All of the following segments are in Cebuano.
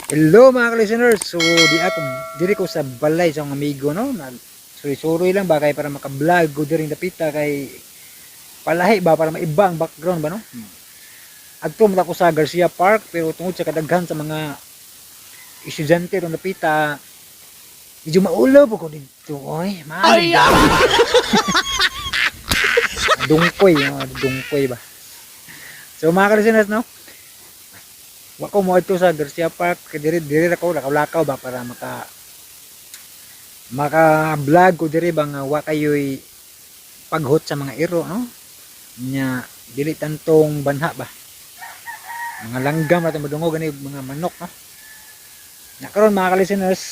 Hello, mga listeners. So di ako diri ko sa balay sa akong amigo, no. Nag suroy-suroy lang ba kay para maka-vlog ko diri dapita kay palahi ba, para maiba ang background ba, no. Adto man ako sa Garcia Park, pero tungod sa kadaghan sa mga estudyante ron dapita, medyo maulaw po ko dito, oy. Ay! Dungkoy, no? Dungkoy ba. So mga listeners, no. Wa ko moadto sa Garcia Park kay diri diri ra ko lakaw-lakaw ba para maka maka vlog ko diri ba nga wa kayoy paghot sa mga iro, no, nya dili tantong banha ba, mga langgam ra madungog gani, mga manok, no. Na karon, mga ka-listeners,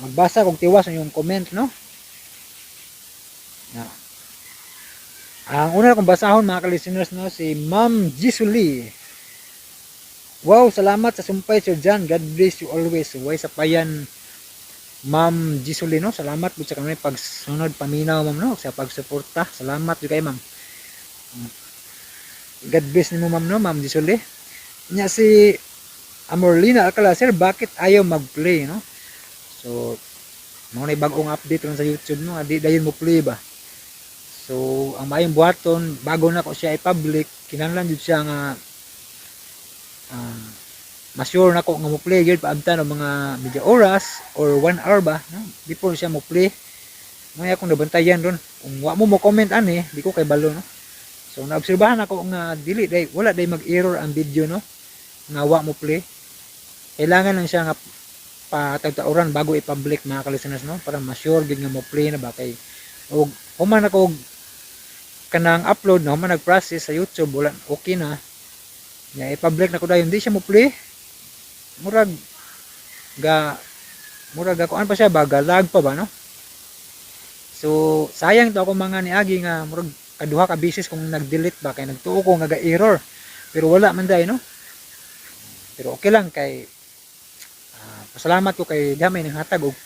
magbasa kog tiwas ang inyong comment, no. Na ang una kong basahon, mga ka-listeners, no, si Ma'am Jisuli. "Wow, salamat sa sumpay, Sir John. God bless you always." Way sapayan, Ma'am Jisuli, no. Salamat pud sa kanunay pagsunod paminaw, ma'am, no, sa pagsuporta. Salamat jud kay ma'am. God bless nimo, ma'am, no, Ma'am Jisuli. Nya si Amorlina Alcala, "Sir, bakit ayaw mag-play?" no? So mao na bagong update ron sa YouTube, no, di dayon mo play ba. So ang maayong buhaton bago na ko siya i-public, kinahanglan jud siya nga ma-sure na ko nga mo play gyud, paabtan og mga medya oras or 1 hour ba, no, before siya mo play. Mao akong nabantayan ron. Kung wa mo mo comment ani, di ko kay balo, no. So naobserbahan ako nga dili day, wala day mag-error ang video, no, nga wa mo play. Kailangan lang siya nga patagtauran bago i-public, mga ka-listeners, no, para ma-sure gyud nga mo play na ba, kay og human ako kanang upload na, human nag-process sa YouTube, wala, okay na nya, i-public na ko dayon, di siya mo play. Murag ga kuan pa siya ba, lag pa ba, no. So sayang to ako mga niagi nga murag kaduha ka beses kung nag-delete ba, kay nagtuo ko nga ga-error, pero wala man day, no. Pero okay lang kay pasalamat ko kay dami nang hatag og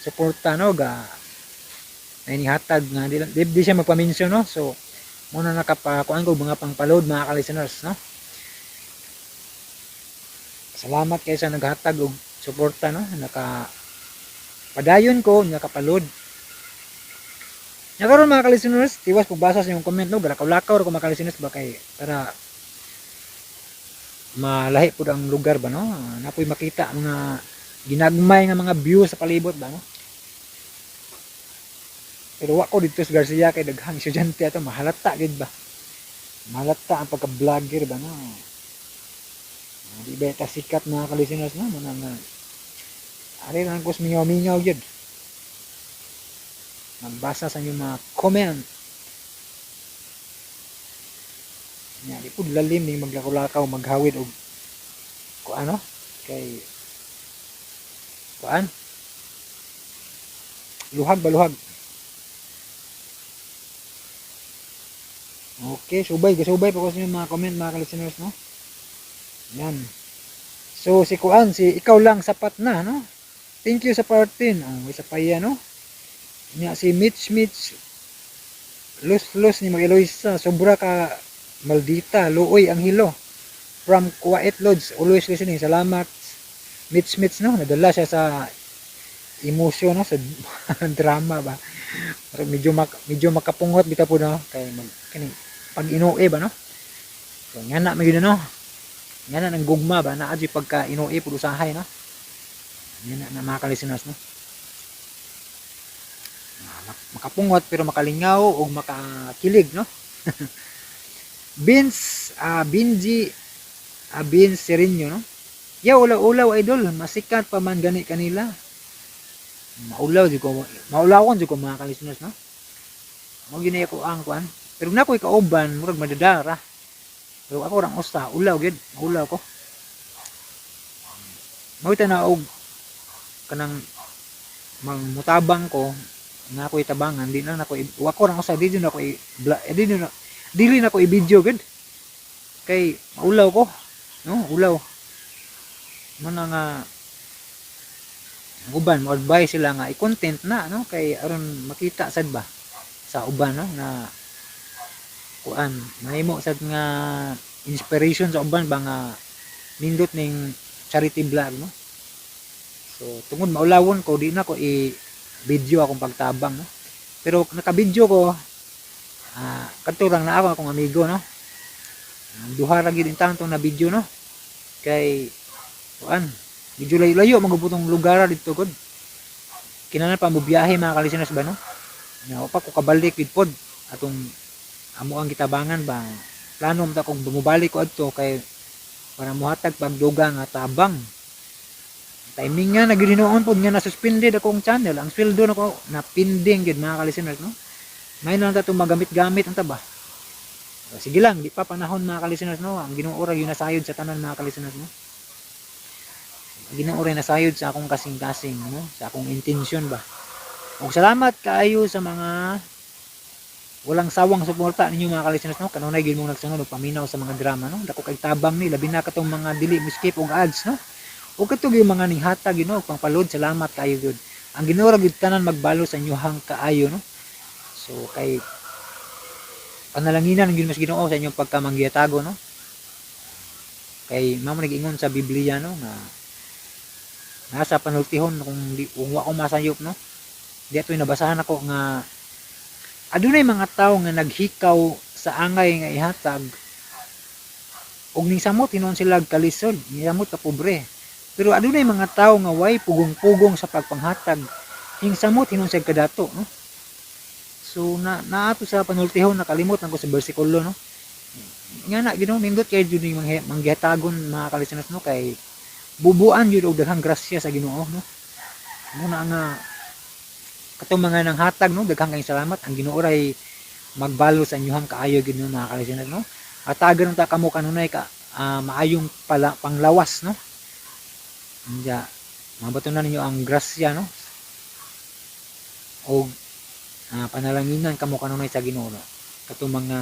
suporta, no, ga ay nihatag nga di siya magpa-mention, no. So muna nakapakuan ko mga pangpaload, mga ka-listeners, no. Salamat kay sa naghatag og suporta, no, naka padayon ko nakapaload. Nya karon, mga ka-listeners, tiwas pagbasa sa inyong comment, no. Galakaw-lakaw ra ko, mga ka-listeners ba, kay para malahi pud ang lugar ba, no, napoy makita mga ginagmay nga mga view sa palibot ba, no. Pero wa ko dito sa Garcia kay daghang estudyante ato, mahalata gid ba, mahalata ang pagka-vlogger ba, no. Di ba ta sikat, mga ka-listeners, no, muna nga ari lang ko mingaw-mingaw gyud magbasa sa inyong mga comment. Nya di pud lalim ning maglakaw-lakaw, maghawid og kuan, no, kay kuan, luhag ba, luhag. Okay, subay gasubay pa ko sa inyong mga comment, mga ka-listeners, no. Yan. So si kuan, si ikaw lang sapat na, no. "Thank you sa part 10." Oh, may sapaya, no. Nya si Mitch Mitch Los Los ni Mag Eloisa, "Sobra ka maldita, luoy ang hilo. From Kuwait Lodge, always listening." Salamat, Mitch Mitch, no. Nadala siya sa emosyon, no, sa drama ba. Pero medyo makapungot bitaw po, no, kay mag kani pag inuwi ba, no. So nga na magyud, no. Nga na ng gugma ba, naa jud pagka inuwi pud usahay, no. Nga na na, mga ka-listeners, no. Makapungot pero makalingaw o makakilig, no. Vince Binji Vince Sereno, no. "Ya ulaw-ulaw, idol, masikat pa man gani kanila." Maulaw jud ko, maulawon jud ko, mga ka-listeners, no. Mao gyud ako ang kuan. Pero na ko'y kauban, murag madadara. Pero ako rang usa, ulaw gyud, maulaw ko. Mao na og kanang mangmutabang ko nga ako'y tabangan, di na nako, wa ko rang usa, di na ako di na dili na ko i-video gud kay maulaw ko, no, ulaw mo na nga. Ang uban mo advise sila nga i-content na, no, kay aron makita sad ba sa uban, no, na kuan, mahimo sad nga inspiration sa uban ba nga nindot ning charity vlog, no. So tungod maulawon ko, di na ko i video akong pagtabang, no? Pero naka-video ko, kadto lang na ako akong amigo, no? Ang duha ra gyud intawon tong na video, no? Kay kuan, medyo layo-layo man gud tong lugar didto gud. Kinahanglan pa mo biyahe, mga ka-listeners ba, no? Nya pa ko kabalik gid pod atong amo ang gitabangan ba. Plano man ta kung bumubalik ko adto kay para mohatag pagduga nga tabang. Timing nga na gyud hinuon pod nga na suspended akong channel, ang sweldo nako na pending gyud, mga ka-listeners, no? May na lang ta itong magamit-gamit ang ta ba. Sige lang, di pa panahon, mga ka-listeners, no? Ang Ginoo ra gyud nasayod sa tanan, mga ka-listeners, no? Ang Ginoo ra nasayod sa akong kasing-kasing, no? Sa akong intensyon ba. Ug salamat kaayo sa mga walang sawang suporta ninyo, mga ka-listeners, no? Kanunay gyud mong nagsunod og paminaw sa mga drama, no? Dako kay tabang ni, labi na katong mga dili mo skip og ads, no? Ug kato gyud mga ninghatag gyud, no, pangpalod, salamat kaayo gyud. Ang Ginoo ra gyud tanan magbalo sa inyohang kaayo, no? So kay panalanginan gyud mas Ginoo sa inyong pagkamanggiyatago, no? Kay mao man nag-ingon sa Biblia, no, nga nasa panultihon kung di, kung wa ko masayop, no? Di ato'y nabasahan ako nga adunay mga tawo nga naghikaw sa angay nga ihatag ug ning samot hinuon sila kalisod, samot ka pobre. Pero adunay mga tawo nga way pugong-pugong sa pagpanghatag, ning samot hinuon sila kadato, no? So na naato sa panultihon, nakalimot na ko sa bersikulo, no? Nga na Ginoo, nindot kay jud ning manggihatagon, mga ka-listeners, no? Kay bubuan jud og daghang grasya sa Ginoo, no? Muna nga katong mga nanghatag, no, daghang kayong salamat. Ang Ginoo ray magbalo sa inyohang kaayo gid, no, mga ka-listeners, no? Hatagan ta kamo kanunay ka maayong pala, panglawas, no? Nya mabatunan ninyo ang grasya, no, og panalanginan kamo kanunay sa Ginoo, no? Katong mga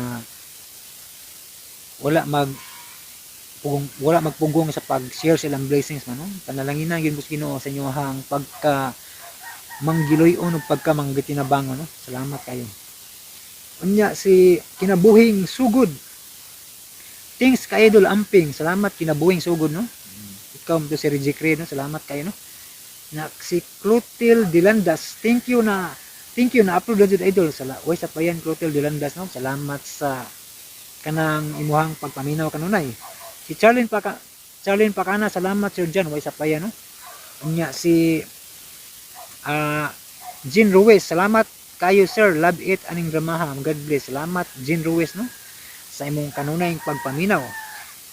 wala mag pugong, wala magpugong sa pag-share silang blessings man, no? Panalanginan gyud sa Ginoo sa inyohang pagka manggiloy-on ug pagka manggitinabangon, no? Salamat kayo. Unya si Kinabuhing Sugod, "Thanks ka, idol. Amping." Salamat, Kinabuhing Sugod, no? Ikaw mo to si Reggie Cre, no? Salamat kayo, no? Na si Clotil Dilandas, "Thank you na, thank you na upload na jud, idol." Sala oy sa payan, Clotil Dilandas, no? Salamat sa kanang imuhang pagpaminaw kanunay. Si Charlene Pakana, "Salamat, Sir John." Way sa payan, no? Unya si Jean Ruiz, "Salamat kayo, sir. Love it aning dramaha. God bless." Salamat, Jean Ruiz, no? Sa imong kanunay pagpaminaw.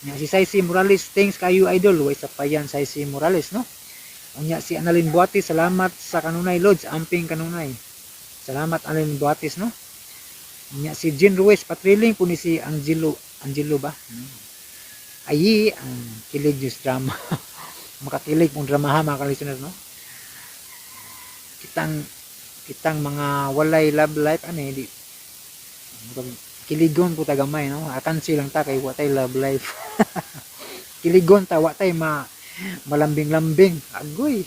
Unya si Saisi Morales, "Thanks kayo, idol." Way sa payan, Saisi Morales, no? Unya si Annalyn Buatis, "Salamat sa kanunay, Lods. Amping kanunay." Salamat, Annalyn Buatis, no? Unya si Jean Ruiz, "Patriling po ni si Angelo." Angelo ba? Ayi, ang kilig news drama. Makakilig pong dramaha, mga ka-listeners, no? Kitang kitang mga walay love life ani di murag kiligon po ta gamay, no? Akansi lang ta kay wa tay love life. Kiligon ta, wa tay ma malambing-lambing. Agoy.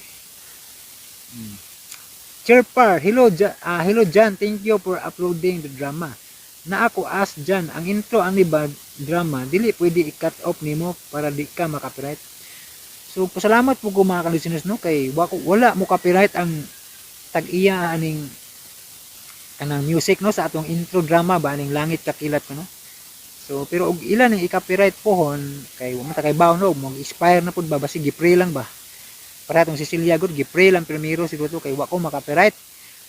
Chirpar, "Hello, hello Jan, thank you for uploading the drama. Na ako ask Jan, ang intro ani ba drama, dili pwede i-cut off nimo para di ka makapiright?" So pasalamat po ko, mga ka-listeners, no, kay wala mo copyright ang tag-iya aning kanang music, no, sa atong intro drama ba aning Langit Kakilat ko, no? So pero og ilan ang i-copyright pohon kay wa man ta kay baw, no, mag expire na pud ba, basig gi-pray lang ba. Para atong Cecilia gud, gi-pray lang primero siguro to kay wa ko maka-copyright.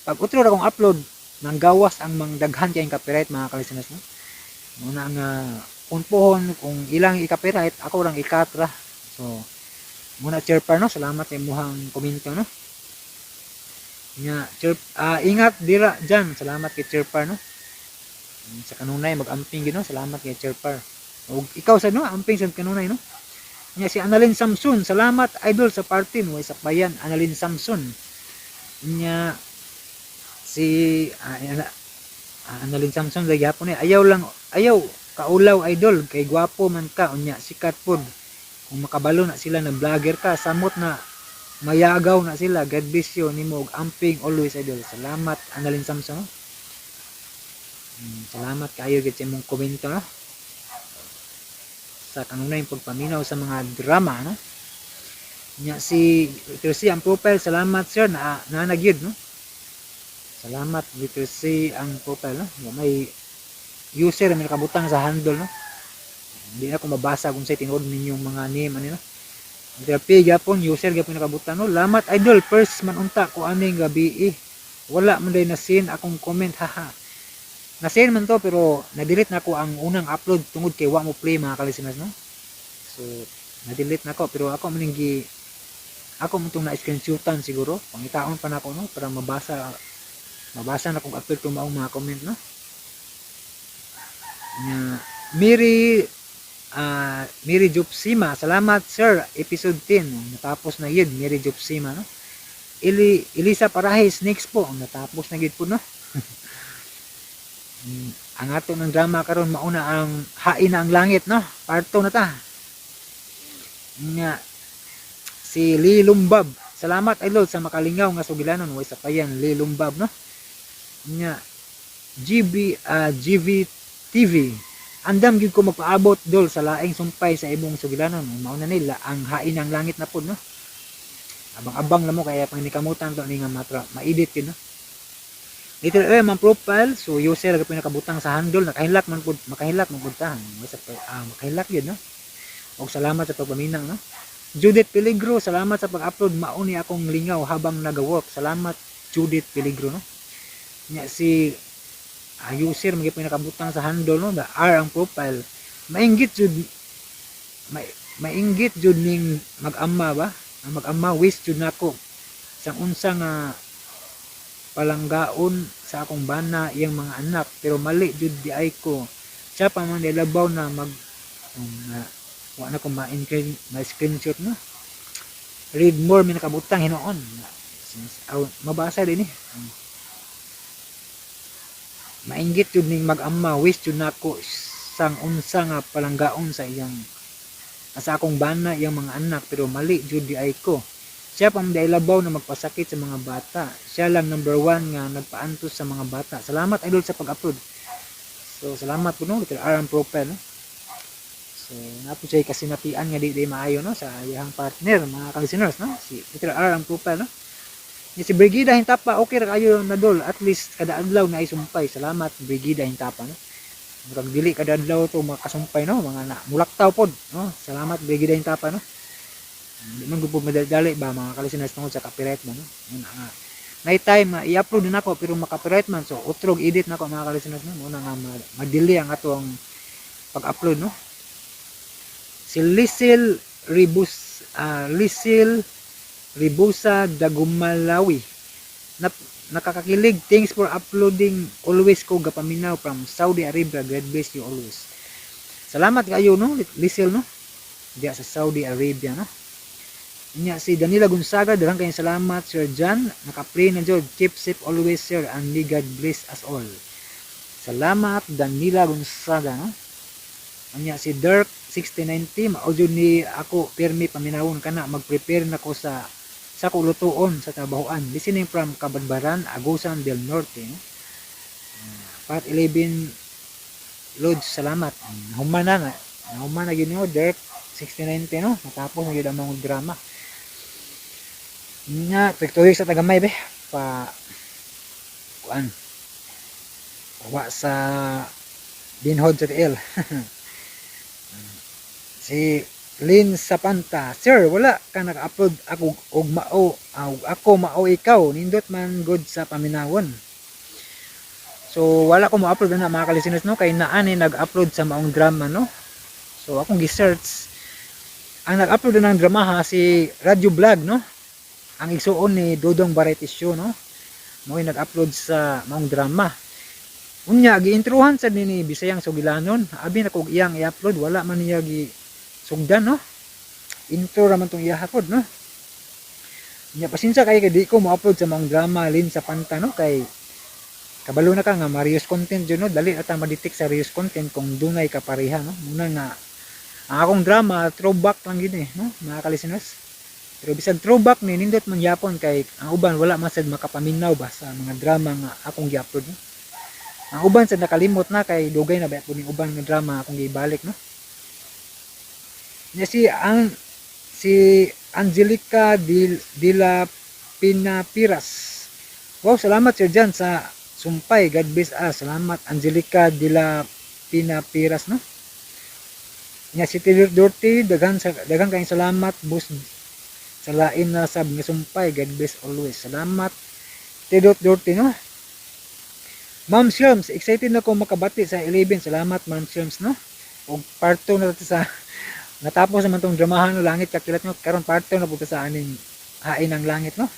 Pag utro ra kong upload, nanggawas ang mang daghan kayong copyright, mga ka-listeners, no? Muna nga kung pohon kung ilang i-copyright, ako lang i-cut ra. So muna, Chairpar, no? Salamat sa imuhang komento, no? Nya Chair, ingat dira dyan. Salamat kay Chairpar, no? Sa kanunay mag-amping gid, no? Salamat kay Chairpar ug ikaw sa, no? Amping sa kanunay, no? Nya si Annalyn Samson, "Salamat, idol, sa partin." Way sa payan, Annalyn Samson. Nya si Annalyn Samson lagi hapon ni, "Ayaw lang, ayaw kaulaw, idol, kay gwapo man ka unya sikat pod. Kung makabalo na sila na vlogger ka, samot na mayagaw na sila. God bless you nimo ug amping always, idol." Salamat, Annalyn Samson, no? Salamat kayo gid sa imong komento, no? Sa kanunay pagpaminaw sa mga drama, no? Nya si letter C ang profile, salamat sir, na na gyud, no? Salamat, letter C ang profile, no? Wa may user may nakabutang sa handle, no? Hindi na ko mabasa kung say tinuod ninyong mga name ani, no? Letter P gyapon, user gyapon nakabutang, no? Lamat idol, first man unta ko aning gabi eh. Wala man day na seen akong comment, haha. Na-seen man to pero na-delete na ko ang unang upload tungod kay wa mo play, mga kalisteners, no? So na-delete na ko pero ako man gi ako man tong na-screenshotan siguro. Pangitaon pa nako, no, para mabasa mabasa na kung apil tong maong mga comment, no? Nya Miri Miri Jupsima, salamat sir, episode 10 natapos na yun, Miri Jupsima, no? Elisa Parahis, next po, natapos na gid po, no? Ang ato ng drama karon mauna ang Hain na ang Langit, no? Part 2 na ta. Nga si Lee Lumbab, salamat idol sa makalingaw nga sugilanon, way sapayan Lee Lumbab, no? Nga GB GV TV, andam gyud ko magpaabot dol sa laing sumpay sa imong sugilanon. Mao na nila ang Hain ng Langit na pod, no? Abang-abang na mo kaya pang nikamutan to ni nga matra ma-edit yun, no? Little M ang profile, so user ra pinakabutang sa handle, nakahilak man pud, makahilak man pud ta. Makahilak yun, no? Og salamat sa pagpaminang, no? Judith Peligro, salamat sa pag-upload, mao ni akong lingaw habang naga-work. Salamat, Judith Peligro, no? Nya si user magyapon nakabutang sa handle, no, the R ang profile. Mainggit jud mainggit jud ning mag-ama ba? Ang mag-ama, wish jud nako sang unsa nga palanggaon sa akong bana iyang mga anak pero mali jud di ay ko siya pa man nilabaw na mag na, wa na ko ma-screenshot, no? Read more, may nakabutang hinuon. Aw, mabasa din eh. Mainggit jud ning mag-ama, wish jud nako sang unsa nga palanggaon sa akong bana iyang mga anak pero mali jud di ay ko siya pa man labaw na magpasakit sa mga bata. Siya lang number one nga nagpaantos sa mga bata. Salamat idol sa pag-upload. So salamat po, no? Letter R ang profile, no? So naa po siya kasinatian nga di maayo, no, sa iyang partner, mga ka-listeners, no? Si letter R ang profile, no? Ni si Brigida Hintapa, okay ra kayo na dol, at least kada adlaw na isumpay. Salamat, Brigida Hintapa, no? Murag dili kada adlaw to makasumpay, no? Mga na mulaktaw pod, no? Salamat, Brigida Hintapa, no? Di man gud po madali ba, mga ka-listeners, tungod sa copyright ba, no? Muna nga nay time nga i-upload na nako pero maka-copyright man, so utrog edit nako, mga ka-listeners, no? Muna nga ma-delay ang ato ang pag-upload, no? Si Lisil Ribus Lisil Ribusa Dagumalawi na, nakakakilig, thanks for uploading, always ko gapaminaw from Saudi Arabia, God bless you always. Salamat kayo, no, Lisil, no, diya sa Saudi Arabia, no? Nya si Danila Gonzaga, daghang kayong salamat Sir John, naka-play na jud, keep safe always sir and may God bless us all. Salamat, Danila Gonzaga, no? Anya si Dirk 6090, mao jud ni ako pirmi paminawon kana mag-prepare na ko sa kulutuon sa trabahoan. Listening from Cabadbaran, Agusan del Norte, no? Part 11 Lods, salamat. Human na na. Nahuman na gyud nimo, Dirk 6090, no? Natapos na gyud ang mga drama. Nga, tuig sa tagamay be pa kuan. Wa sa binhod sa tiil. Si Lynn Sapanta, "Sir, wala ka naka-upload ako og mao ako mao ikaw, nindot man good sa paminawon." So wala ko mo-upload na, mga ka-listeners, no, kay naa ni nag-upload sa maong drama, no? So akong gi-search ang nag-upload na ng drama ha, si Radio Vlog, no? Ang igsuon ni Dodong Variety Show, no? Mao nag-upload sa maong drama. Unya gi-introhan sad ni Bisayang Sugilanon. Abi na kog iyang i-upload, wala man niya gi sugdan, no? Intro ra man tong iya pod, no? Nya pasensya kay kay di ko mo-upload sa maong drama, Lin sa Panta, no, kay kabalo na ka nga ma-reuse content jud, no? Dali ata ma-detect sa reuse content kung dunay kapareha, no? Muna nga ang akong drama throwback lang gid eh, no, mga ka-listeners. Pero bisag throwback ni, nindot man yapon kay ang uban wala man sad makapaminaw ba sa mga drama nga akong gi-upload, no? Ang uban sad nakalimot na kay dugay na ba po ning uban nga drama akong gibalik, no? Nya si ang si Angelica de la Pinapiras. Wow, salamat, Sir Jan, sa sumpay. God bless us. Salamat, Angelica de la Pinapiras, no? Nya si Taylor Dorty, daghan kayong salamat, boss, sa lain na sab nga sumpay. God bless always. Salamat, Taylor Dorty, no? Ma'am Shelms, excited na ko makabati sa 11. Salamat, Ma'am Shelms, no? Og part 2 na to sa natapos naman tong dramahan no Langit Kakilat no. Karon part 2 na pud sa aning Hain ng Langit, no?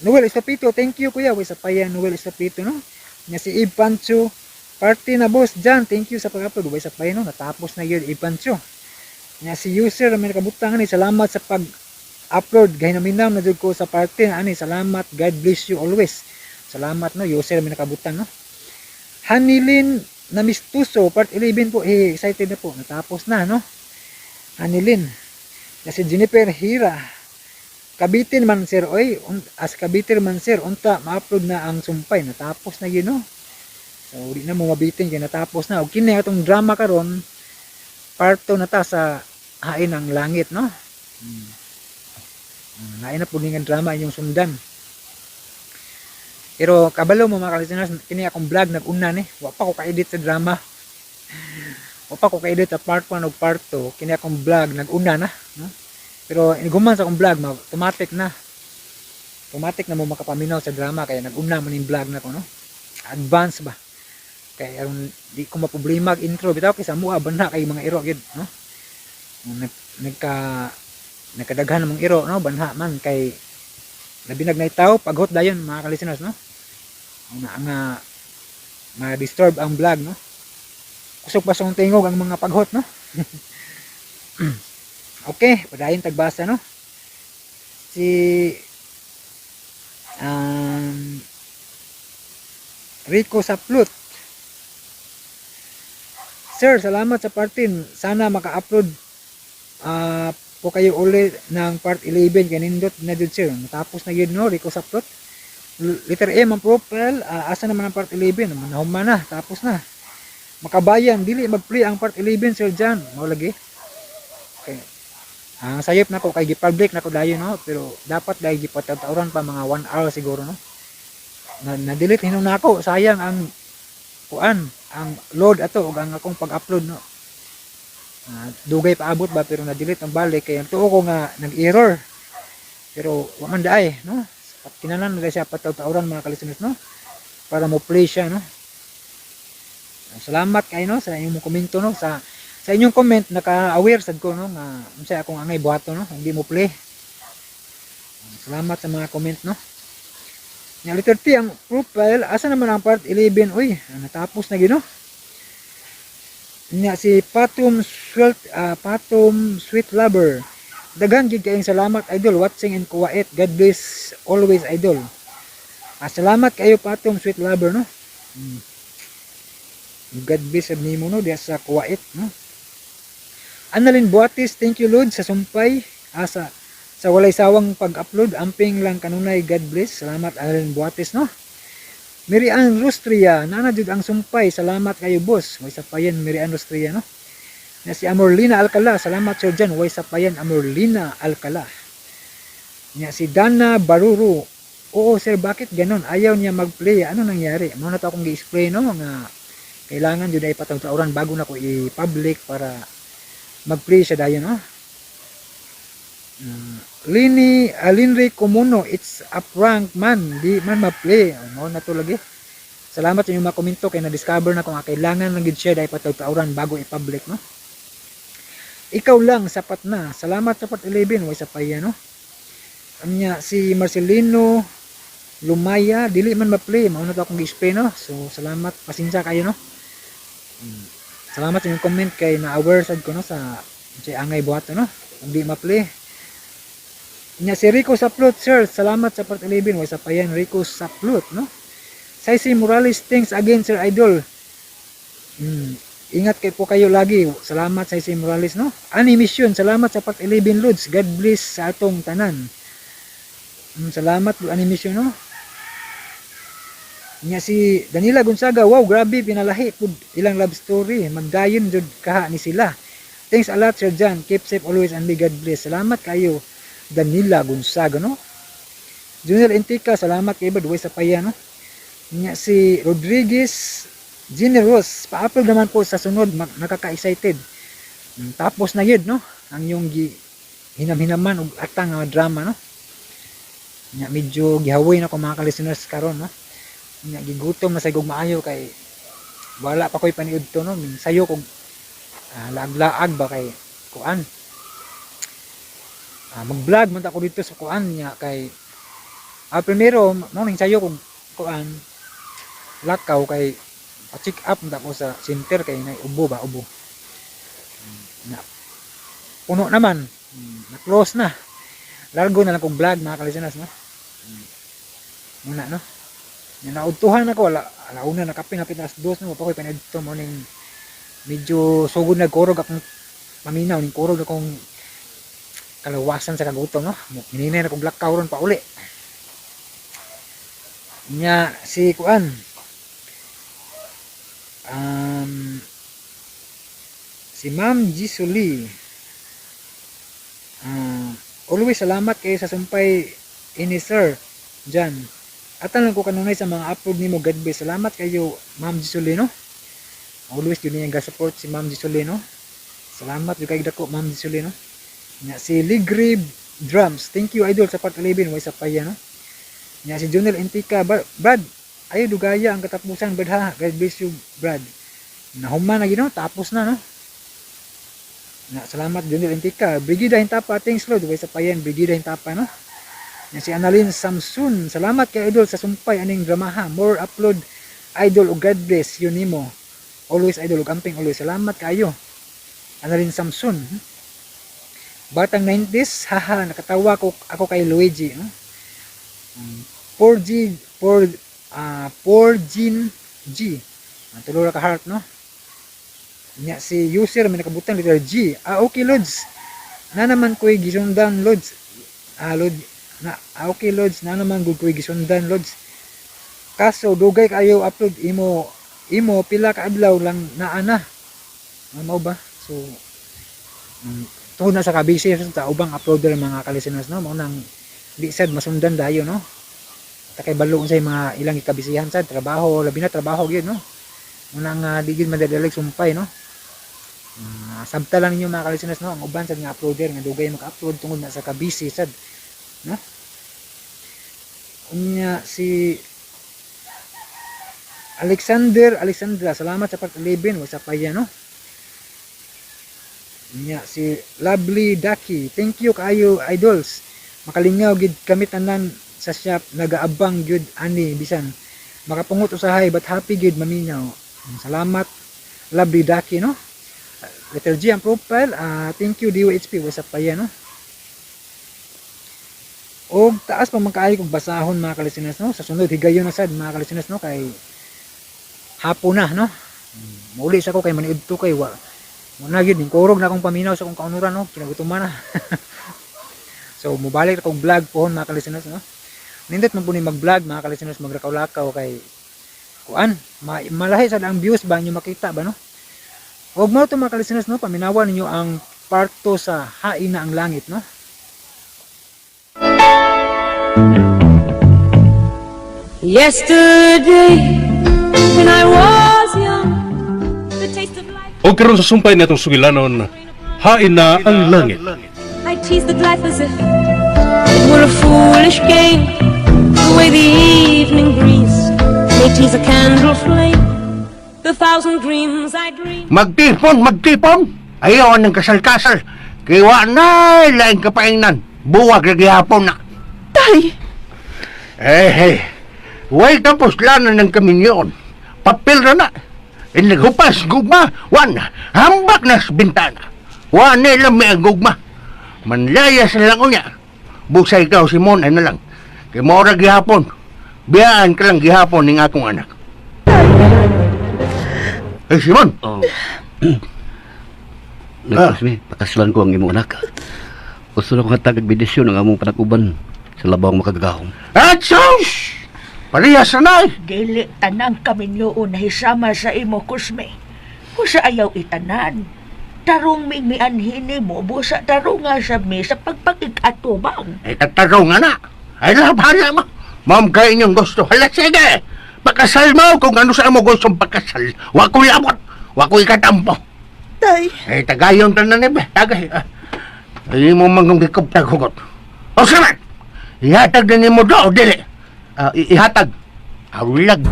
Noel Estapito, thank you, kuya. Way sapayan, Noel Estapito, no? Nya si Eve Pancho, party na, boss Jan, thank you sa pag-upload. Way sapayan, no? Natapos na yun, Eve Pancho. Nya si user may nakabutang ani, salamat sa pag-upload. Gahinaminam na jud ko sa party na ani. Salamat. God bless you always. Salamat, no, user may nakabutang, no? Hanilin na Mistuso, part 11 po. Eh, excited na po. Natapos na, no? Hanilin. Na si Jennifer Hira. Kabitin man, sir, oy, as kabitin man, sir, unta ma-upload na ang sumpay, natapos na yun, no? So, di na mo mabitin kay natapos na. Og kini atong drama karon, part 2 na ta sa Hain ng Langit, no? Lain na pud ni nga drama inyong sundan. Pero kabalo mo, mga listeners, kini akong vlog nag-una ni. Wa pa ko ka-edit sa drama. Wa pa ko ka-edit sa part 1 ug part 2. Kini akong vlog nag-una na, no? Pero iniguman sa akong vlog, automatic na. Automatic na mo makapaminaw sa drama kaya nag-una man yung vlog na ko, no? Advance ba? Kaya aron di ko maproblema ag intro bitaw kay sa mua banha kay mga iro gyud, no? Nagkadaghan namang iro, no? Banha man kay labi nag tao paghot dayon, mga ka-listeners, no? Una nga ma-disturb ang vlog, no? Kusog pa sa tingog ang mga paghot, no? Okay, padayon tagbasa, no? Si Rico Saplot. Sir, salamat sa part 10. Sana maka-upload po kayo uli ng part 11 kay nindot na jud, sir. Natapos na yun, no, Rico Saplot. Letter M ang profile, asa naman ang part 11? Nahuman na, tapos na. Makabayan, dili mag-play ang part 11, Sir Jan. Mao lagi. Okay. Ang sayop nako kay gi-public nako dayon, no, pero dapat dahil gipatawran pa mga 1 hour siguro, no. Na delete hinuon nako, sayang ang kuan, ang load ato ug ang akong pag-upload, no. Dugay paabot ba pero na-delete ang balik kay ang tuo ko nga nag-error. Pero wa man daay, no. Kinahanglan na siya patawran, mga ka-listeners, no, para mo play siya, no. Salamat kayo, no, sa inyong komento, no, sa inyong comment naka-aware sad ko, no, nga unsay akong angay buhaton, no, hindi mo play. Salamat sa mga comment, no. Nya letter T ang profile, asa naman ang part 11? Uy, natapos na gino. Nya si Patum Sweet Lover. Daghan gid kayong salamat, idol, watching in Kuwait. God bless always, idol. Salamat kayo, Patum Sweet Lover, no. God bless sad nimo, no, diya sa Kuwait, no. Annalyn Buatis, thank you, Lord, sa sumpay. Sa walay sawang pag-upload, amping lang kanunay, God bless. Salamat, Annalyn Buatis, no. Mary Ann Rustria, nana jud ang sumpay. Salamat kayo, boss. Way sapayan, Mary Ann Rustria, no. Na si Amorlina Alcala, salamat, Sir John. Way sapayan, Amorlina Alcala. Nya si Dana Baruru. Oo, sir, bakit ganon? Ayaw niya mag-play. Ano nangyari? Mao na to akong gi-explain, no, nga kailangan jud ay patawtawran bago na ko i-public para mag-play siya dayon, no. Lini Alinri Kumuno, it's a prank man, di man ma-play. Oh, mao na to lagi. Salamat sa inyong mga komento kay na-discover na ko nga kailangan lang gid siya dahil patawtawran bago i-public, no. Ikaw lang sapat na. Salamat sa part 11, way sapaya, no. Anya si Marcelino Lumaya, dili man ma-play, mao na to akong gi-explain, no. So salamat, pasensya kayo, no. Salamat sa inyong comment kay na-aware sad ko, no, sa unsay angay buhat, no. Kung di ma-play. Nya si Rico Saplot, sir, salamat sa part 11, way sapayan, Rico Saplot, no. Saisi Morales, thanks again, sir idol. Ingat kay po kayo lagi. Salamat sa Saisi Morales, no. Animation, salamat sa part 11, Lods. God bless sa atong tanan. Salamat Animation, no. Nya si Danila Gonzaga, wow, grabe pinalahi pud ilang love story. Magdayon jud kaha ni sila. Thanks a lot, Sir John. Keep safe always and may God bless. Salamat kayo. Danila Gonzaga, no? Junior Entica, salamat kay Brad, way sa paya, no? Nya si Rodriguez Generous, pa-upload naman po sa sunod, nakaka-excited. Tapos na yun, no? Ang yung gi hinam-hinaman og atang nga drama, no? Nya medyo gihawoy na ko, mga ka-listeners, karon, no? Nya gigutom na sa kog maayo kay wala pa ko'y paniud to, no? Sayo kog laag-laag ba kay kuan. Mag-vlog man ta ko dito sa kuan nya kay primero mao ning sayo kog kuan lakaw kay pa-check up man ta ko sa center kay nay ubo ba, ubo. Na puno naman, na close na. Largo na lang kog vlog, mga ka-listeners, no? Muna, no? Nya naudtuhan ako ala alauna na kape, napit alas 2, no, pa ko'y paniudto mo ning medyo sugod na kurog akong paminaw ning kurog akong kalawasan sa kagutom, no? Hininay na kog lakaw ron pa uli. Nya si kuan si Ma'am Jisuli, always salamat kayo sa sumpay ini, Sir Jan. Atan lang ko kanunay sa mga upload nimo. God bless. Salamat kayo, Ma'am Jisuli, no? Always yun niya support si Ma'am Jisuli, no? Salamat jud kay dako, Ma'am Jisuli, no? Nya si Ligri Drums, thank you, idol, sa part 11, way sa paya, no? Nya si Junel Entica, "Brad, ayo dugaya ang katapusan, Brad, ha. God bless you, Brad." Nahuman na gino, tapos na, no? Na salamat, Junel Entica. Brigida Hintapa, thanks Lord, way sa payan, Brigida Hintapa, no? Nya si Annalyn Samson, salamat kay idol sa sumpay aning dramaha. More upload, idol, ug God bless you nimo. Always, idol, ug amping always. Salamat kayo, Annalyn Samson. Batang 90s, haha, nakatawa ko ako kay Luigi, no? 4G 4 4 Gene G. Tulo ra ka heart, no? Nya si user may nakabutang letter G. Ah, okay Lods. Na naman ko'y gisundan, Lods. Ah, Lod na ah, okay Lods, na naman gud ko'y gisundan, Lods. Kaso dugay kayo upload imo imo pila ka adlaw lang naa na. Ah, mao ba? So tungod na sa kabisi sa ubang uploader, mga ka-listeners, no, mao nang di sad masundan dayon, no? Ta kay balo unsay mga ilang ikabisihan sad trabaho, labi na trabaho gyud, no? Mao nang di gyud madadalig sumpay, no? Sabta lang ninyo, mga ka-listeners, no, ang uban sad nga uploader nga dugay maka-upload tungod na sa kabisi sad, no? Unya si Alexander Alexandra, salamat sa part 11, wa sa paya, no? Unya si Lovely Ducky, thank you kaayo, idols. Makalingaw gid kami tanan sa shop, nagaabang gyud ani bisan makapungot usahay, but happy gyud maminaw. Salamat, Lovely Ducky, no? Letter G ang profile, thank you DOHP, wa sa paya, no? Og taas pa man kaayo kog basahon, mga ka-listeners, no? Sa sunod higayon na sad, mga ka-listeners, no, kay hapon na, no? Mauli sa ko kay maniudto kay wa mo na gyud ning kurog na akong paminaw sa akong kaunuran, no? Kinagutuman na. So mobalik akong vlog pohon, mga ka-listeners, no? Nindot man po ni mag-vlog, mga ka-listeners, magrakaw-lakaw kay kuan, malahi sad ang views ba inyo makita ba, no? Huwag mo to, mga ka-listeners, no? Paminawan ninyo ang part 2 sa Hain na ang Langit, no? Yesterday, when I was young, the taste of life, O karon sa sumpay natong sugilanon, Hain na ang Langit. I teased at life as if it were a foolish game. The way the evening breeze may tease a candle flame. The thousand dreams I dreamed. Magtipon, magtipon. Ayaw ng kasal-kasal. Kay wa na laing kapaingnan. Buwag ra gihapon na. Tay! Eh, hey. Way tapos lanan ng kaminyoon. Papel ra na. Inaghupas gugma. Wan, hambak na sa bintana. Wa na lami ang gugma. Manlayas na lang unya. Busa ikaw, Simon, ay na lang. Kay mao ra gihapon. Biyaan ka lang gihapon ning akong anak. Eh, Simon! Oh. Nagkusmi, pakaslan ko ang imong anak. Gusto na ko hatag og bendisyon ang among panag-uban sa labawng makagagahom. At sus! Parehas na eh. Dili tanang kaminyoon na hisama sa imo, Kusme. Kung sa ayaw itanan. Tarong mig mianhi nimo, busa tarong nga sa mi sa pagpakig-atubang. Ay, tatarong nga na. Ay, bahala mo. Ma'am, kayo inyong gusto. Hala, sige. Pakasal mo kung ano sa mo gustong pakasal. Wa ko'y labot. Wa ko'y katampo. Tay, Eh, tagayon tanan ni ba? Tagay. Ah. Ay, mo mangong gikuptag hugot. O, saman! Ihatag na nimo do, o dili? Ah, ihatag. Awlag.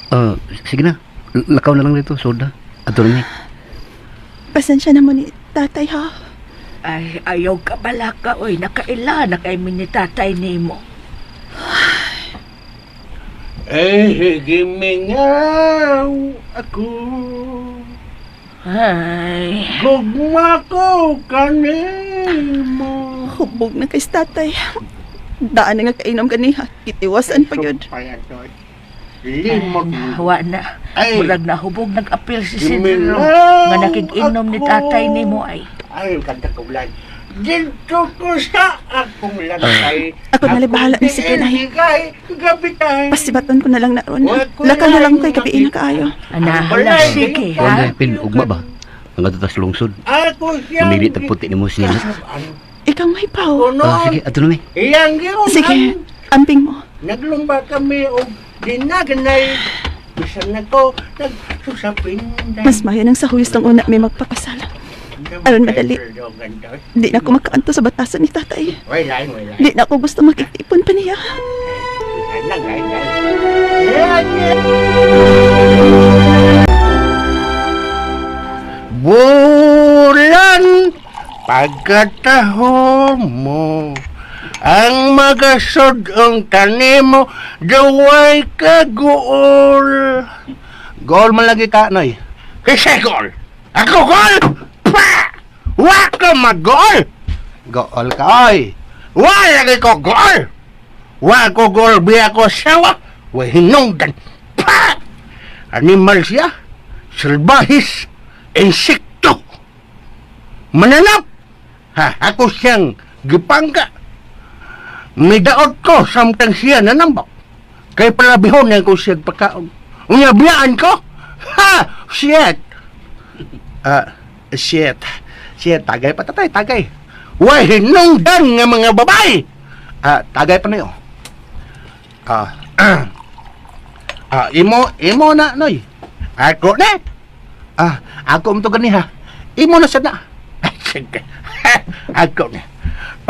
Ah, sige na. Lakaw na lang dito, soda. Ato na mi. pasensya na mo ni tatay ha. Ay, ayaw ka balaka, oy. Nakaila na kay mi ni tatay nimo. Eh, gimingaw ako. Ay, Gugma ko kanimo. Hubog na kay tatay. Daan na nga kainom ganiha. Kitiwasan pa yun. Limot. wa na. Ay. Murag nahubog nag-apil si Sidro Gimingaw nga nakikinom ni ako. tatay nimo ay. Ay, kanta ko lang. Dito ko sa akong lantay. Ako na lang bahala ni sige, Nay. Gabi tay. Pasibaton ko na lang na ron. Lakaw na lang kay gabi na kaayo. Ana, hala, sige Kuan ha. na, pin, ugma ba? Ang ato tas lungsod. Ako siyang Mamili tag puti nimo sinilas. Ikaw may paw. Ah, sige, ato na mi. Iyang giunan. Sige, amping mo. Naglumba kami og dinagnay. Bisan nako nagsusapin. Mas mayo nang sa huyos lang una may magpakasal. Aron madali. Di na ako makaanto sa batasan ni tatay. Wala, wala. Di na ako gusto makitipon pa niya. Bulan pagkataho mo ang magasod ang kanimo daway ka gool. Gool man lagi ka, Noy. Kasi gool. Ako gool! Pa! Wa ka mag-gool! Gool ka, oy. Wa lagi ko gool! Wa ko gool, biya ko sawa. Wa hinungdan. Pa! Animal siya. Salbahis. Insekto. Mananap. Ha, ako siyang gipangga. Midaot ko samtang siya nanambok. Kay palabihon na ko siya pagkaon. Unya biyaan ko. Ha! Shit! Ah, shit. Shit, tagay pa tatay, tagay. Way hinungdan nga mga babae. Ah, tagay pa na yun. Ah, ah, imo, imo na, noy. Ako na. Ah, ako mo to gani ha. Imo na sad na. Sige. Ako na.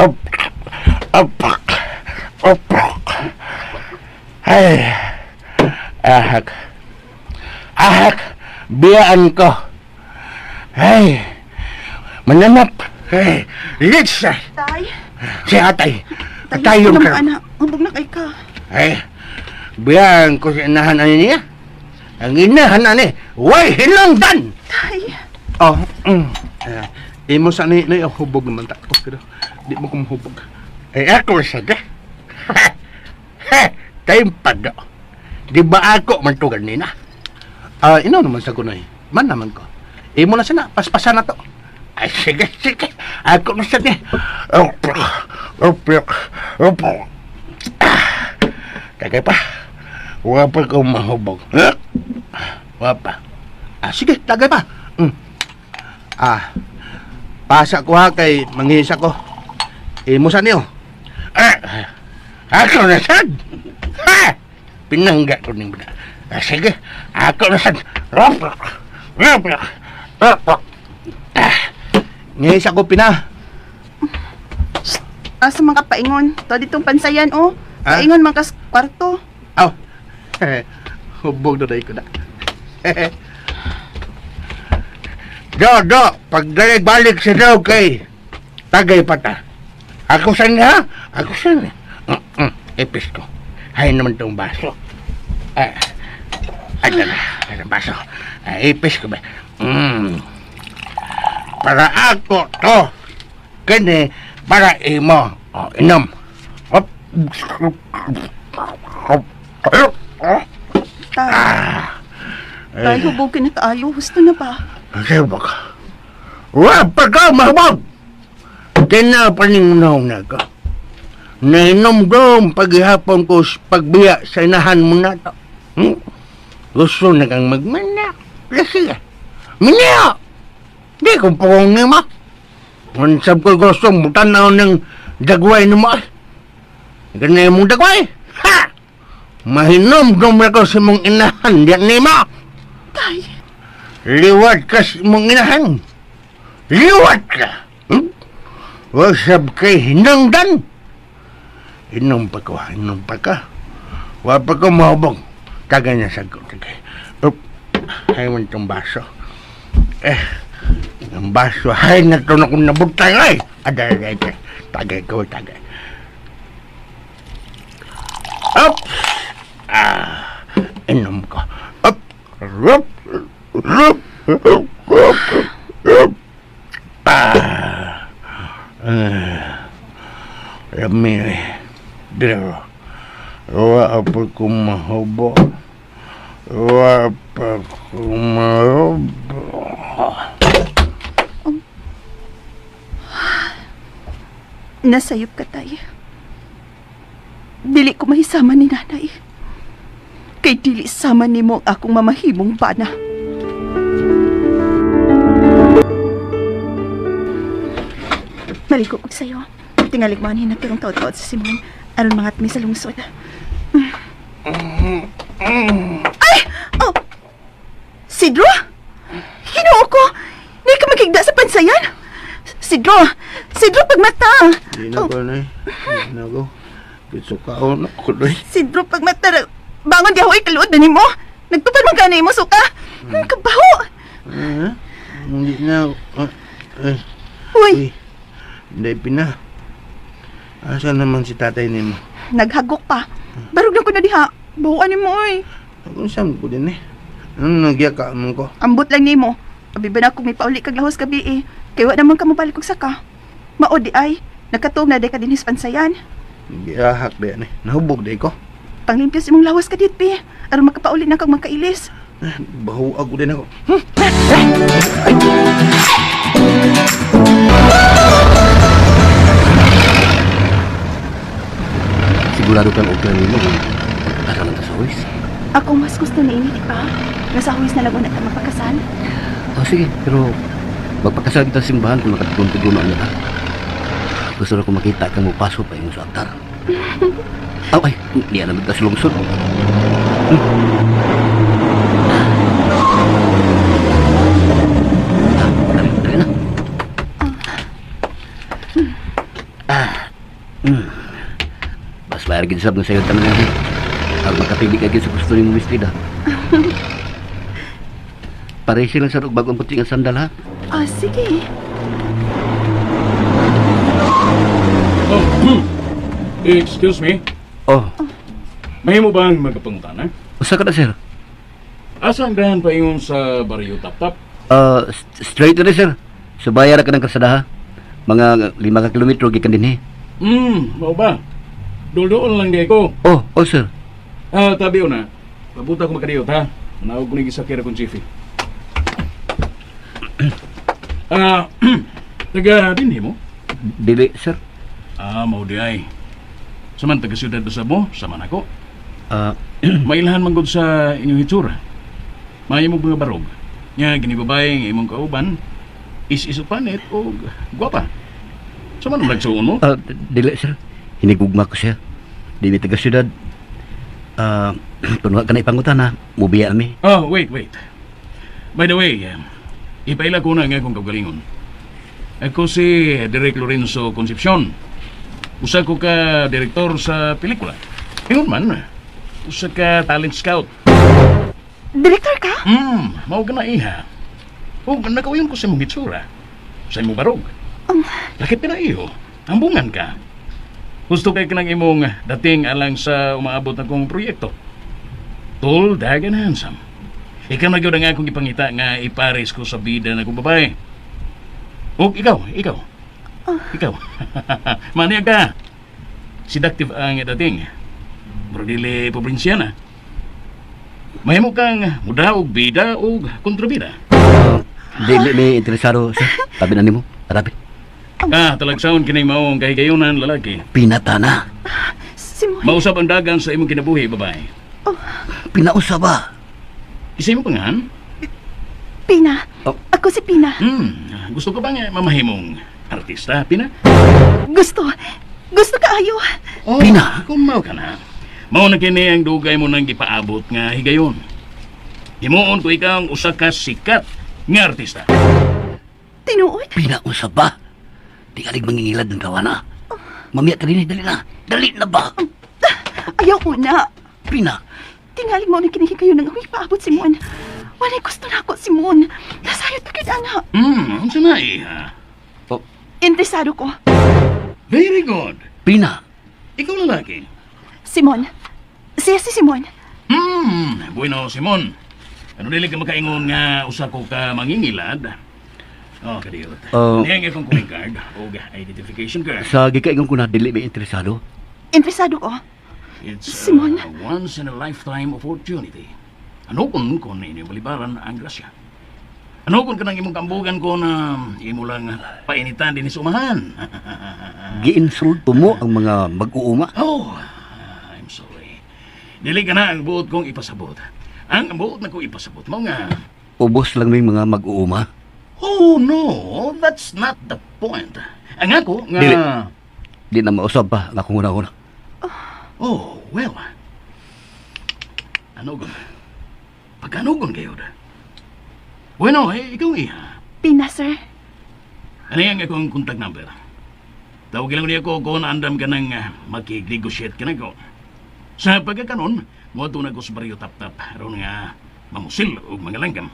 Op, op, op. Ay. Ahak. Ahak. Biyaan ko. Ay. Mananap. Ay. Litsa. Tay, Si atay. tay, Atayon ano ka. anak? Hubog na kay ka. Ay, biyaan ko sa inahan ani niya. Ang inahan ani, way hinungdan! Tay, Oh, Ah, imo sa ni ni hubog naman ta ko pero di mo ko mahubog. Ay ako sa da. Time pa do. Di ba ako man to ganina? Ah, ino naman sa kunay. Man naman ko. Imo na sana, paspasan na to. Ay sige, sige. Ako na sa ni. Oh, oh, oh, Ah, tagay pa. Wa pa ko mahubog. Huh? Wa pa. Ah, sige, tagay pa. Ah, pasa ko ha kay mangisa ko. Imo sa niyo. Ah, ako na sad. Ha! Pinangga ko ning bida. Ah, sige, ako na sad. Rop, rop, rop. Ah, ngisa ko pina. asa mga paingon. To ditong pansayan oh. Ah? Paingon man kas kwarto. Aw. Hubog na dahil ko na. Do, do, pagdalig-balik sa daw kay tagay pata. Ako san ha? Ako san. Ipis ko. Hay naman tong baso. Ah, ay, tara, tara, baso. Ah, ipis ko ba? Para ako to. Kini, para imo. O, inom. Op. Tay, tay, hubog ka na kaayo. Husto na ba? Sibok. Wa pa ka mahubog! Tinaw pa ning na ko. Nahinomdom paghihapon ko sa pagbiya sa inahan mo na to. Hmm? Gusto na kang magmana. Kasi Minyo! Di ko pukong ni mo. Unsab ko gusto mo tanaw ng dagway ni mo. Ganyan mong dagway. Ha! Mahinomdom na ko sa mong inahan diyan ni mo. Tay, Liwat ka sa mong inahan. Liwat ka. Hmm? Wasab kay hinangdan. Inom pa ko, inom pa ka. Wa pa ko mahubog. Tagay na sagot. Tagay. Up. Hay man itong baso. Eh, ang baso. Hay na ito na kung nabutang ay. Aday, aday, aday. Tagay ko, tagay. Up! Ah, inom ko. Up! Rup! Rup! Rup! Rup! Rup! Ah! Ah. Lami eh. Pero, wa pa ko mahubo. Wa pa ko mahubo. Nasayop ka, tay. Dili ko mahisama ni nanay. Kay dili sama nimo ang akong mamahimong bana. Maligo ko sa'yo. Tingalig mo anhin nagkarong taod-taod sa Simon. Aron mga mi sa lungsod. Ay! Oh! Sidro? Hinoo ko! Hindi ka magigda sa pansayan! Sidro! Sidro, pagmata! Di na ko na eh. Di na ko. Kisukaon ako na eh. Sidro, pagmata! Bangon di ako ikaluod na nimo! Nagtupad man ka na imo, suka! Ang kabaho! Ah, hindi na. Ah, eh, Uy, uy. Hindi pina. Asa naman si tatay nimo? Naghagok pa. Barog na ko na diha. Bahuan nimo, oy. Ako saan ko din eh. Ano nagyaka mo ko? Ambot lang nimo. Abi ba na kung may pauli kag lahos gabi eh. Kay wa naman ka mobalik og saka. Mao di ay. Nakatuog na di ka dinhis pansayan. Giahak ba yan eh. Nahubog di ko. Panglimpyos imong lawas ka dit, pi. Aron makapauli na kag makailis. Ah, bahuag ko din ako. Sigurado kang okay nimo. Pagkakasal lang ta sa huwis. Ako mas gusto na ini, di ba? Nasa huwis na lang una ta mapakasal. Oh, sige, pero magpakasal kita sa simbahan kung nakatugong-tugong na ta. Gusto na ko makita kang mupaso pa ingon sa altar. Oh, ay, di na ta sa lungsod. Ah, dali, dali na. Ah, mm. Bas bayar gid sab nga sayo tanan nga. Aron makapili ka gid sa gusto nimo mistida. Parehas lang sa og bagong puti nga sandal ha. Ah, sige. Oh, excuse me. Oh, Mahimo bang magpangutana? usa ka na sir. Asa ang dahan paingon sa Barrio Taptap? Ah, straight na sir. Subaya ra ka ng kalsada ha. Mga 5 ka kilometro gikan dinhi. Mao ba? Duldoon lang di ko. Oh, oh sir. Ah, tabi na. Pabuta ko makadiyot ha. Manawag ko ni gisakira kong chiefy. Ah, taga dinhi mo? Dili sir. Ah, mao di ay. Saman taga siyudad ba sa mo? Sama nako. Ah, Mailhan man gud sa inyong hitsura. Maayo mo mga barog. Nya gini babae nga imong kauban is isupanit o gwapa. Sama man nagsuon mo? Dili sir. Hinigugma ko siya. Di mi taga syudad. Ah, kuno ka na ipangutana, mubiya mi. Oh, wait, wait. By the way, ipaila ko na nga akong kaugalingon. Ako si Derek Lorenzo Concepcion. Usa ko ka direktor sa pelikula. Ingon man, usa ka talent scout. Direktor ka? Mao ka na iha. O nakauyon ko sa imong hitsura. Sa imong barog. Lakit pa na iyo. Ambungan ka. Gusto kay kanang imong dating alang sa umaabot na kong proyekto. Tall, dark, and handsome. Ikaw na gyud ang akong ipangita nga ipares ko sa bida na kong babae. O ikaw, ikaw. Ikaw. Maniag ka. Seductive ang dating. Pero dili probinsyana. Mahimo kang mudaog bida o kontrabida. Dili mi interesado sir. Tabi na nimo. Tabi. Ah, talagsaon kini maong kahigayunan lalaki. Pinatana. Simon. Mausap ang dagan sa imong kinabuhi, babae. Pinausa ba? Isa mo pangahan? Pina. Oh. Ako si Pina. Gusto ko bang mamahimong artista, Pina? Gusto. Gusto kaayo. Oh, Pina? Kung mao ka na. Mao na kini ang dugay mo nang gipaabot nga higayon. Himuon ko ikaw ang usa ka sikat nga artista. Tinuod. Pinausa ba? Di kalig mangingilad ng kawana. Mamiya ka rin eh. Dali na. Dali na ba? Ayaw ko na. Pina. Tingaling mo na kinihigayon ng akong ipaabot, Simon. Walay gusto na ako, Simon. Nasayot ka kid, ana. Unsa na iha? Oh, Interesado ko. Very good. Pina. Ikaw lalaki. Simon. Siya si Simon. Bueno, Simon. Ano dili ka makaingon nga usa ko ka mangingilad? Oh, kadiyot. Oh. Niya ang akong calling card o identification card. Sa gikaingon ko na dili may interesado. Interesado ko. It's Simon. a once in a lifetime opportunity. Ano kung inyo balibaran ang grasya? Ano kung kanang imong kambugan ko na imo lang painitan din sa umahan? Giinsulto mo ang mga mag-uuma. Oh, I'm sorry. Dili ka na ang buot kong ipasabot. Ang buot na kong ipasabot mo nga. Ubos lang may mga mag-uuma. Oh no, that's not the point. Ang ako nga. Dili. Di na mausab pa ang akong una-una. Oh, well. Ano gon? Pagkanugon kayo da? Bueno, eh, ikaw iha. Pina, sir. Ano yung akong contact number? Tawag lang niya ko kung andam ka ng makig-negotiate ka na ko. Sa pagkakanon, mo na ko sa baryo tap-tap. Aron nga mamusil o mga langgam.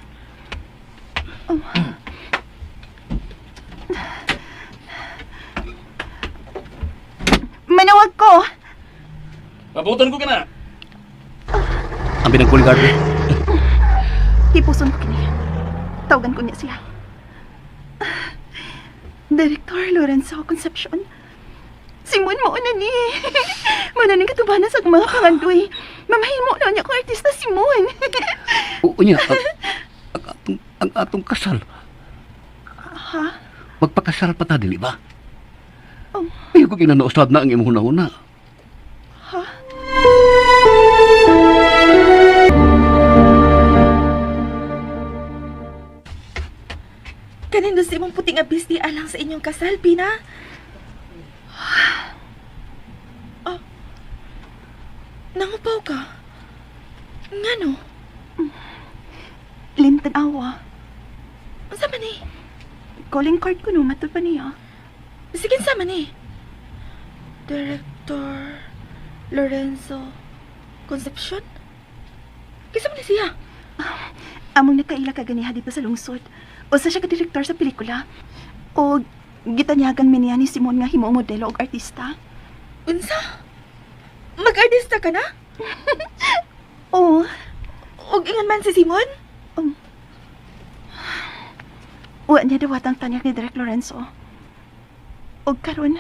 Manawag ko. Pabutan ko ka na! Ang pinang card. Hipuson ko kini. Tawagan ko niya siya. Director Lorenzo Concepcion. Simon mo na ni. Muna ni katubanan sa mga pangandoy. Mamahimo na niya kong artista Simon. Oo niya. Ang atong kasal. Ha? Magpakasal pa ta, dili ba? Oh. Ayaw ko kinanausab na ang imong una-una. Ha? Kanino si imong puting abis di alang sa inyong kasal, Pina? Ah, nangupaw ka? Ngano? Lintan awa. Unsa man ni? Calling card ko no, matul pa niya. Sige, unsa man ni? Director Lorenzo Concepcion? Kinsa man ni siya? Among nakaila ka ganiha dito sa lungsod. Usa siya ka direktor sa pelikula. O gitanyagan mi niya ni Simon nga himo modelo og artista. Unsa? Mag-artista ka na? Oo. Og ingon man si Simon? Wa niya dawatang tanyag ni Direk Lorenzo. Og karon.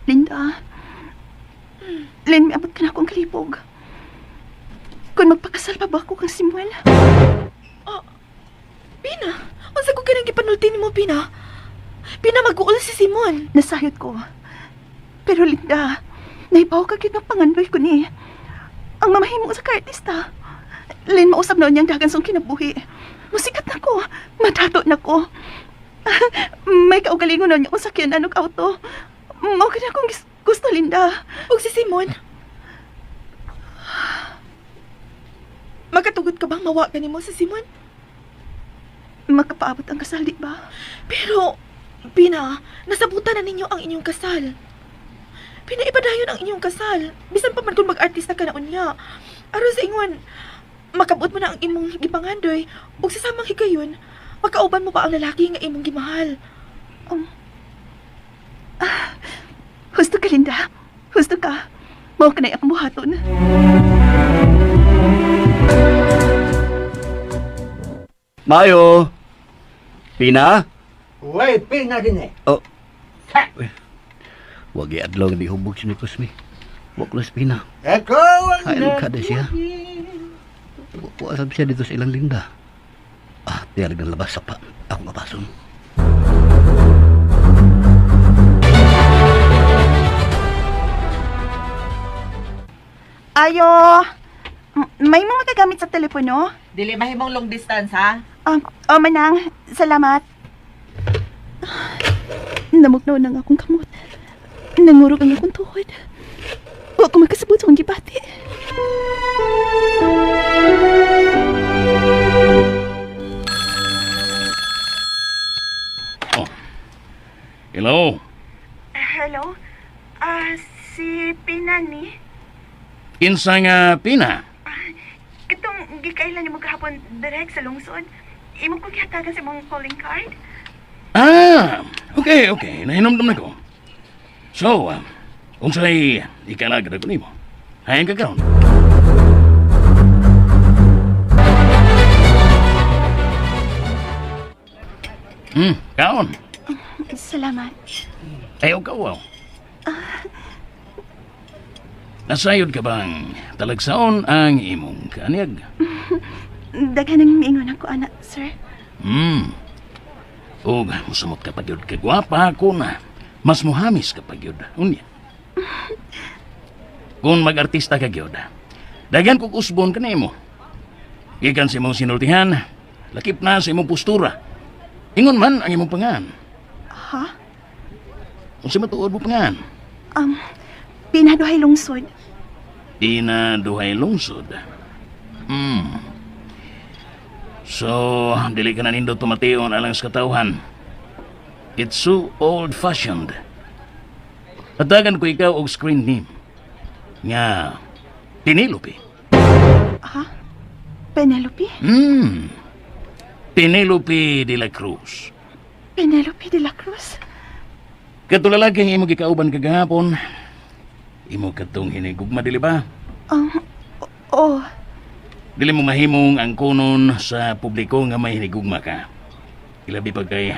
Linda. Lin, miabot ka na akong kalibog. Kung magpakasal pa ba ako kang Samuel? Pina, unsa ko kanang gipanulti nimo, Pina? Pina, mag-uul si Simon. Nasayod ko. Pero Linda, naibaw ka gyud ng pangandoy ko ni. Ang mamahimo sa kaartista. Lin, mausap na niyang dagan sa kinabuhi. Musikat na ko. Madato na ko. May kaugalingon na niya kung sakyan anong auto. Mao ka na akong gusto, Linda. Og si Simon? Magkatugot ka bang mawa ka nimo si Simon? Makapaabot ang kasal, di ba? Pero, Pina, nasabutan na ninyo ang inyong kasal. Pina, ipadayon ang inyong kasal. Bisan pa man kung mag-artista ka na unya. Aron sa ingon, makabot mo na ang imong gipangandoy ug sa samang higayon, makauban mo pa ang lalaki nga imong gimahal. Husto ka, Linda. Husto ka. Mao ka na akong buhaton. Mayo! Pina? Way, pina din eh. Oh. Wag iadlaw nga di hubog si Cosme. Wag las Pina. Ikaw ang Ay, kada siya. Wa sab siya dito sa ilang linda. Ah, tiyalag ng labas sa pa. Ako mapason. Maayo. May mga kagamit sa telepono? Dili mahimong long distance ha. Oh, manang. Salamat. Namugnaw na nga akong kamot. Nangurog ang akong tuhod. Wa ko makasabot sa akong gibati. Oh. Hello. Hello? Si Pinani? Kinsa nga Pina? Itong gikailan nimo gahapon direct sa lungsod. Imo ko gihatagan sa imong calling card. Ah, okay, okay. Nahinomdom na ko. So, unsay ikalagad ko nimo? Hayan ka karon. Kaon. Salamat. Ayaw ka, wow. Nasayod ka bang talagsaon ang imong kaanyag? Daghan ang miingon ako, anak, sir. Ug musamot ka pagyud ka gwapa ko na. Mas muhamis ka pagyud. Unya. Kung mag-artista ka gyud, daghan kog usbon kanimo. Gikan sa imong sinultihan, lakip na sa imong postura. Ingon man ang imong pangan. Ha? Unsa matuod mo pangan? Pinaduhay lungsod. Di na duhay lungsod. So, dili ka na nindot pamation alang sa katawhan. It's so old-fashioned. Hatagan ko ikaw og screen name. Nga, Penelope. Ha? Penelope? Penelope de la Cruz. Penelope de la Cruz? Katulalaking imo gikauban kagahapon, imo katong hinigugma, dili ba? Oh, Dili mo mahimong ang kunon sa publiko nga may hinigugma ka. Ilabi pag kay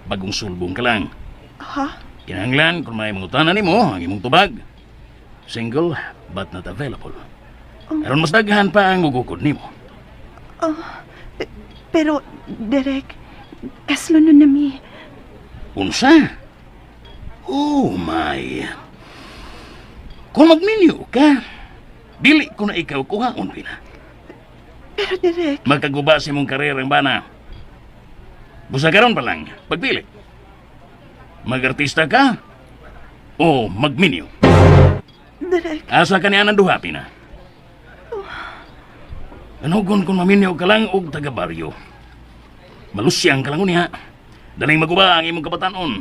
bagong sulbong ka lang. Ha? Kinahanglan kung may mangutana nimo ang imong tubag. Single but not available. Aron mas daghan pa ang mugukod nimo. Oh, pero, Derek, kaslo nun na mi. Unsa? Oh my. Kung magminyo ka, dili ko na ikaw kuhaon pina. Pero, Derek, Magkaguba sa imong karera ang bana. Busa karon pa lang, pagpili. Magartista ka o magminyo. Derek, Asa ka niya ng duha, Pina? Anugon kung maminyo ka lang og taga-baryo. Malusyang ka lang unya. Daling maguba ang imong kabatanon.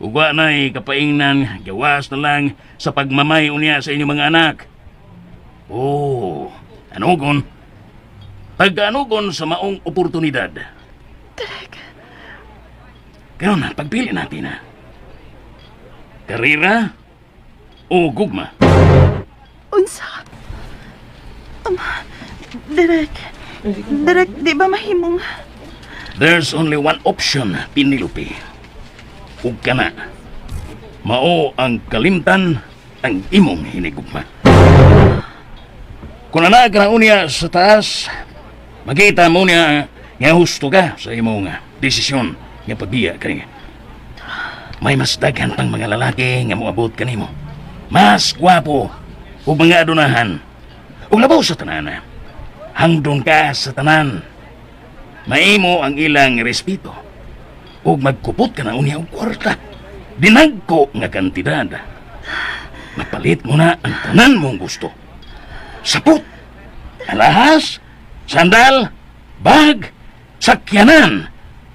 Ugwa na'y kapaingnan, gawas na lang sa pagmamay unya sa inyong mga anak. Oh, anugon. Pagkaanugon sa maong oportunidad. Derek, Karon, pagpili na, Pina. Karira o gugma? unsa? Derek, Derek, di ba mahimong... There's only one option, Penelope. Ug kana. Mao ang kalimtan ang imong hinigugma. Kung ana ka na unya sa taas, makita mo niya nga husto ka sa imong desisyon nga pagbiya kaniya. May mas daghan pang mga lalaki nga moabot kanimo. Mas gwapo ug mga adunahan. Ug labaw sa tanan. Hangdon ka sa tanan. Maimo ang ilang respeto. Ug magkupot ka na unya og kwarta. Dinagko nga kantidad. Mapalit mo na ang tanan mong gusto. Sapot, alahas, sandal, bag, sakyanan,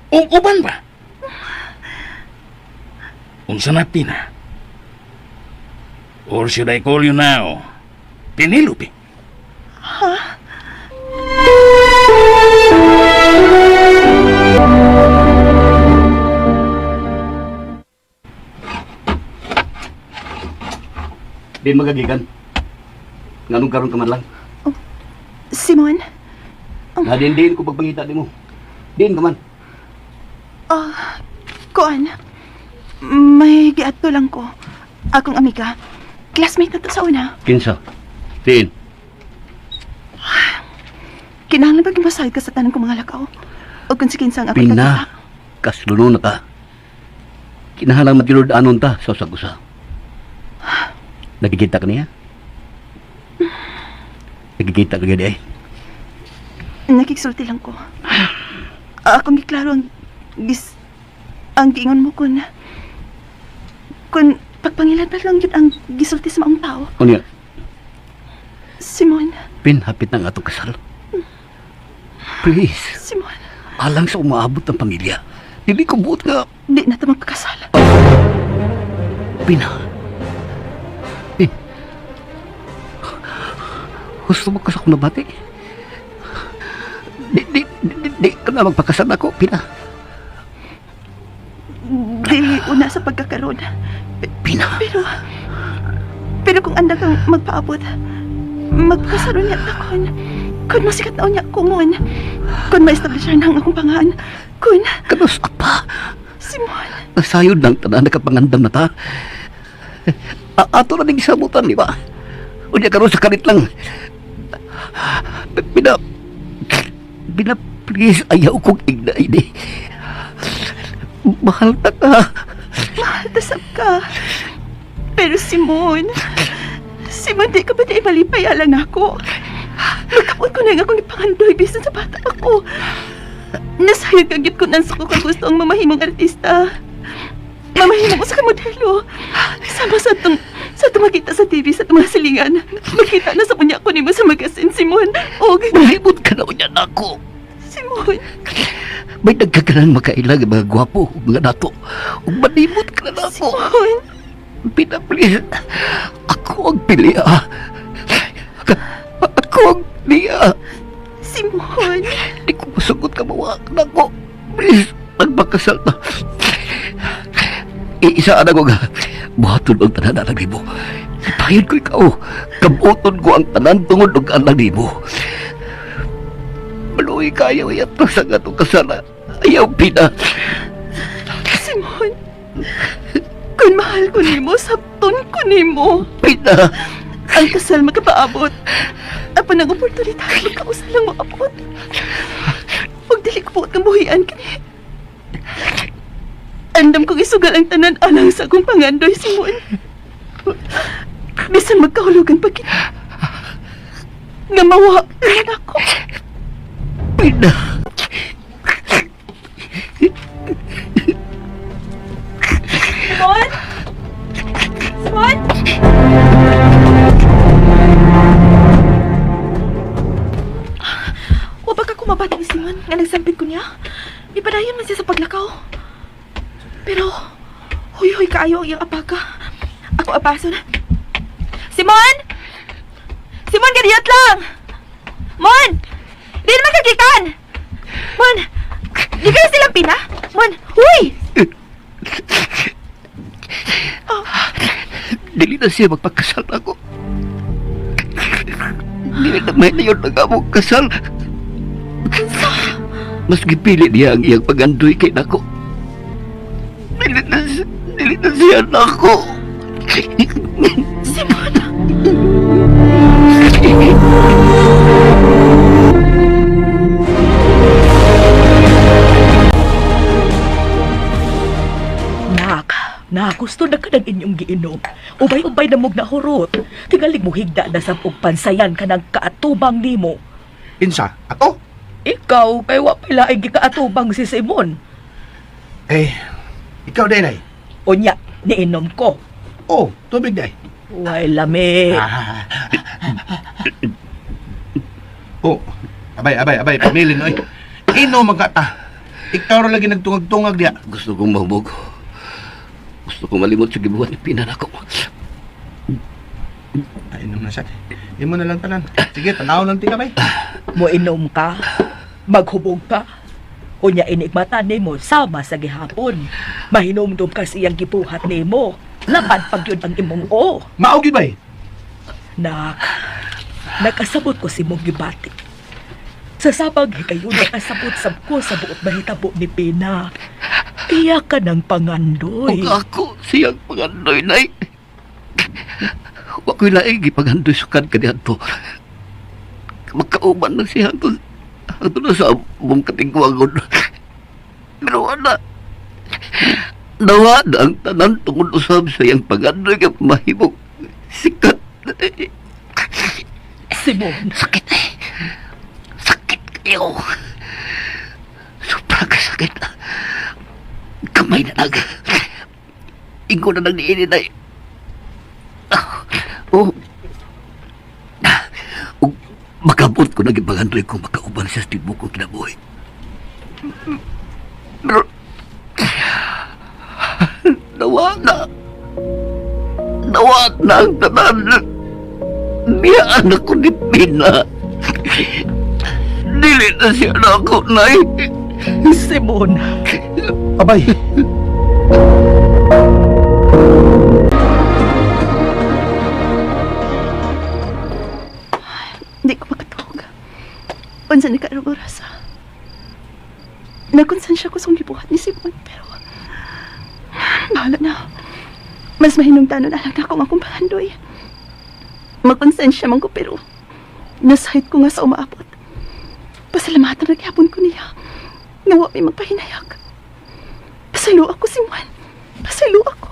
ug uban pa. Unsa na, Pina? Or should I call you now? Penelope. Di magagikan. Nganong karon ka man lang. Simon? Nadindiin ko pagpangita nimo. Diin ka man. Ah, kuan. May giadto lang ko. Akong amiga. Classmate na to sa una. Kinsa? Diin. Kinahanglan ba gimasahid ka sa tanan kong mga lakaw? O kung si kinsa ang akong Pina. kakita? Kasluno na ka. Kinahalang magilod anon ta sa usag-usa. Nagkikita ka niya? Nagkikita ka gani ay. Nakiksulti lang ko. Akong giklaro ang gis ang giingon mo kun pagpangilan pa lang yun ang gisulti sa maong tao. Unya, Simon, Pin, hapit na ang atong kasal. Please, Simon, alang sa umaabot ng pamilya. Dili ko buot nga. di na ta magpakasal. Pina. Pin. Gusto mo ka sa akong nabati? Di ka na magpakasal ako, Pina. Dili una sa pagkakaroon. Pina. Pero kung anda kang magpaabot, magpakasal unya ta kun masikat na unya ko mon, kun ma-establish na ang akong pangan, kun, Kanus apa? Simon, Nasayod ng tanan, nakapangandam na ta. Ato na ding sabutan, di ba? Unya karon sa kalit lang. Pina, Pina, please, ayaw kong igna ini. Mahal ta ka. Mahal ta sab ka. Pero Simon, Simon, di ka ba di malipay alang ako? Magkapot ko na nga akong ipangandoy bisan sa bata ako. Nasayod kang git ko nansa ko kang gusto ang mamahimong artista. Mamahimong usa ka modelo. Sama sa atong makita sa TV sa atong mga silingan. Makita na sa punya ko nimo sa magasin, Simon. Og, Malimot ka na unya nako. Simon, May nagkaganang makailang mga gwapo, mga dato. Ug manimot ka na nako. Simon. Pina, please. Ako ang pili, ah. Ako ang pili, ah. Simon. Di ko masugot ka mawa. Nako, please, nagpakasal na. Iisa na ko nga. Buhaton ang tanan alang nimo. Ipayod ko ikaw. Kabuton ko ang tanan tungod og alang nimo. Maluoy kayo yato sa atong kasala. Ayaw, Pina. Simon. Kung mahal ko nimo, sabton ko nimo. Pina. Ang kasal makapaabot. Apan ang oportunidad magkausal lang maabot. Huwag dili ko buot ng buhian kini. Andam kong isugal ang tanan alang sa akong pangandoy, Simon. Bisan magkahulugan pa kita. Nga mawa ka ako. Pina. Simon? Simon? Wa ba ka kumabati ni Simon nga nagsampid ko niya? Ipadayon man siya sa paglakaw. Pero, huy-huy kaayo ang iyang apaka. Ako apaso na. Simon! Simon, ganiyot lang! Mon! Di naman kagikan! Mon! Di kayo silang pina? Mon! Huy! Dili na siya magpakasal ako. Dili na may nayon ang among kasal. Mas gipili niya ang iyang pagandoy kay nako. Dili na siya nako. Simon! Nak, nak, gusto na ka ng inyong giinom. Ubay-ubay na mog na hurot. Tingalig mo higda na sa og pansayan ka ng kaatubang nimo. Insa, ako? Ikaw, kay wa pala ay gikaatubang si Simon. Eh, ikaw din ay. Unya, niinom ko. Oh, tubig day. Way lami. Oh, abay, abay, abay, pamilin oy. Ino magkata. Ikaw ra lagi nagtungag-tungag diya. Gusto kong mahubog. Gusto kong malimot sa gibuhat ni Pina nako. Ay, inom na siya. Imo na lang tanan. Sige, tanaw lang tika bay. Moinom ka, maghubog ka. Unya inigmata nimo sama sa gihapon. Mahinumdum ka sa iyang gibuhat nimo. Lapad pag yun ang imong o. Mao gyud bay. Nak, nakasabot ko si mong gibati. Sa sabag hikayon nakasabot sab ko sa buot mahitabo ni Pina. Iya ka ng pangandoy. Ug ako siyang pangandoy nay. Wa ko'y laing gipangandoy sukad kaniadto. Magkauban na siya hangtod hangtod na sa among katigwangon. Pero wala. Nawa na ang tanan tungod usab sa iyang pangandoy nga mahimong sikat. Simon. Sakit eh. Sakit kayo. Sobra ka sakit. Kamay na nag. Ingo na nagniini na. Oh. Ug makabot ko nagibagantoy ko makauban siya sa tibok ko kinabuhi. Pero nawa na. Nawa na ang tanan. Biyaan ako ni Pina. Dili na siya na ako, Nay. Simon. Abay. Hindi ko makatog. Unsa ni karong oras ah. Nagkonsensya ko sa gibuhat ni Simon, pero bahala na. Mas mahinungdanon na lang na ako nga akong pangandoy. Magkonsensya man ko pero nasahit ko nga sa umaabot. Pasalamatan na gyapon ko niya. Nawa may magpahinayag. Pasalo ako, Simon. Pasalo ako.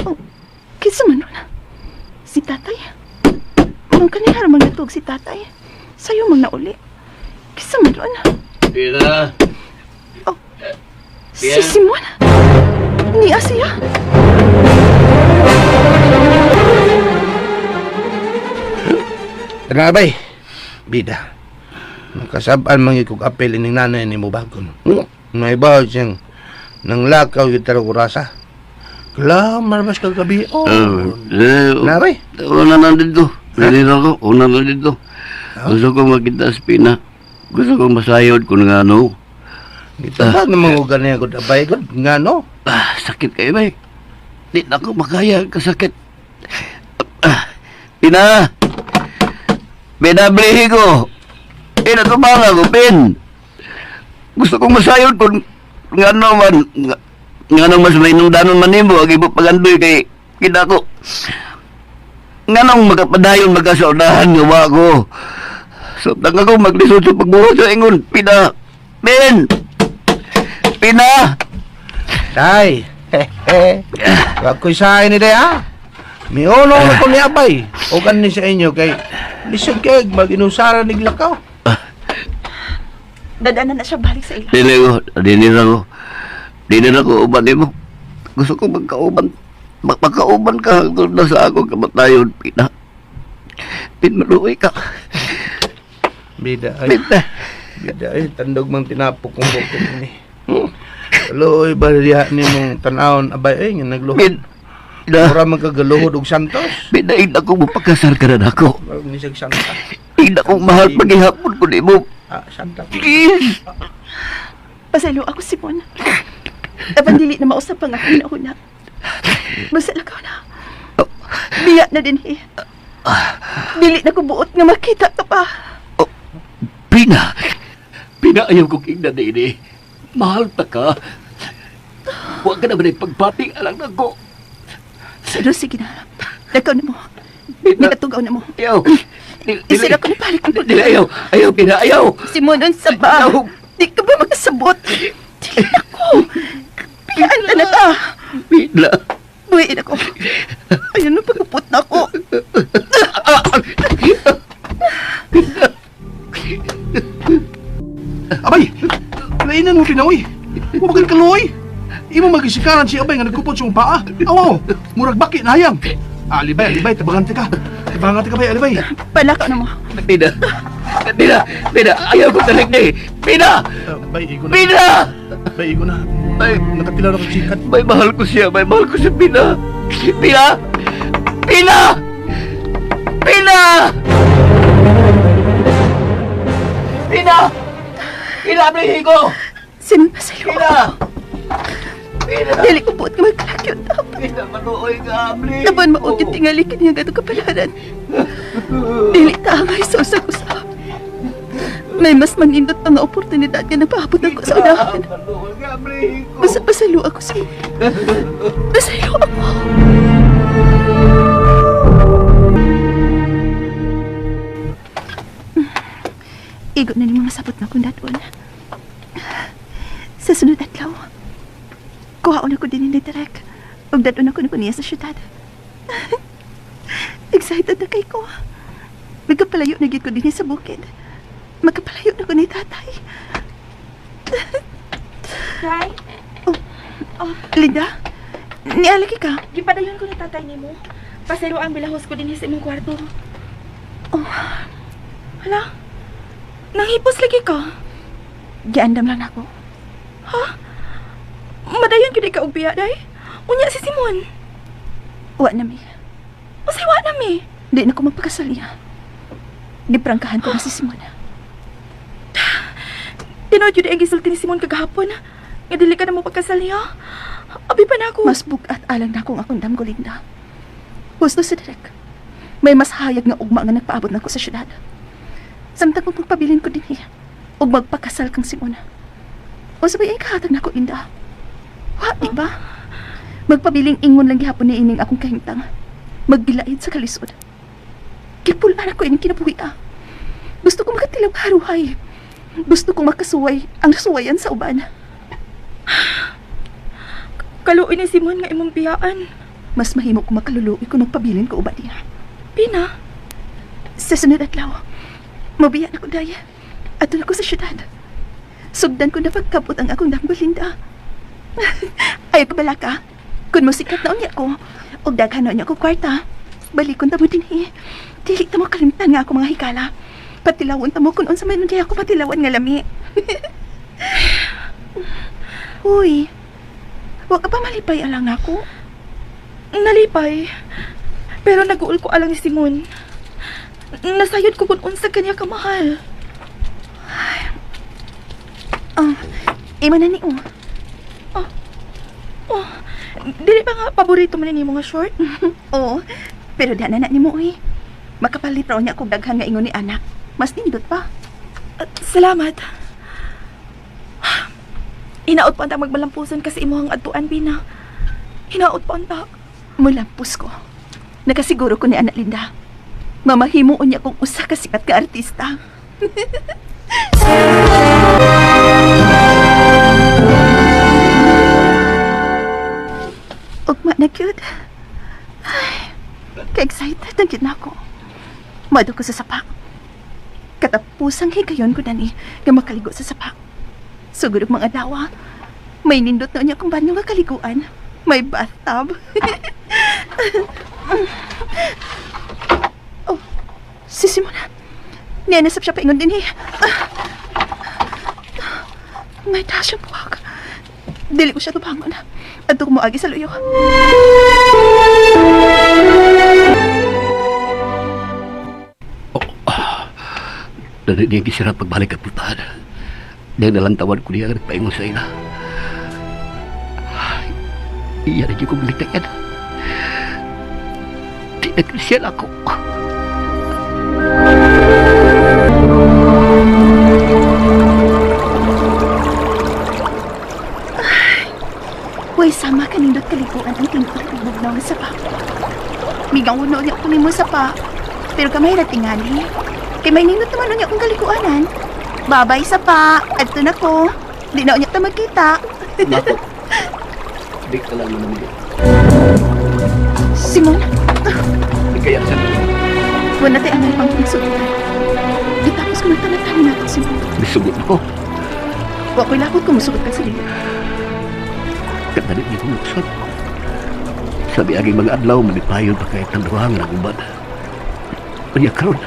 Oh, kinsa man nun? Si tatay. Mang kanihara mang natug si tatay. Sayo mang nauli. Kinsa man nun? Pina! Oh, si Simon. Niya siya. Tara, abay. Bida. Makasabaan man gyud kog apel ining nanay nimo bagon. May bawo siyang nang lakaw yung tarong orasa. Klamar mas kagabi. Oh. Nabay. Una na dito. Nandito ako. Una na dito. Gusto ko makita sa Pina. Gusto ko masayod kung nga ano. Gitubag na mga ugan niya gud abay gud nga no. Ah, sakit kayo ba? Di na ako makaya kasakit. Ah, Pina! Pina, blihi ko! Pina, tumanga ko, Pin! Gusto kong masayod kung nga ano man, nga ano mas may nungdanon man nimo, ang ibo pagandoy kay kita ko. Nga nang magkapadayon magkasaunahan nga wa ko. So, tanga ko maglisod sa pagbuhat sa ingon, Pina! Pin! Pina! Tay. Wag ko isahin ni day ha. Miuno na ko ni abay. O ni sa inyo kay lisod kay mag-inusara ni lakaw. Dadaanan na siya balik sa ila. Dili ko, dili na ko. Dili na ko uban nimo. Gusto ko magkauban. Magkauban ka hangtod na sa akong kamatayon, Pina. Pin, maluoy ka. Bida ay. Pina. Bida ay tandog mang tinapok kong bukod ni. Luoy ba diha nimong tan-awon abay ay nga nagluhod. Pin. Pina. Mura man kagaluhod og Santos. Pina, ina ko mapakasar ka na ako. Murag ni siyag Santa. Ina ko mahal paghihapon ko nimo. Ah, Santa. Please. Pasalo ako, Simon. Apan dili na mausap ang akong nauna. Basta lakaw na. Biya na din eh. Dili na ko buot nga makita ka pa. Pina. Pina, ayaw ko king nanini. Mahal ta ka. Huwag ka naman ay pagpati alang nako. Pero sige na. Lakaw na mo. Pina. Nikatugaw na mo. Ayaw. Isira ko na balik ang Dili, ayaw. Ayaw, Pina, ayaw. Simon, unsa ba? Ayaw. Di ka ba makasabot? Dili na ko. Biyaan na na ta. Pina. Buwiin ako. Ayun na, pagkupot na ako. Abay! Lainan mo pinawi. Huwag kang kaluoy. Imo magisikaran si Abay nga nagkupot sa paa. Aw, murag baki na hayang. Alibay, alibay, tabangan ka. Tabangan ka bay, alibay. Palakaw na mo. Pina. Pina. Pina. Ayaw ko talag ni. Pina. Bay, igo na. Pina. Bay, igo na. Bay, Nakatila na ko sikat. may mahal ko siya. May mahal ko si Pina. Pina. Pina. Pina. Pina. Pina, ablihin ko. Simon, pasalo Pina. ako. Pina. Dili ko buot nga magkalakyot. Pina, maluoy ka, ablihin Laban ko. maugit tingali kaniya gato kapalaran. Dili ta angay sa usag-usap. May mas manindot pa nga oportunidad nga napaabot ako sa unahan. Maluoy ka, ablihin ko. Basta pasalo ako sa Pasalo ako. Igo na ni mga sapot na kong dadon. Sa sunod adlaw, kuhaon ako din ni Derek. Ug dadon ako na ko niya sa syudad. Excited na kay ko. Magkapalayo na gyud ko dinhi sa bukid. Magkapalayo na ko ni tatay. Tay, Oh, Linda, nialagi ka. gipadayon ko ni tatay nimo. Pasero ang bilahos ko dinhi sa imong kwarto. Oh, Hala. Nanghipos lagi ka. Giandam lang ako. Ha? Madayon gyud ka og biya day. Unya si Simon. Wa na mi. Unsay wa na mi? Di na ko magpakasal niya. Giprangkahan ko na si Simon. Tinuod yun ang gisulti ni Simon kagahapon. Nga dili ka na mo pagkasal niya. Abi pa na ako. Mas bugat alang na akong akong damgo, Linda. Husto si Derek. May mas hayag nga ugma nga nagpaabot na ko sa syudad. Samtang kung pagpabilin ko dinhi, ug magpakasal kang Simona. O sabay ay kahatag na ko, Linda. Wa, di ba? Magpabiling ingon lang gihapon ni ining akong kahimtang. Maggilaid sa kalisod. Gipulaan ako ining kinabuhi ah. Gusto ko makatilaw haruhay. Gusto kong makasuway ang suwayan sa uban. Kaluoy ni Simon nga imong biyaan. Mas mahimo ko makaluluoy kung nagpabilin ko uban niya. Pina, Sa sunod adlaw, mabiya na ko daya. Ato na ko sa syudad. Sugdan ko na pagkabot ang akong damgo, Linda. Ayaw ko bala ka. Kung musikat na unya ko, og daghan na unya ko kwarta, balikon ta mo dinhi. Dili ta mo kalimtan nga ako mga hikala. Patilawon ta mo kung unsa man unya ako patilawan nga lami. Uy, wa ka pa malipay alang ako. Nalipay. Pero naguol ko alang ni Simon. Nasayod ko kung unsa kanya kamahal. Ah, imo na ni oh. Oh, dili ba nga paborito man ni mga short? Oo, pero di na na nimo oy. Makapalit raw niya kog daghan nga ingon ni anak. Mas nindot pa. Salamat. Hinaot pa unta magmalampuson kasi imuhang adtuan, Bina. Hinaot pa unta. Mulampos ko. Nakasiguro ko ni Anak Linda. Mamahimuon niya kung usa ka sikat ka artista. Ugma na cute. Ay, ka-excited ang cute na ako. Mado ko sa sapa. Katapusang higayon ko na ni nga makaligo sa sapa. Sugod og mga dawa. May nindot na niya kung banyo nga kaliguan. May bathtub. Oh, si Simona. Niya nasap siya paingon din eh. May taas siya buwag. Dili ko siya tubangon. Adto ko moagi sa luyo. Dali niya gisira pagbalik ka putahan. Dahil nalantawan ko niya nagpaingon sa ila. Ay, iya na ko bilitayan. Di na krisyal ako. Way sama kanindot kaliguan ang tinuod ug bugnaw nga sapa. Migaw na unya ko nimo sapa. Pero kamay ra tingali. Kay may nindot naman unya akong kaliguanan. Babay sapa. Adto na ko. Di na unya ta magkita. Nako. Di ka lang namigay. Simon, Di kaya sa wala tay anay pang pinagsugitan. Gitapos ko nagtanatan nato Simon. Bisugot ko. Wa ko'y lakot kung musugot ka sa dili. Kadali niya kong luksod. Sabi aging mga adlaw, malipayon pa kahit ang duhang naguban. Kanya karon.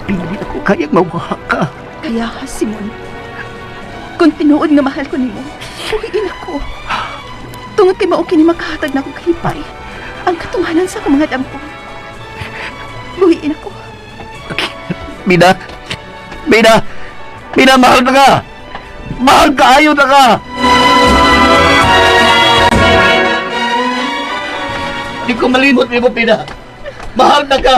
Hindi ako kayang mawaha ka. Kaya ha, Simon, kung tinuod nga mahal ko nimo, buhiin ako. Tungod kay mao kini makahatag na akong kalipay, ang katunganan sa akong mga dampo. Buhiin ako. Bida! Bida! Bida, mahal na ka! Mahal ka, ayaw na ka! Hindi ko malimot mo, Bida. Mahal na ka!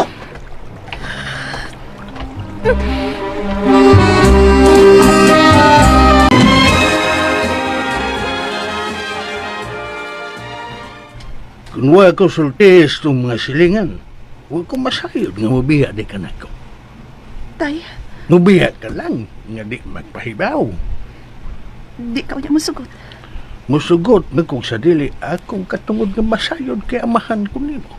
Kung wala ko sultis itong mga silingan, huwag ko masayod nga mubiya di ka nako. Tay, Mubiya ka lang nga di magpahibaw. di ka unya musugot. Musugot na kung sa dili akong katungod nga masayod kay amahan ko nimo.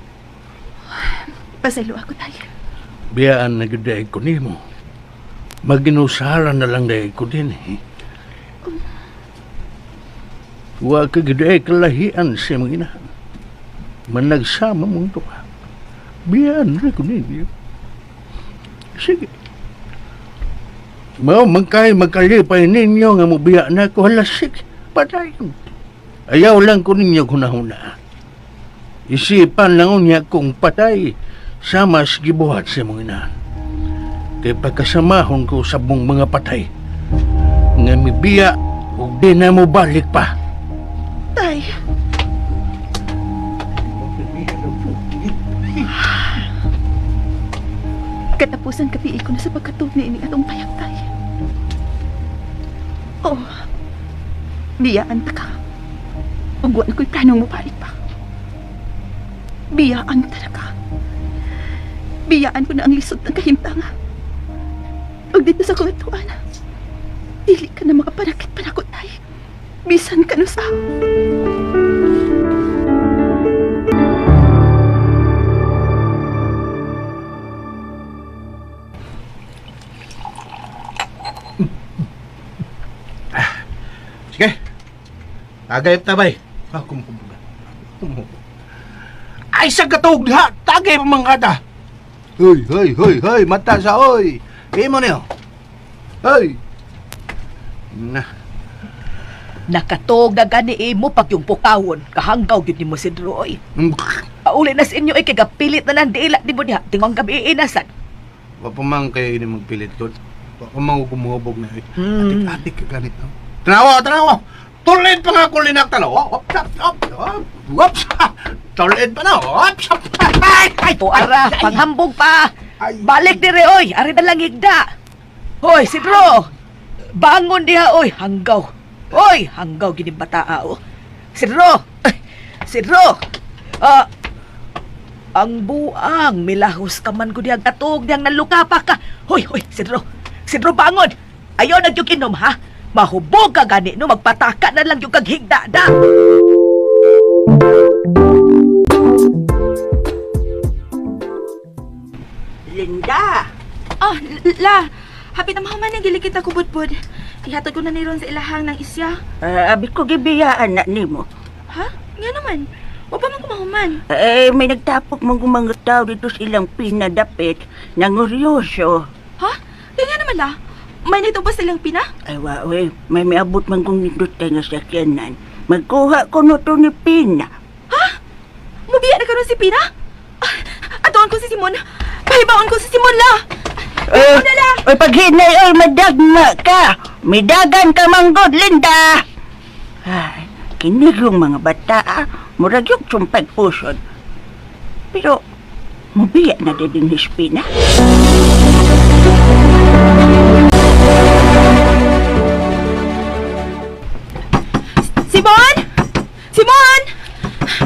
Pasaylo ako, tay. Biyaan na gyud dahil ko nimo. Maginusara na lang dahil ko din eh. Wa ka gyud ay kalahian sa imong inahan. Managsama mong duha. Biyaan na ko ninyo. Sige. Mao man kay magkalipay ninyo nga mobiya na ko halasik. Padayon. Ayaw lang ko ninyo hunahuna. Isipan lang unya kung patay sama sa gibuhat sa imong inahan. Kay pagkasamahon ko sa mong mga patay, nga mibiya ug di na mo balik pa. Tay. Katapusan kapi ko na sa pagkatug ni ining atong payag, tay. Oh, biyaan ta ka. Ug wa na ko'y planong mobalik pa. Biyaan ta na ka. Biyaan ko na ang lisod ng kahimtang. Ug dito sa kungatuan, dili ka na makapanakit pa nako, tay. Bisan ka no sa. Sige. Tagay tabay. Ah, kumukubuga. Ay, sa katog diha. Tagay pa mga kata. Hoy, hoy, hoy, hoy. Mata sa hoy. Imo niyo. Hoy. Na. Nakatog na gani imo pag yung pukawon. Kahanggaw gyud nimo si Droy. Pauli na sa inyo ay kay gapilit na nang diila di mo diha. Tingong gabi inasan. Wa pa man kayo ini magpilit ko. Wa pa man ko kumuhubog na. Atik-atik ka ganit. No? Tanawa, tanawa. Tulid pa nga ko linak tanawa. Op, op, op, op. Oops. Tulid pa na. Oops. Ay, ay, O ara, panghambog pa. Balik dire oy, ari na lang higda. Hoy, Sidro. Bangon diha oy, hanggaw. Oy, hanggaw gini bataa oh. Sidro. Ay, Sidro. Ah, ang buang milahos ka man ko diha katog diyang naluka pa ka. Hoy, hoy, Sidro. Sidro bangon. Ayaw na gyud inom ha. Mahubog ka gani no, magpataka na lang yung kag higda da. Linda! Oh, la. Hapit na mahuman ang gilikit ako budbud. Ihatod ko na ni ron sa ilahang ng isya. Abi ko gibiyaan na nimo. Ha? Nga naman. Wa pa man ko mahuman. Eh, may nagtapok mong mga tao dito sa ilang pinadapit. Nanguryoso. Ha? Kaya nga naman la. May nito ba silang pina? Ay, wa, we. May miabot man kong nindot kay nga sakyanan. Magkuha ko no to ni Pina. Ha? Mubiya na karon si Pina? Ah, atuan ko si Simon. Pahibaon ko si Simon la. Eh, na la. oy, paghinay, oy, madagma ka. Midagan ka manggod, Linda. Ay, kini yung mga bata, ah. Murag yung sumpag pusod. Pero, mubiya na din ni Pina. Simon! Simon!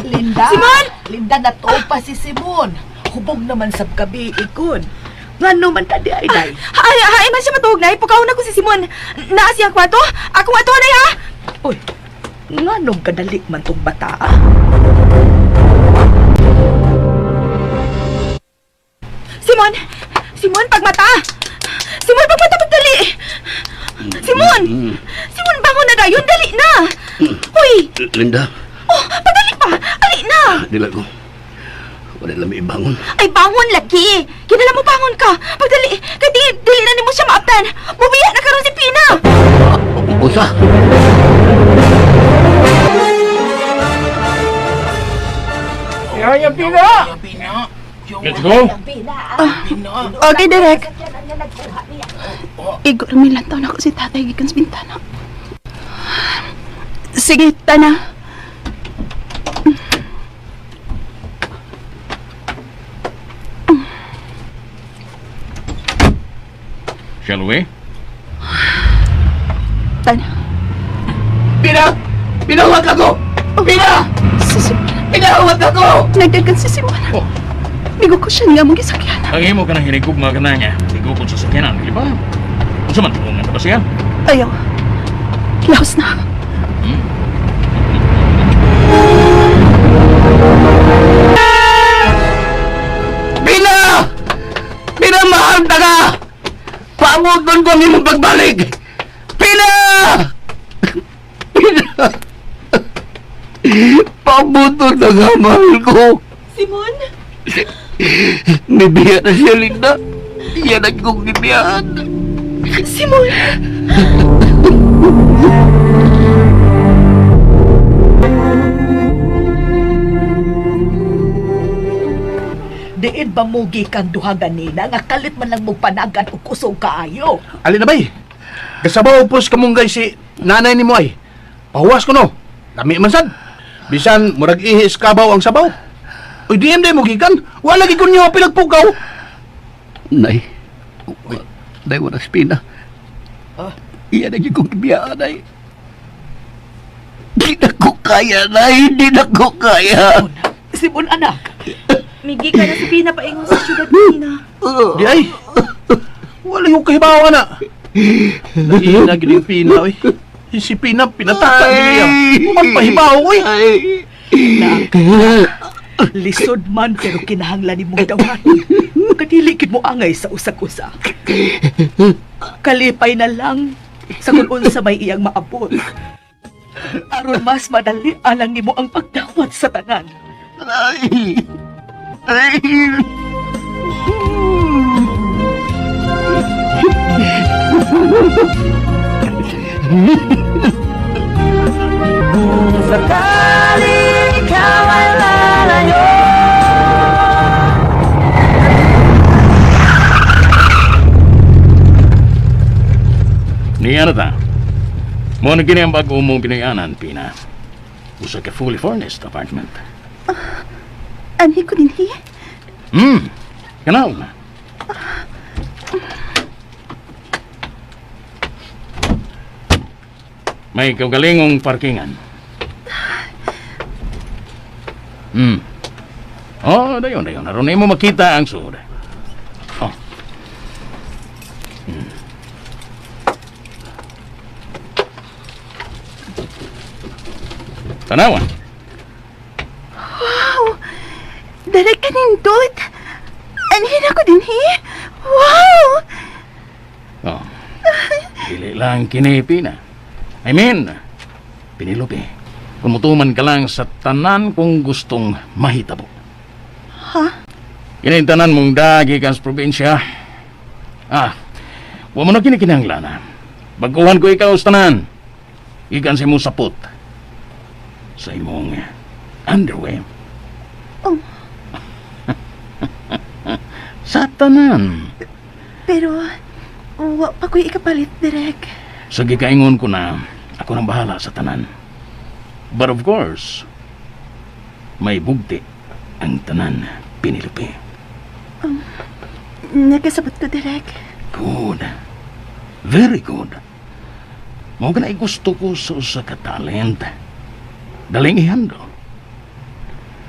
Linda! Simon! Linda, natupa si Simon. Hubog naman sa gabi ikon. Ngano man ta di ay day? Ay, ay, man siya matuog na. Ipukaw na ko si Simon. Naa siyang kwarto. Akong ato na ha. Uy, nganong kadali man tong bata ah? Simon! Simon, pagmata! Simon, pagmata, pagdali! Simon! Simon, bangon na dayon, dali na! Uy! Linda, Oh, padali pa! Ali na! dila ko. Wala lang ibangon. Ay, bangon lagi! Kinala mo bangon ka! Pagdali! Kay di, dili na nimo siya maabtan! Mubiya na karon si Pina! Unsa? Let's go. Okay, Derek. Igor, milantaw na ko si tatay gikan sa bintana. Sige, tana. Shall we? Tana. Pina! Pinawag ako! Pina! Si Simon. Pinawag ako! Nagdagan si Simon. Oh. Migo ko siya nga mong gisakyan. Ang imo ka nang hinigug mga kananya. Higugod sa sakyanan, di ba? Unsa man tulungan na ba siya? Ayaw. Laos na. Pina! Pina, mahal ta ka! Paabuton ko ang imong pagbalik! Pina! Pina! Paabuton na nga, mahal ko! Simon? Nibiya na siya, Linda. Yan ang kong gibiyahan. Simon! Diin ba mo gikan duha ganina nga kalit man lang mo panagan og kusog kaayo? Alin na bay? Kasabaw pos kamunggay si nanay ni mo ay. Pahuwas ko no. Lami man sad. Bisan murag ihi kabaw ang sabaw. Uy, DM day mo gikan. Wala gi kunyo pinagpukaw. Nay, nay, wala spina. Iyan ang kong gibiyahan, nay. Di na ko kaya, nay. Di na ko kaya. Simon anak, Migi ka na si Pina paingon sa syudad Pina. Di ay. Wala yung kahibaw na. Nahihina gid yung Pina oy. Si Pina pinataka gid niya. Magpahibaw oy. Ay. lisod man pero kinahanglan nimong dawat. Kadili gid mo angay sa usag-usa. Kalipay na lang sa kung unsa may iyang maabot. Aron mas madali alang nimo ang pagdawat sa tanan. Ay. Ay. Niya na ta. Mo na kini ang bago mong pinayanan, Pina. Usa ka fully furnished apartment. Anhi ko dinhi. Kanaw na. May kaugalingong parkingan. Oh, dayon, dayon. Aron mo makita ang sud. Oh. Tanawa. Wow! Dara kanindot. Anhi na ko dinhi. Wow! Oh. Dili lang kini Pina. I mean, Penelope. Kung mutuman ka lang sa tanan kung gustong mahitabo. Ha? Kini tanan mong dagi kan sa probinsya. Ah, wa mo na kini kinahanglan. Baguhan ko ikaw sa tanan. Ikan sa imong sapot. Sa imong underwear. Oh. Sa tanan. Pero wa pa ko'y ikapalit, Direk. Sa gikaingon ko na, ako nang bahala sa tanan. But of course, may bugti ang tanan, Penelope. Nakasabot ko, Direk. Good. Very good. Mao ka na gusto ko sa usa ka talent. Daling ihando.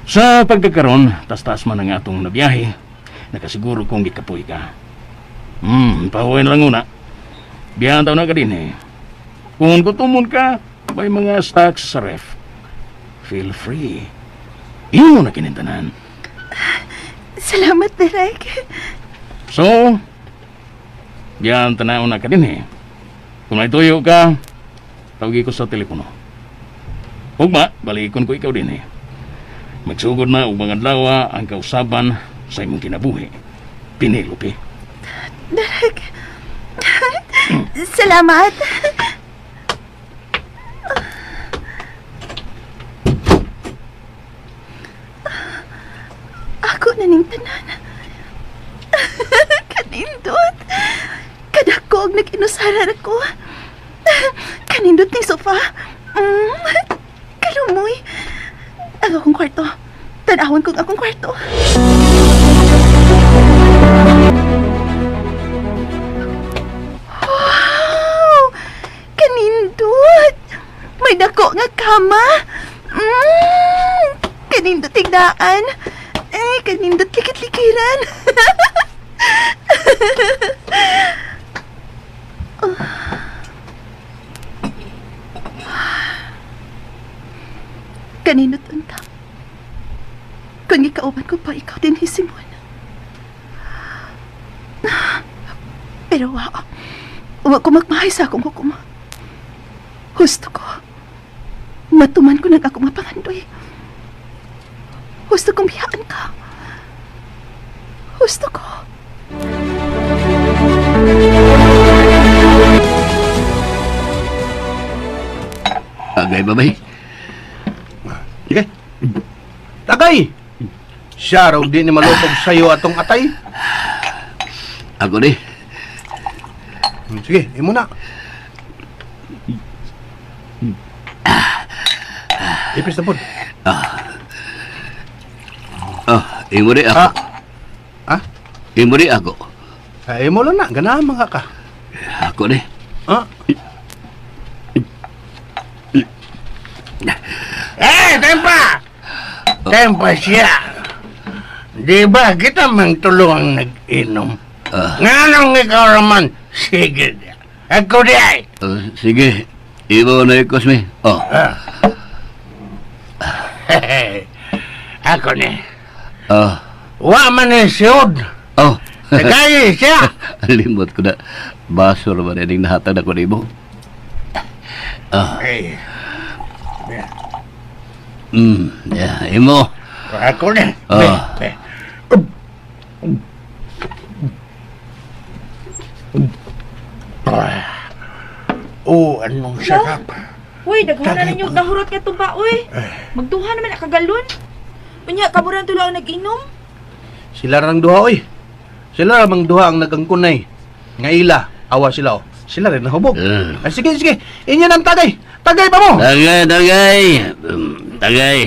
Sa pagkakaron, tas-tas man ang atong nabiyahe, nakasiguro kong gikapoy ka. Pahuwain lang una. Biyahan taon na ka din eh. Kung gutomon ka, may mga stocks sa ref. Feel free. Iyo na kinintanan. Salamat, Direk. So, diyan tanaw na ka din eh. Kung may tuyo ka, tawagi ko sa telepono. Ugma, balikon ko ikaw din eh. Magsugod na og mga adlaw ang kausaban sa imong kinabuhi. Penelope. Direk. Salamat. Ako na ning tanan. Kanindot. Kadako og nag-inusaran ako. Kanindot ning sofa. Mm. Kalumoy. Ang akong kwarto. Tanawon kong akong kwarto. Wow! Kanindot! May dako nga kama. Mm, kanindot tigdaan. Eh, kanindot likit-likiran. Kanindot unta. Kung ikauban ko pa, ikaw din, Simon. Pero wa ko magmahay sa akong hukom. Husto ko. Matuman ko nang akong mapangandoy. Husto kong biyaan ka. Husto ko. Agay, babay. Sige. Tagay! Siya raw di ni malupog sa'yo atong atay. Ako ni. Sige, imo na. Ipis na po. Oh, imo ni ako. Ah. Ah? Imo ni ako. Ay, imo lang na. Ganahan mga ka. Ako ni. Ah? Eh, tempa! Tempa siya. Di ba kita mang tulungang nag-inom? Ah. Nganong ikaw raman? Sige. Ako di ay. Sige. Imo na yung Cosme. Oh. Ah. Ako ni. Oh. Wa man ni siyod. Oh. Tagay siya. Limot ko na. Baso naman ining nahatag ako nimo. Ah. Ay, Yeah, imo. ako ni. Ah. Be, be. Oh, anong sarap. Uy, daghan na Tagay ninyo pa. nahurot nga tuba, uy. Magduha naman akagalon. Unya, kaburan tulo ang nag-inom. Sila rang duha, oy. Sila ramang duha ang nagangkunay. Nga ila, awa sila, oh. Sila rin nahubog. Ay, sige, sige. Inyo nang tagay. Tagay pa mo. Tagay, tagay. Tagay.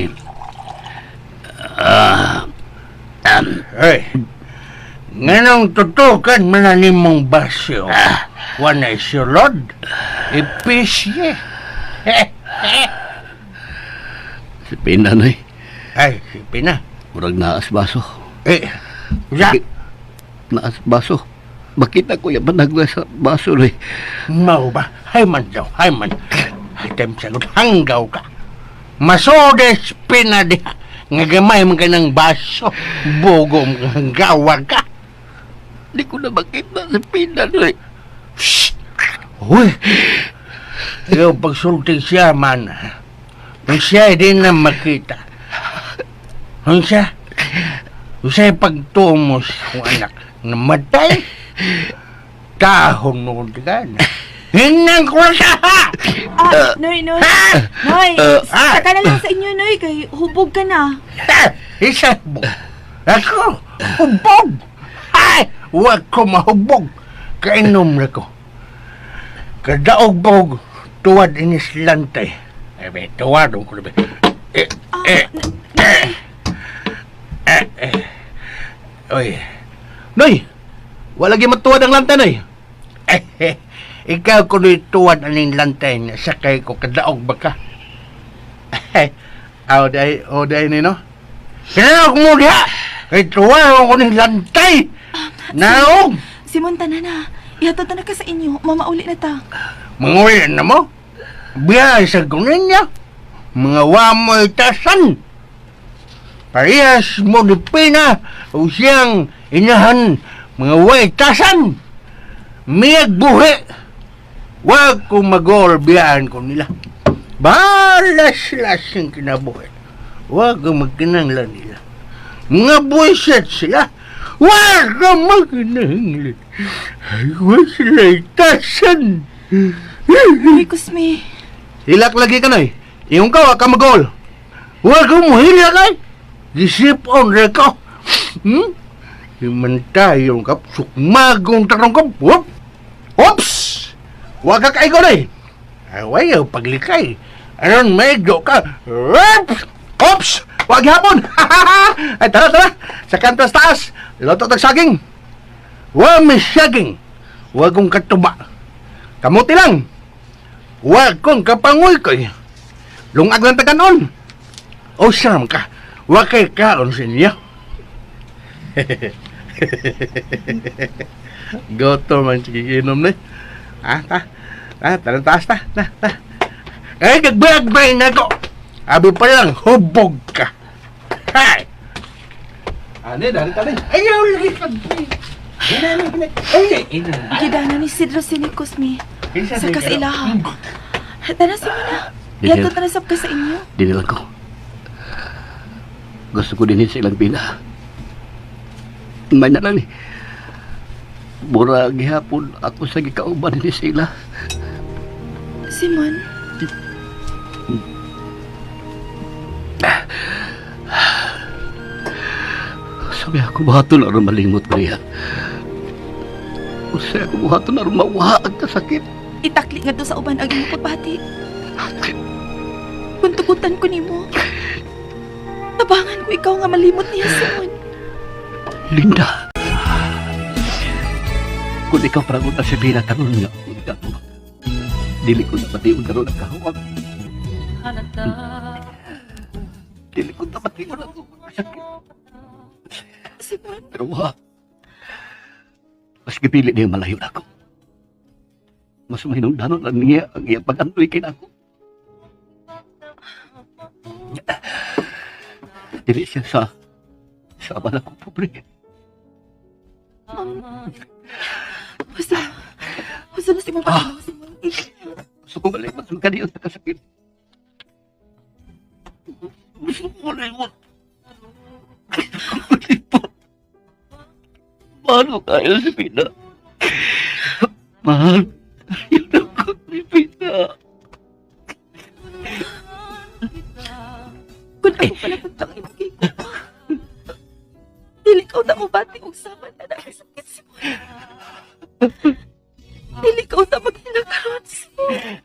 Ah. Hey. Nganong tutukan man na nimong basyo. Wala sulod. Ipisye. Si Pina, noy. Ay, si Pina. Murag naas baso. Eh, ya. Naas baso. Makita ko yung panagwa sa baso, noy. Mau ba? Hay man daw, hay man. Ay, tem sagot, hanggaw ka. Masudes Pina diha. Nga gamay man ka ng baso. Bugom ka, hanggawa ka. Di ko na makita si Pina, noy. Shh! Uy! Ikaw pagsulti siya man. Kung siya di na makita. Kung siya, kung siya pagtumos kung anak namatay, tahon mo ka na. Hinang ko siya! Ah, Noy, Noy. Noy, saka na lang sa inyo, Noy, kay hubog ka na. Isa hubog. Ako, hubog! Ay, huwag ko mahubog. Kainom na ko. Kadaog-bog, tuwad inis lantay. Ay, may tuwad ko na. Eh, eh, eh, eh, eh. Oy, Noy, wala lagi matuwad ang lantay, Noy. eh, eh, ikaw ko no'y tuwad aning lantay na sakay ko kadaog ba ka? Eh, aw, day, o, day ni, no? Sinawag mo diha! Kay tuwad ko ng lantay! Naog! Simon, tanan na. Ihatod na ka sa inyo. Mamauli na ta. Manguli na mo? Biya sa gunin niya. Mga wamoy tasan. Parehas mo ni Pina o siyang inahan mga way tasan. Miyag buhi. Wag ko magol biyaan ko nila. Bahala sila siyang kinabuhi. Wag ko magkinanglan nila. Mga buwisit sila. Wag ko magkinanglan. Ay, wag sila itasan. Uy, Kusmi. Hilak lagi ka, Noy. Iyong ka, wag ka magol. Wag ko muhila kay. Gisipon re ko. Himantayong kap, sukmagong tarong kap. Whoop! Oops! Wag ka kaigo, Noy. Ay, wayaw paglikay. Aron medyo ka. Whoop! Oops! Wag hapon! Ay, tara, tara! Sa kanto sa taas! Luto tag saging! Wa may saging. Wag kong katuba. Kamuti lang! Wag kong kapangoy koy. Lungag lang taganon! O sam ka. Wa kay kaon sa inyo. Goto man sige inom ni. Ah, ta. Ah, tara taas ta. Na, ta. Ay, nagbagbay na ko. Abi pa lang, hubog ka. Hay! Ane, dari tani. Ayaw lagi pagbay. Gidana ni Sidro si ni Cosme. Sa kas ilaha. Tara si na. Dili. Yato na sab ka sa inyo. Dili lang ko. Gusto ko din sa ilang pila. May na lang ni. Mura gihapon ako sa gikauban ni sila. Simon, Sabi ako buhaton aron malimot ko niya. Usay ako buhaton aron mawha ang kasakit. Itakli nga to sa uban ang imong pagbati. Kung tugutan ko nimo, tabangan ko ikaw nga malimot niya, Simon. Linda. Kung ikaw parang si Pina karon nga, kung ikaw, dili ko na pati karon ang kahuwag. Dili ko na pati ang kasakit. Simon, Pero wa, mas gipili niya malayo na ako. Mas mahinungdanon lang niya ang iyang pag-antoy kay nako. Dili siya sa abala ko, pobre. Basta, basta na Simon pa Simon. Gusto ko malimot ang kaniyang kasakit. Gusto ko malimot. Gusto ko malimot. Mahal mo kayo si Pina. Mahal kayo ako si Pina. Kung ako pala puntang imong ko. Dili ka na mabati og sama na nakasakit, Simon. Dili ka na maghilakaron, Simon.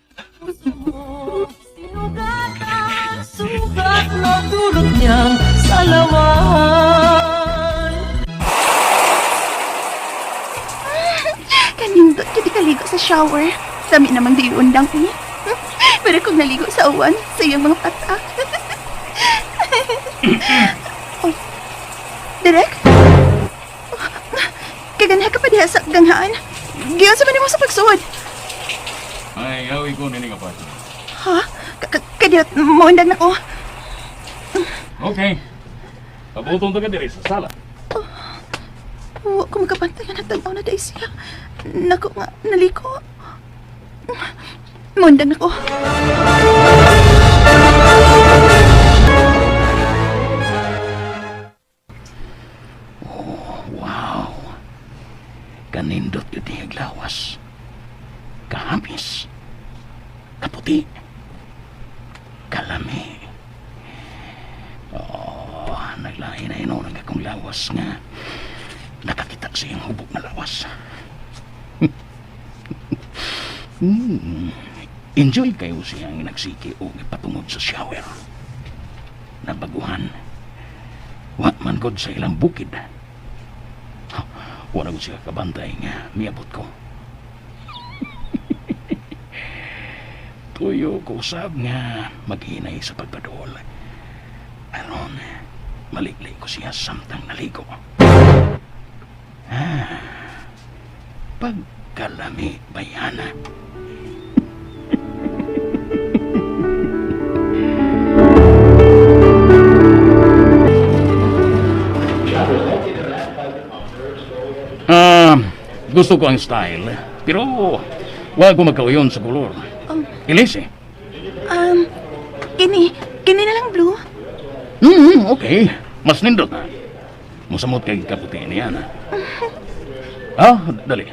Sinugatan, sugat na dulot niyang salawan. Kanindot kiti kaligo sa shower. Sami namang di undang eh. Pero kung naligo sa uwan, sa iyong mga patak. Oy, Derek? Kaganha ka pa diha sa ganghaan. Giyon sa man mo sa pagsuod. Ay, awi ko nini nga party. Ha? Kadiyot, maundang na ko. Okay. Pabutong ta ka diri sa sala. Wa ko makabantay nga nagtanaw na dahil siya. Nako nga, naliko. Maundang na ko. Wow. Kanindot yun niya lawas. Kahamis. Kaputi. Kalami. Oh, naglahi na ino ng akong lawas nga nakakita sa iyang hubog na lawas. Enjoy kayo siyang nagsiki o patungod sa shower. Nabaguhan. Wa man god sa ilang bukid. Wala ko siya kabantay nga miabot ko. Tuyo ko usab nga maghinay sa pagpadol. Aron, maligli ko siya samtang naligo. Ah, pagkalami bayana. Ah, gusto ko ang style, pero wag ko magkauyon sa kolor. Ilis eh. Kini na lang blue. Okay. Mas nindot na. Musamot kay kaputi niya na. Ah, dali.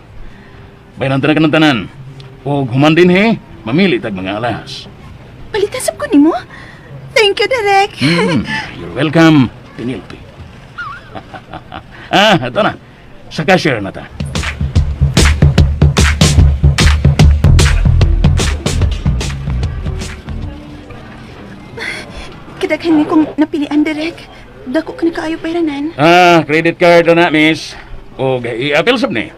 Bayaran tanan ka ng tanan. Og human din he, mamili tag mga alas. Palitan sab ko nimo. Thank you, Derek. You're welcome, Penelope. Ah, ito na. Sa cashier na ta. Kadaghan ni kong napilian, Derek. Dako ka na kaayo bayranan. Ah, credit card na, miss. Og i-appeal sab ni.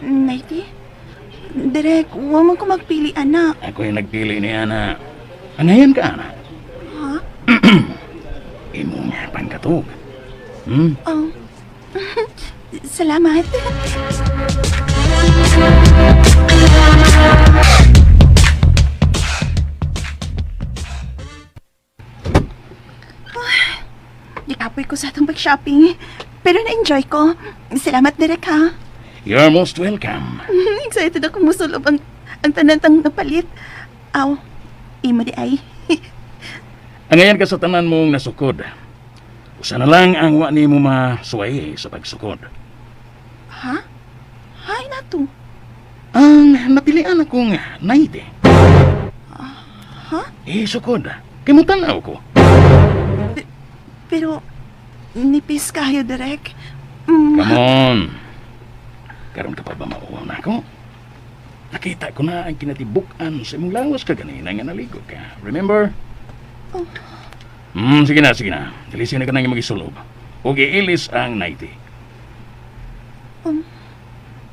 90? Derek, wa man ko magpili, anak. Ako yung nagpili ni Ana. Angayan ka, Ana. Ha? Imong pangkatug. Hmm? Oh. Salamat. Gikapoy ko sa atong pag-shopping. Pero na-enjoy ko. Salamat, Direk, ha? You're most welcome. Excited ako musulob ang tanan tang napalit. Aw, imo di ay. Ang ngayon ka sa tanan mong nasukod. Usa na lang ang wa nimo masuway sa pagsukod. Ha? Hay na to. Ang napilian akong naite. Ha? Eh, sukod. Kay mo tanaw ko. Pero, nipis kayo, Direk. Come on. Karon ka pa ba mauwaw na ako? Nakita ko na ang kinatibukan sa imong lawas ka ganina nga naligo ka. Remember? Oh. Sige na, sige na. Dilisin na ka nang magisulob. O giilis ang 90.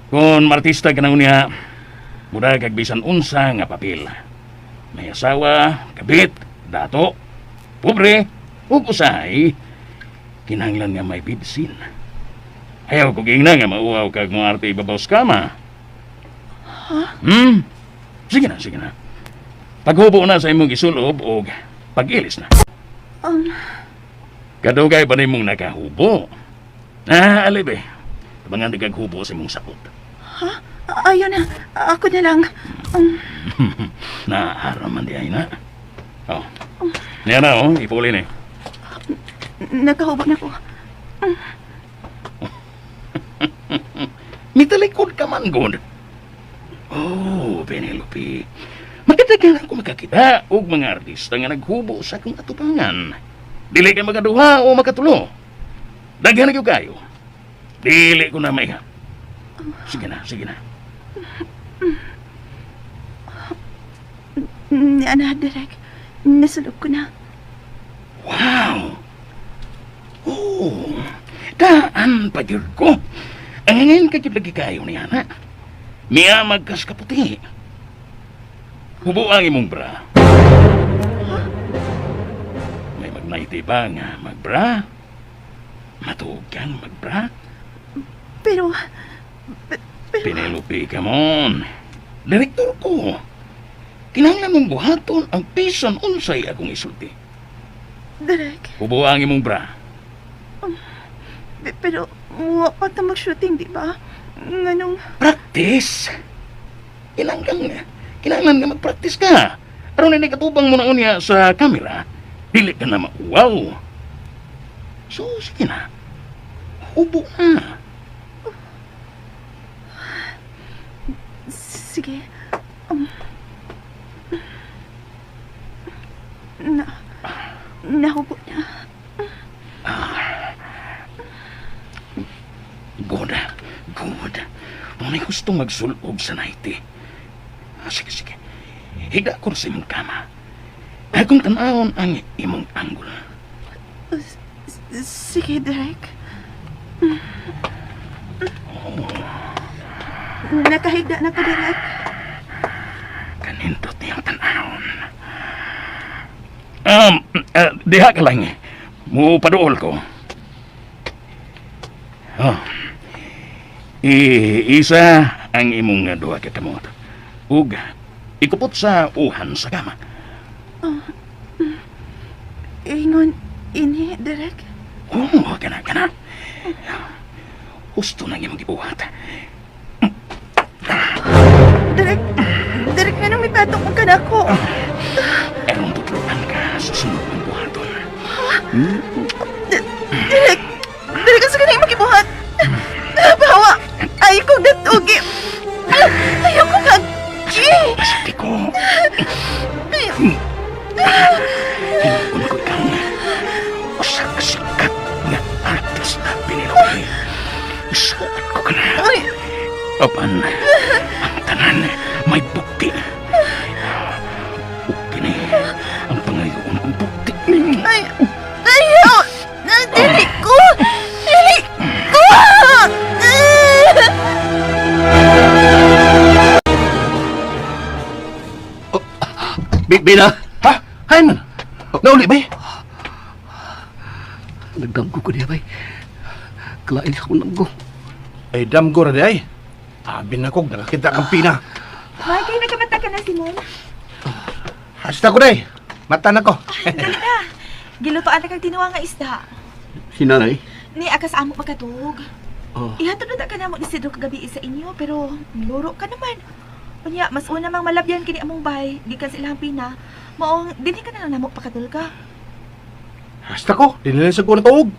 Kung martista ka na unya, mura kag bisan unsa nga papel. May asawa, kabit, dato, pobre, ug usahay, kinahanglan nga may bibsin. Ayaw ko gingna nga mauwaw kag mo arte ibabaw sa kama. Ha? Sige na, sige na. Paghubo na sa imong gisulob og pag-ilis na. Kadugay pa nimong nakahubo? Ah, alibe. Tabangan di kag hubo sa imong sakot. Ha? Ayaw na. Ako na lang. Naaraman di ay na. Oh. Niya na, oh. Ipuli ni. Nakahubo na ko. Mitalikod ka man, God. Oh, Penelope. Magkatagal ako makakita og mga artista nga naghubo sa akong atubangan. Dili kay makaduha o makatulo. Daghan na gyud kayo. Dili ko na maiha. Sige na, sige na. Ni ana, Direk. Nasulob ko na. Wow! Oh, daan pa gyud ko. Ang ngayon ka gyud lagi kayo niya na. Miya magkas kaputi. Hubo ang imong bra. May magnaiti ba nga magbra? Matuog kang magbra? Pero, Penelope, come on. Direktor ko. Kinahanglan mong buhaton ang bisan unsay akong isulti. Direk, Hubo ang imong bra. pero, wa pa ta mag-shooting, di ba? Nganong, Practice. Kinahanglan nga mag-practice ka. Aron hindi katubang mo na unya sa camera, dili ka na mauwaw. So, sige na. Hubo na. Sige. Nahubo na. Good. Good. Muna gusto magsulob sa nighty. Ah, sige, sige. Higa ko sa imong kama. Akong tan-awon ang imong angle. Sige, Direk. Nakahigda na ko, Direk. Kanindot niyang tan-awon. Diha ka lang. Mo paduol ko. Oh. Isa ang imong duha ka kamot. Ug ikupot sa uhan sa kama. Oh. Ingon, ini, Direk. Oh, kana, kana. Husto nang imong gibuhat. Direk, Direk, nga nung may patong ka na ako. Aron tutluan ka sa sunod mong buhaton. Direk, Direk, asa ka na imong gibuhat? Bawa, ay kong datugi. Ayaw ko kagi. Pasati ko. Hinuon ko ikaw nga. Usa ka sikat nga artista, Penelope. Isuot ko ka na. Apan, ang tanan may bukti. Ug kini ang pangayoon kong bukti nimo. Ay, ayaw! Dili ko! Dili ko! Bina! Ha? Hay man. Nauli ba? Nagdamgo ko niya, bay. Kalain sa akong damgo. Ay, damgo ra di ay. Abi na kog nakakita kang Pina. Mikey, nagkamata ka na, Simon. Hasta ko day. Mata na ko. Dali na. Gilutoan na kag tinuwa nga isda. Si nanay? Ni akas amo makatug. Oh. Ihatod na ta ka namo ni Sidro kagabi sa inyo pero luro ka naman. Unya, mas una mang malabyan kini among bay gikan sa ilang pina. Maong dinhi ka na lang namo pakadulga. Hasta ko, dinilin sa ko na tuog.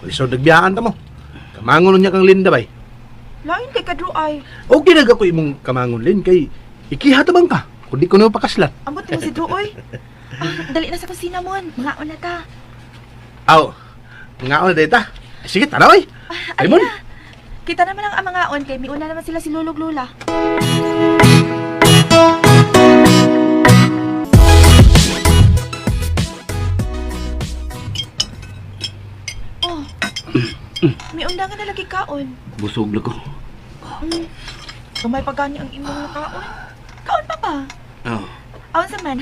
Lisod nagbiyaan ta mo. Kamangon niya kang Linda bay. Lain kay kadro ay. Okay na ko imong kamangon Lin kay ikiha ta bang ka? Kung di ko na pakaslat. Ambot mo si Drew oy. Ah, dali na sa kusina mon. Mga na ta. Aw, nga na data. Sige, tara oy. Ay Raymond. na. Kita naman ang mga on kay miuna naman sila si Lulog Lola. Oh. Miunda nga na lagi kaon. Busog na ko. Gamay pa gani ang imong kaon. Kaon pa ba? Oh. Aon sa man.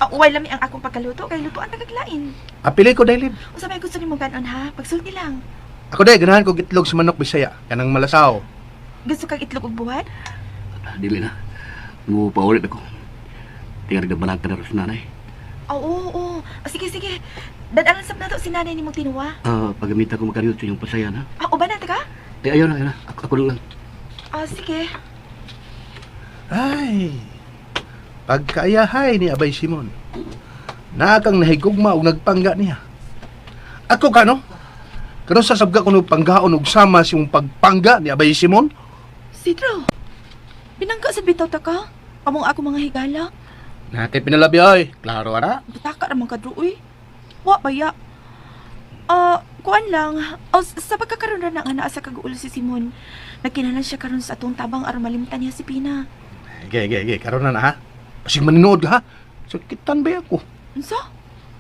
Uway lami ang akong pagkaluto kay lutuan tagaglain. Apili ko dahil. Unsa may gusto nimo kanon ha? Pagsulti lang. Ako dahil, ganahan ko itlog sa manok Bisaya. Kanang malasaw. Gusto kag itlog ug buhat? Dili na. Mupaulit ako. Tingnan nagdabalag ka na rin sa nanay. Oo, oo. Ah, sige, sige. Dadalan sab nato si nanay nimong tinuwa. Ah, pagamita ko makariyot sa inyong pasayan, ha? Ah, uban na ta ka? Eh, ayaw na, ayaw na. Ako na lang. Ah, sige. Ay, pagkaayahay ni Abay Simon. Nakang nahigugma og nagpangga niya. Ako kano? Kano sa sabga ko panggaon og sama si mong pagpangga ni Abay Simon? Sidro. Pinangka sa bitaw ta ka? Among ako mga higala. Nate pinalabi oy. Klaro ara. Butaka ra man kadro uy. Wa baya. Ah, kuan lang. Oh, sa pagkakaroon ra na nga naa sa kaguol si Simon. Nagkinahanglan siya karon sa atong tabang aron malimtan niya si Pina. Ge ge ge, karon na na ha. Pasig maninuod ka ha. Sakitan ba ako? Unsa?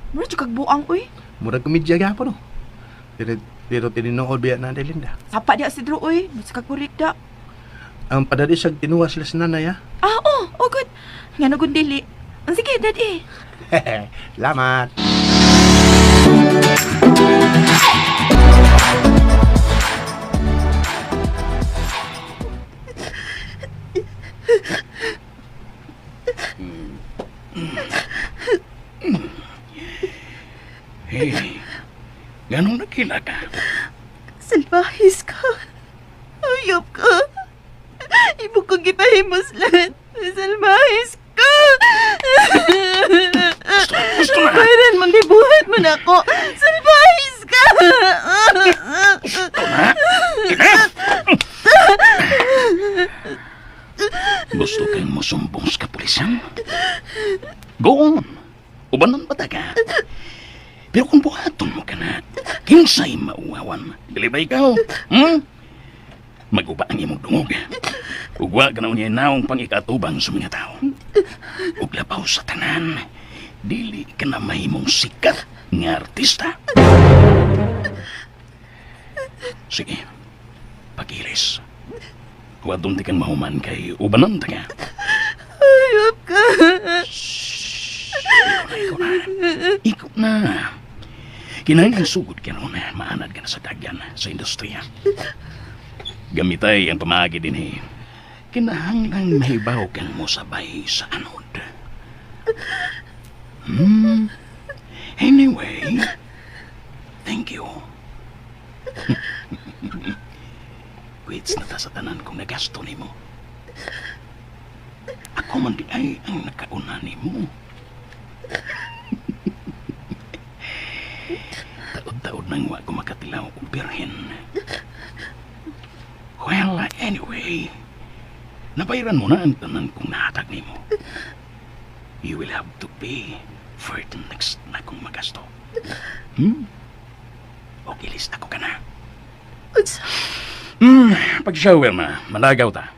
Mura jud kag buang uy. Murag komedya gyapon no. Pero pero tinuod biya na Linda. Sapa diha si Drew uy. Musa kag kurik da. Ang padali sa tinuwa sila sa nanay ha. Ah, oh, oh good. Nga no dili. Ang sige, daddy. Salamat. Hey, ganong nagkila ka? Salbahis ka. Uyop ka. Ibo kong gipahimuslan. Salbahis ka. Gusto na! Bayaran mong gibuhat mo na ako. Salbahis ka. Gusto na! Enough! Gusto kang musumbong sa kapulisan? Go on! Ubanon ba ta ka? Pero kung buhaton mo ka na, kinsay mauwawan. Dili ba ikaw? Hmm? Maguba ang imong dungog. Ugwa ka na unya naong pang-ikatubang sa mga tao. Ug labaw sa tanan, dili ka na mahimong sikat nga artista. Sige, pagilis. Huwag di kang mahuman kay ubanon ta ka. Uyop ka. Ikaw na, ikaw na. Ikaw na. Kinahanglan sugod ka noon, maanad ka na sa dagyan, sa industriya. Gamitay ang pamaagi din eh. Kinahanglan mahibaw kang mosabay sa anod. Anyway, thank you. Quits na ta sa tanan kong nagasto nimo. Ako man di ay ang nakauna nimo. Taod-taod nang wa ko makatilaw og birhen. Well, anyway, nabayran mo na ang tanan kong nahatag nimo. You will have to pay for the next na kong magasto. Okay, list ako ka na. Unsa? Pag-shower na, malagaw ta.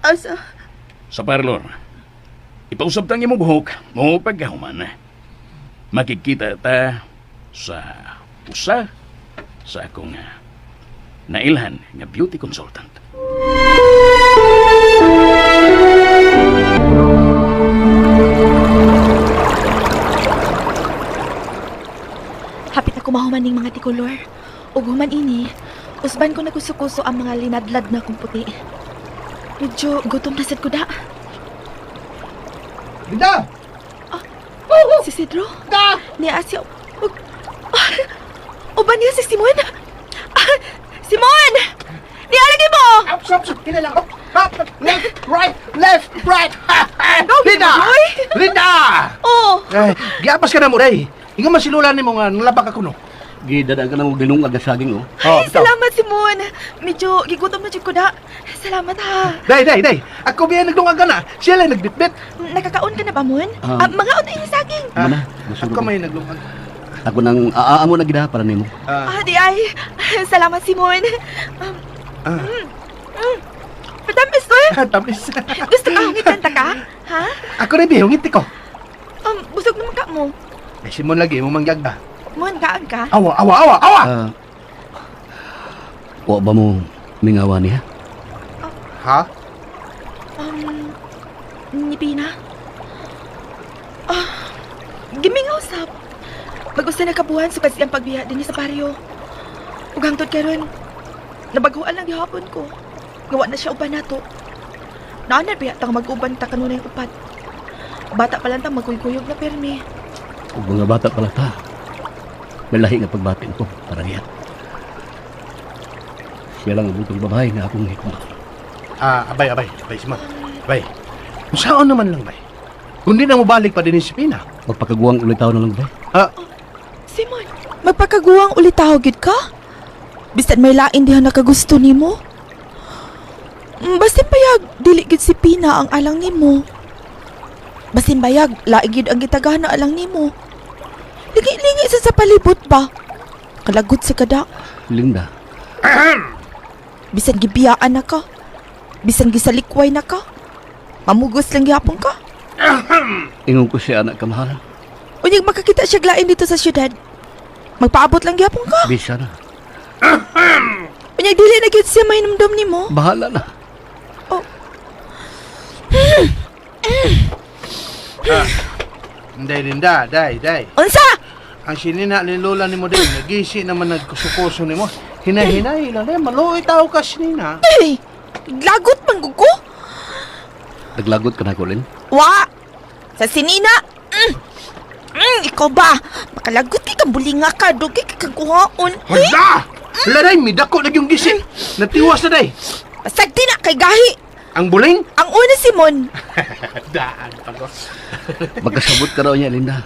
Asa? Sa parlor. Ipausap tang imong buhok mo pagkahuman. Makikita ta sa usa sa akong nailhan nga beauty consultant. Hapit ako mahuman ning mga tikulor. Ug human ini, usban ko nakusukuso ang mga linadlad na kong puti. Medyo gutom na sad ko da. Linda! Si Cedro? Da! Niya siya. Ug... Uban niya si Simon. Ah, Simon! Niya lagi mo! Up, up, up, kina lang. Up, up, left, right, left, right. Linda! Linda! Oh! Ay, giapas ka na mo, day. Ingon man si Lola nimo nga nalabak ako no. Gidadaan ka na mong dinungag na saging, oh. Oh, Ay, salamat, Simon. Medyo gigutom na jud ko da. Salamat ha. Day, day, day. Ako biya nagdungag ka na. Siya lang nagbitbit. Nakakaon ka na ba, Mon? Ah. Ah, mga na yung saging. Mana, masunod. Ako may naglungag. Ako nang aamo na gida para nimo. Ah, di ay. Salamat, Simon. Ah. Patamis ko eh. Tamis. Gusto ka hungitan ta ka? Ha? Ako rin, bi, hungiti ko. Busog naman ka mo. Eh, Simon lagi, mo mangyag ba? Mon, kaan ka? Awa, awa, awa, awa! Ah. Wa ba mo mingawa niya? Ha? Ni Pina? Ah, gimingaw sab. Mag-usa na kabuhan sukad siyang pagbiya din sa baryo. Ug hangtod karon, nabaguan lang gihapon ko. Gawa na siya uban nato. Naanar biya tang mag-uban ta kanunay upat. Bata pa lang ta magkuyguyog na permi. Ug mga bata pala ta. May lahi nga pagbatin ko para niya. Siya lang ang butong babae nga akong hikma. Ah, abay, abay, abay, Simon. Abay. Kung saan naman lang, bay? Kung di na mo balik pa din si Pina. Magpakaguwang ulitaw na lang ba? Ah, Simon, magpakaguwang ulitaw gyud ka? Bisan may lain diha nakagusto nimo. Basin bayag dili gyud si Pina ang alang nimo. Basin bayag lain gyud ang gitagana alang nimo. Lingi-lingi sa palibot ba? Kalagot sa kada. Linda, Bisan gibiyaan na ka. Bisan gisalikway na ka. Mamugos lang gihapon ka. ingon ko siya anak kamahal. Unyag makakita siya lain dito sa syudad. Magpaabot lang gihapon ka. Bisa na. Unyag dili na gyud siya mahinumdom nimo. Bahala na. Day, Linda, day, day. Unsa? Ang sinina ni Lola ni mo din, nagisi naman nagkusukuso ni mo. Hinahinay lang, eh, maluoy tao ka sinina. Ay, lagot man gud ko. Naglagot ka na ko, Lin. Wa! Sa sinina! Ikaw ba? Makalagot kay kang bulinga ka, dugay kay kang kuhaon. Eh, Hala! Hala, day, midako na yung gisi. Natiwas na, day. Pasagdi na kay gahi. Ang buling? Ang una, Simon. Daan pa ko. Magkasabot ka raw niya, Linda.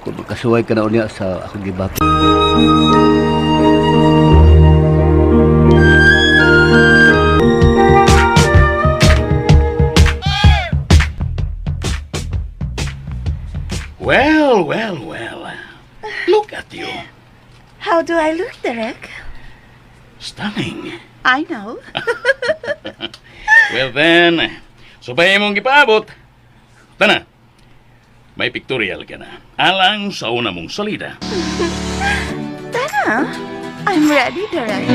Kung magkasuway ka na niya sa akong gibati. Well, well, well. Look at you. How do I look, Derek? Stunning. I know. Well then, subay mong gipaabot. Tana, may pictorial ka na. Alang sa una mong salida. Tana, I'm ready, Derek.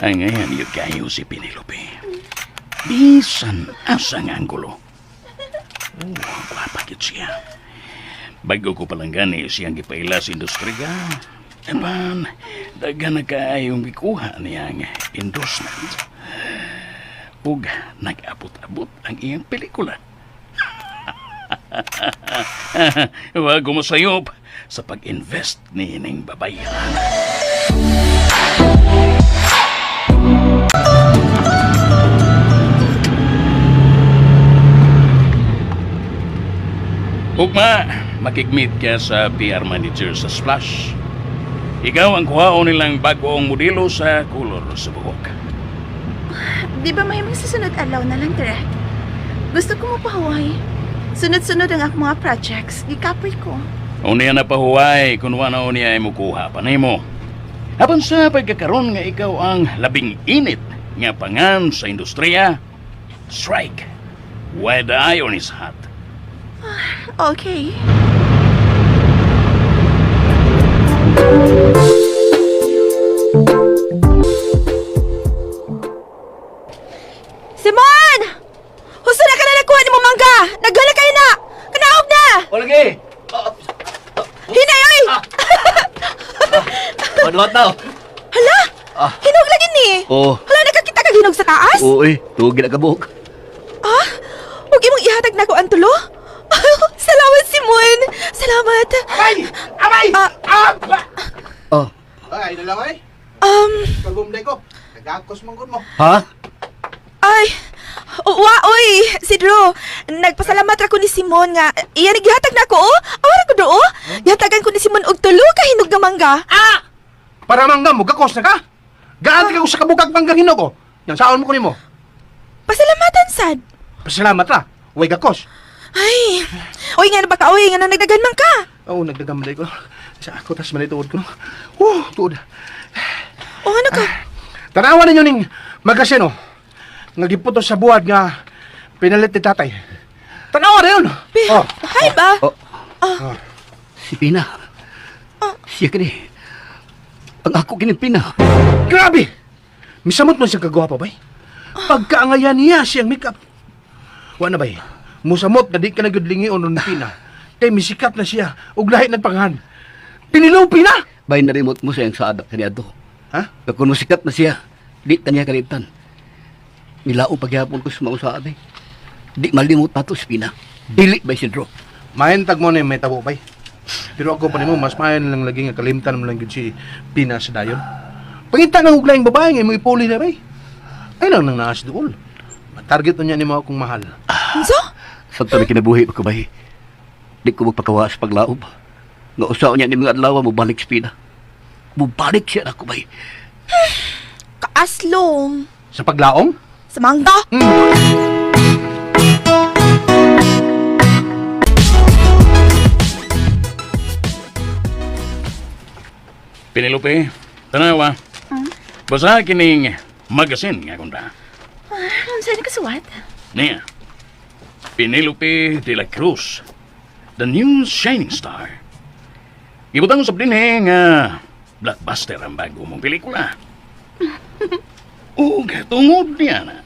Ang ngayon yun kayo si Penelope. Bisan asa nga anggulo. Oh, gwapa gyud siya. Bago ko palang gani siyang gipaila sa industriya. Apan, daghan na kaayong gikuha niyang endorsement. Ug nag-abot-abot ang iyang pelikula. Wag mo sayop sa pag-invest ni ning babayan. Ugma, makigmeet ka sa PR manager sa Splash. Ikaw ang kuhaon nilang bagoong modelo sa kulor sa buhok. Di ba may mga susunod adlaw na lang, Derek? Gusto ko mapahuway. Sunod-sunod ang akong mga projects. Gikapoy ko. Unya na pahuway kung wala unya ay mukuha pa nimo. Apan sa pagkakaroon nga ikaw ang labing init nga pangan sa industriya, strike while the iron is hot. Okay. Simon! Husto na ka na nagkuha ni mo mangga! Naghala kayo na! Kanaog na! O lagi! Hinay, oy! Paduhat na! Hala! Ah. Hinog lagi ni! Oh. Hala, nakakita kag kaghinog sa taas? Oo eh, tuog na kabuk. Ah, huwag imong ihatag na ko ang tulo. Salamat, Simon. Salamat. Abay! Abay! Ah. Aba! Oh, Ay, nalaway. Kagumday ko. Nagakos man gud mo. ha? Ay, wa, oy, Sidro. Nagpasalamat ra ko ni Simon nga iya gihatag na ako, oh. Awara ko do, oh. Gihatagan ko ni Simon og tulo ka hinog nga mangga. Ah! Para mangga mo, gakos na ka. Gaan ka ko sa kabukag mangga hinog ko. Yang saon mo ko nimo. Pasalamatan sad. Pasalamat ra. Way gakos. Ay, oy nga na ba ka, oy, nga na nagdagan man ka. Oo, nagdagam day ko. Sa ako tas man tuod ko. Tuod. O ano ka? Tanawan ninyo ning magasin oh. Nga giputos sa buwad nga pinalit ni tatay. Tanawa na yun. Oh. Hi ba? Oh. Si Pina. Siya kini. Ang ako kini Pina. Grabe! Misamot mo siya kagwapa, bay. Pagkaangayan niya siyang makeup. Wa na, bay. Musamot na di ka na gyud lingion ni Pina. Kay misikat na siya ug lahi nagpanghan. Pinilupi na! Bay narimot mo sa iyang saada kaniadto. Ha? Kung musikat na siya, di ta niya kalitan. Nilao pagyapon ko sa mga saad eh. Di malimot nato si Pina. Dili ba Isidro? Mahintag mo na yung may tabo, bay. Pero ako pa nimo, mas mayan lang lagi nga kalimtan mo lang gyud si Pina sa dayon. Pangita ng uglaing babae nga imo ipuli na, bay. Ay lang nang naas dool. Target niya nimo akong mahal. Unsa? Sa na kinabuhi ko bay. Di ko magpakawa sa paglaob. Nga usaw niya ni mga adlaw mo balik si Pina. Mubalik siya na ako bay. Kaaslong. Sa paglaom? Sa mangga. Penelope, tanawa. Basa kining magasin nga kunda. Unsa ni kasuwat? Niya. Penelope de la Cruz, the new shining star. Ibutang usab dinhi nga blockbuster ang bago mong pelikula. Ug tungod niya na,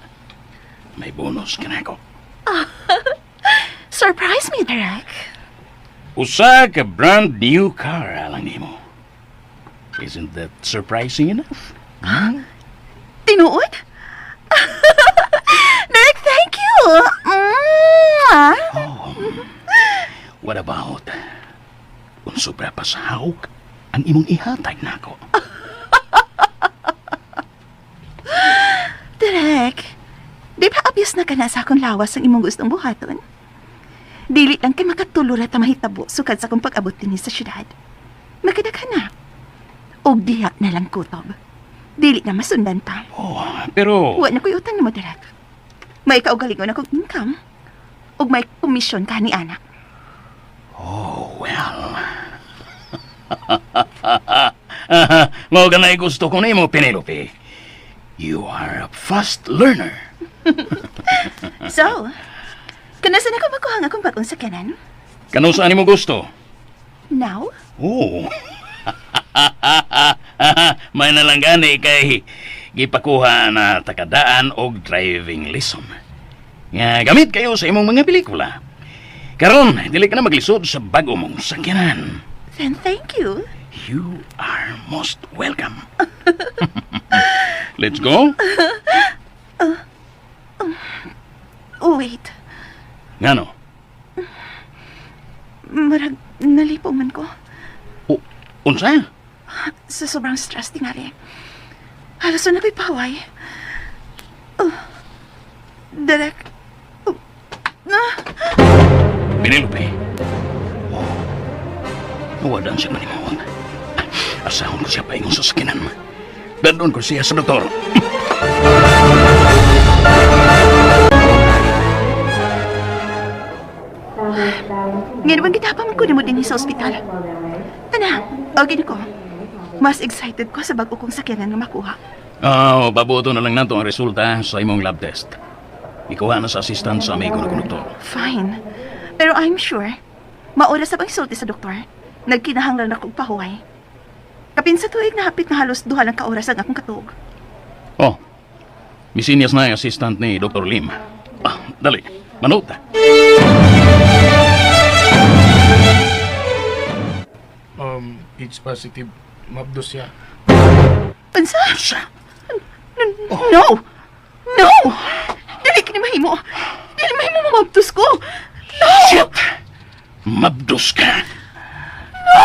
may bonus ka na ako. Surprise me, Derek. Usa ka brand new car alang nimo. Isn't that surprising enough? Tinuod? Derek, thank you. Mwah! What about kung sobra pa sa hawk ang imong ihatag nako? Derek, di ba obvious na ka na sa akong lawas ang imong gustong buhaton? Dili lang kay makatulo ra ta mahitabo sukad sa akong pag-abot dinhi sa syudad. Makadaghan na. Og diha na lang kutob. Dili na masundan pa. Oh, pero Wa na ko'y utang nimo, Derek. May kaugalingon akong income. Ug may komisyon ka ni anak. Oh, well. Mao ganay gusto ko nimo, Penelope. You are a fast learner. So, kanasa na ko makuha ang akong bagong sakyanan? Kano saan nimo gusto? Now? Oh. May nalang gani kay gipakuha na takadaan og driving lesson. Nga gamit kayo sa imong mga pelikula. Karon, dili ka na maglisod sa bag-o mong sakyanan. Then thank you. You are most welcome. Let's go. Oh, wait. Ngano? Marag nalipo man ko. O, unsa? Sa sobrang stress tingali. Halos na ako'y paway. Oh, Derek. Oh, ah, Penelope. Oh. Nawadan siya manimuot. Asahon ko siya paingon sa sakinan. Dadon ko siya sa doktor. Ngayon bang kita pa man kunin mo din sa ospital? Ana, okay na ko. Mas excited ko sa bago kong sakyanan nga makuha. Oh, babuto na lang nato ang resulta sa imong lab test. Ikuha na sa assistant sa amigo na konduktor. Fine. Pero I'm sure, maura sa pagsulti sa doktor. Nagkinahanglan akong pahuway. Kapin sa tuig na hapit na halos 2 lang ka oras ang akong katuog. Oh, misinyas na ang assistant ni Dr. Lim. Ah, dali, manuta. AIDS positive. Mabdos siya. Unsa? Sa? No! No! Dili kini mahimo. Dili mahimo mamabdos ko. No! Shit! Mabdos ka. No!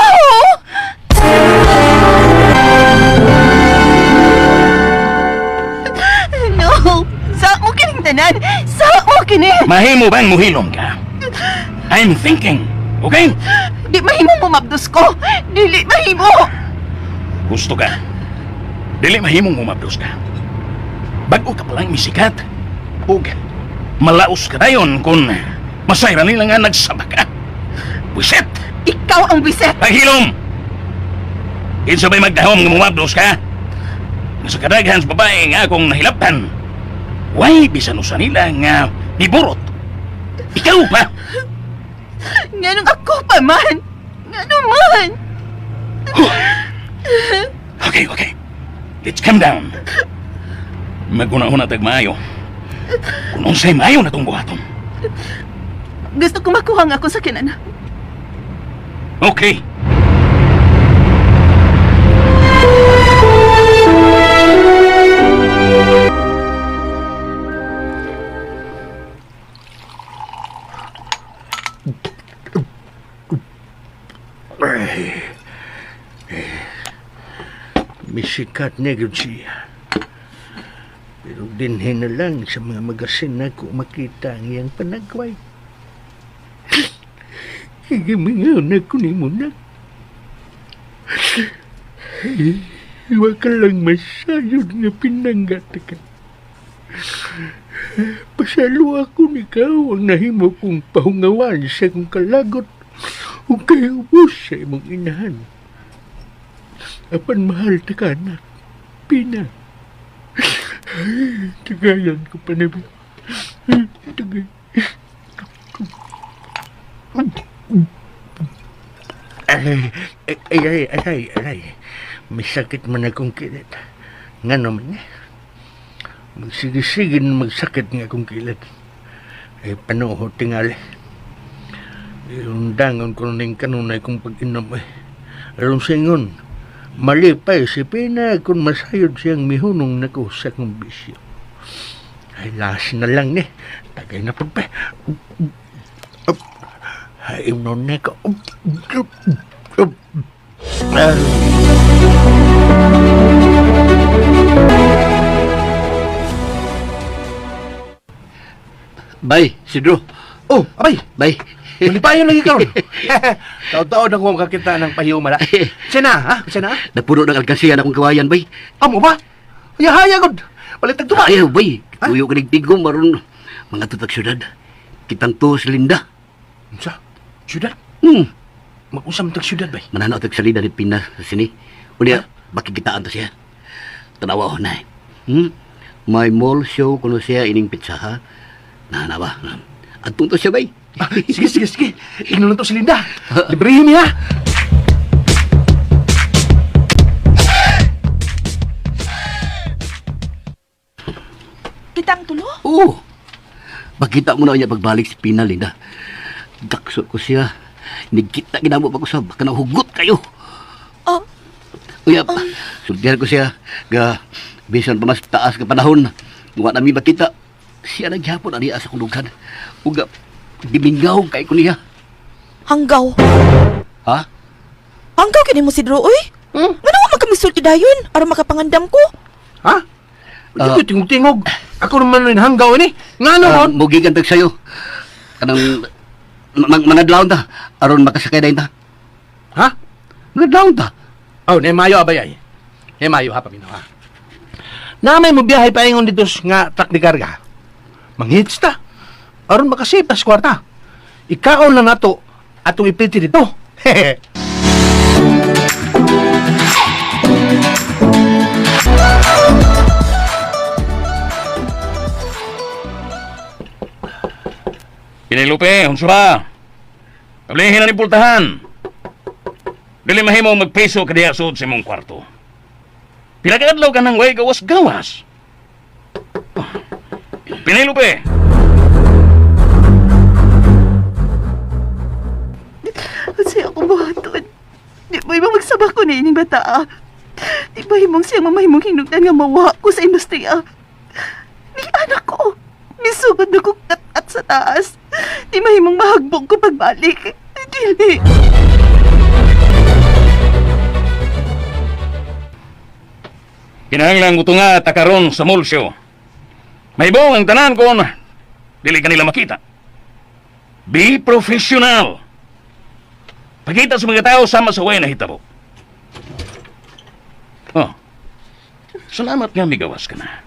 No! Sa mo kining tanan! Sa mo kini! Mahimo bang muhilom ka? I'm thinking, okay? Di mahimo mamabdos ko! Dili mahimo! Gusto ka. Dili mahimong humabdos ka. Bago ka palang misikat. Ug malaos ka dayon kung masayra nila nga nagsaba ka. Wiset! Ikaw ang biset! Paghilom! Kinsa ba'y magdahom nga mumabdos ka? Nga sa kadaghan sa babae nga akong nahilabtan, way bisan usa nila nga niburot. Ikaw pa! Nganong ako pa man! Ngano man! Okay, okay. Let's calm down. Maguna-una tag maayo. Kung unsay maayo na tong buhaton. Gusto ko makuha nga ako sa kinana. Okay. Ay, eh, misikat na gyud siya. Pero dinhin na lang sa mga magasin na ko makita ang iyang panagway. Higimingaw na ko ni mo na. Iwa ka lang masayod nga pinanggat ka. Pasalo ako ni ikaw ang nahimo kong pahungawan sa kong kalagot ug kay ubos sa imong inahan. Apan mahal ta ka, anak. Pina. Ay, tagayan ko pa na. Tagay. Ay, ay, ay, ay, ay, May sakit man akong kilit. Nga naman eh. Magsige-sige na magsakit nga akong kilit. Ay, panuho tingali. Yung dangon ko ning kanunay kong pag-inom eh. Aron sa ingon, malipay si Pina kung masayod siyang mihunong nako sa kong bisyo. Ay, las na lang ni. Tagay na po pa. Ay, imnon na ko. Ay. Bay, Sidro. Oh, abay! Bay. Malipayon lagi karon. Taon-taon ako makakita ng pahiyumala. Siya na, ha? Siya na? Napuno ng alkansiya na akong kawayan, bay. Amo ba? Hayahaya gud. Balitag tuba. Ayaw, bay. Tuyo ka tigom, maron mga tutag syudad. Kitang to si Linda. Unsa? Syudad? Hmm. Mag-usam tag syudad, bay. Mananaw tag salida ni Pina sa sini. Unya, makikitaan to siya. Tanawa ko na eh. Hmm? May mall show kuno siya ining pizza ha. Na na ba? Adtong to siya bay. Ah, sige, sige, sige. Ignon to si Linda. Librihin niya. Kitang tulo? Oo. Makita mo na niya pagbalik si Pina, Linda. Gakso ko siya. Nigkita ginamo pag-usab. Baka nahugot kayo. Oh. Uya, sultihan ko siya. Ga, bisan pa mas taas ka panahon. Wa na mi makita. Siya naghapon ani sa kulugan. Uga, gimingaw kay ko niya. Hanggaw. Ha? Hanggaw kini mo si Drew, uy. Hmm? Ngano wa magkamisulti dayon aron makapangandam ko? Ha? Uh, tingog-tingog. Ako naman rin hanggaw ini. Ngano Uh, uh, mugigan tag sayo. Kanang mangadlaw ta aron makasakay dayon ta. Ha? Mangadlaw ta. Oh, ne mayo abay ay. Ne mayo ha paminaw ha. Na may mobiyahe pa ingon dito nga truck ni karga. Manghits ta. Aron makasipas kwarta. Ikaon lang nato atong ipiti dito. Penelope, unsa ba? Ablihin na ni pultahan. Dili mahimo magpeso ka diha sud sa imong kwarto. Pila ka adlaw ka nang way gawas-gawas. Penelope, Unsay akong buhaton? Di ba imong magsaba ko na ining bata? Ah? Di ba imong siyang mamahimong hinugdan nga mawa ko sa industriya? Ni Sugod na kong at sa taas. Di mahimong mahagbong ko pagbalik. Dili. Kinahanglan ko nga takaron sa mulsyo. Mahibong ang tanan kon dili kanila makita. Be professional. Pakita sa mga tao sama sa way na hitabo. Oh. Salamat nga migawas ka na.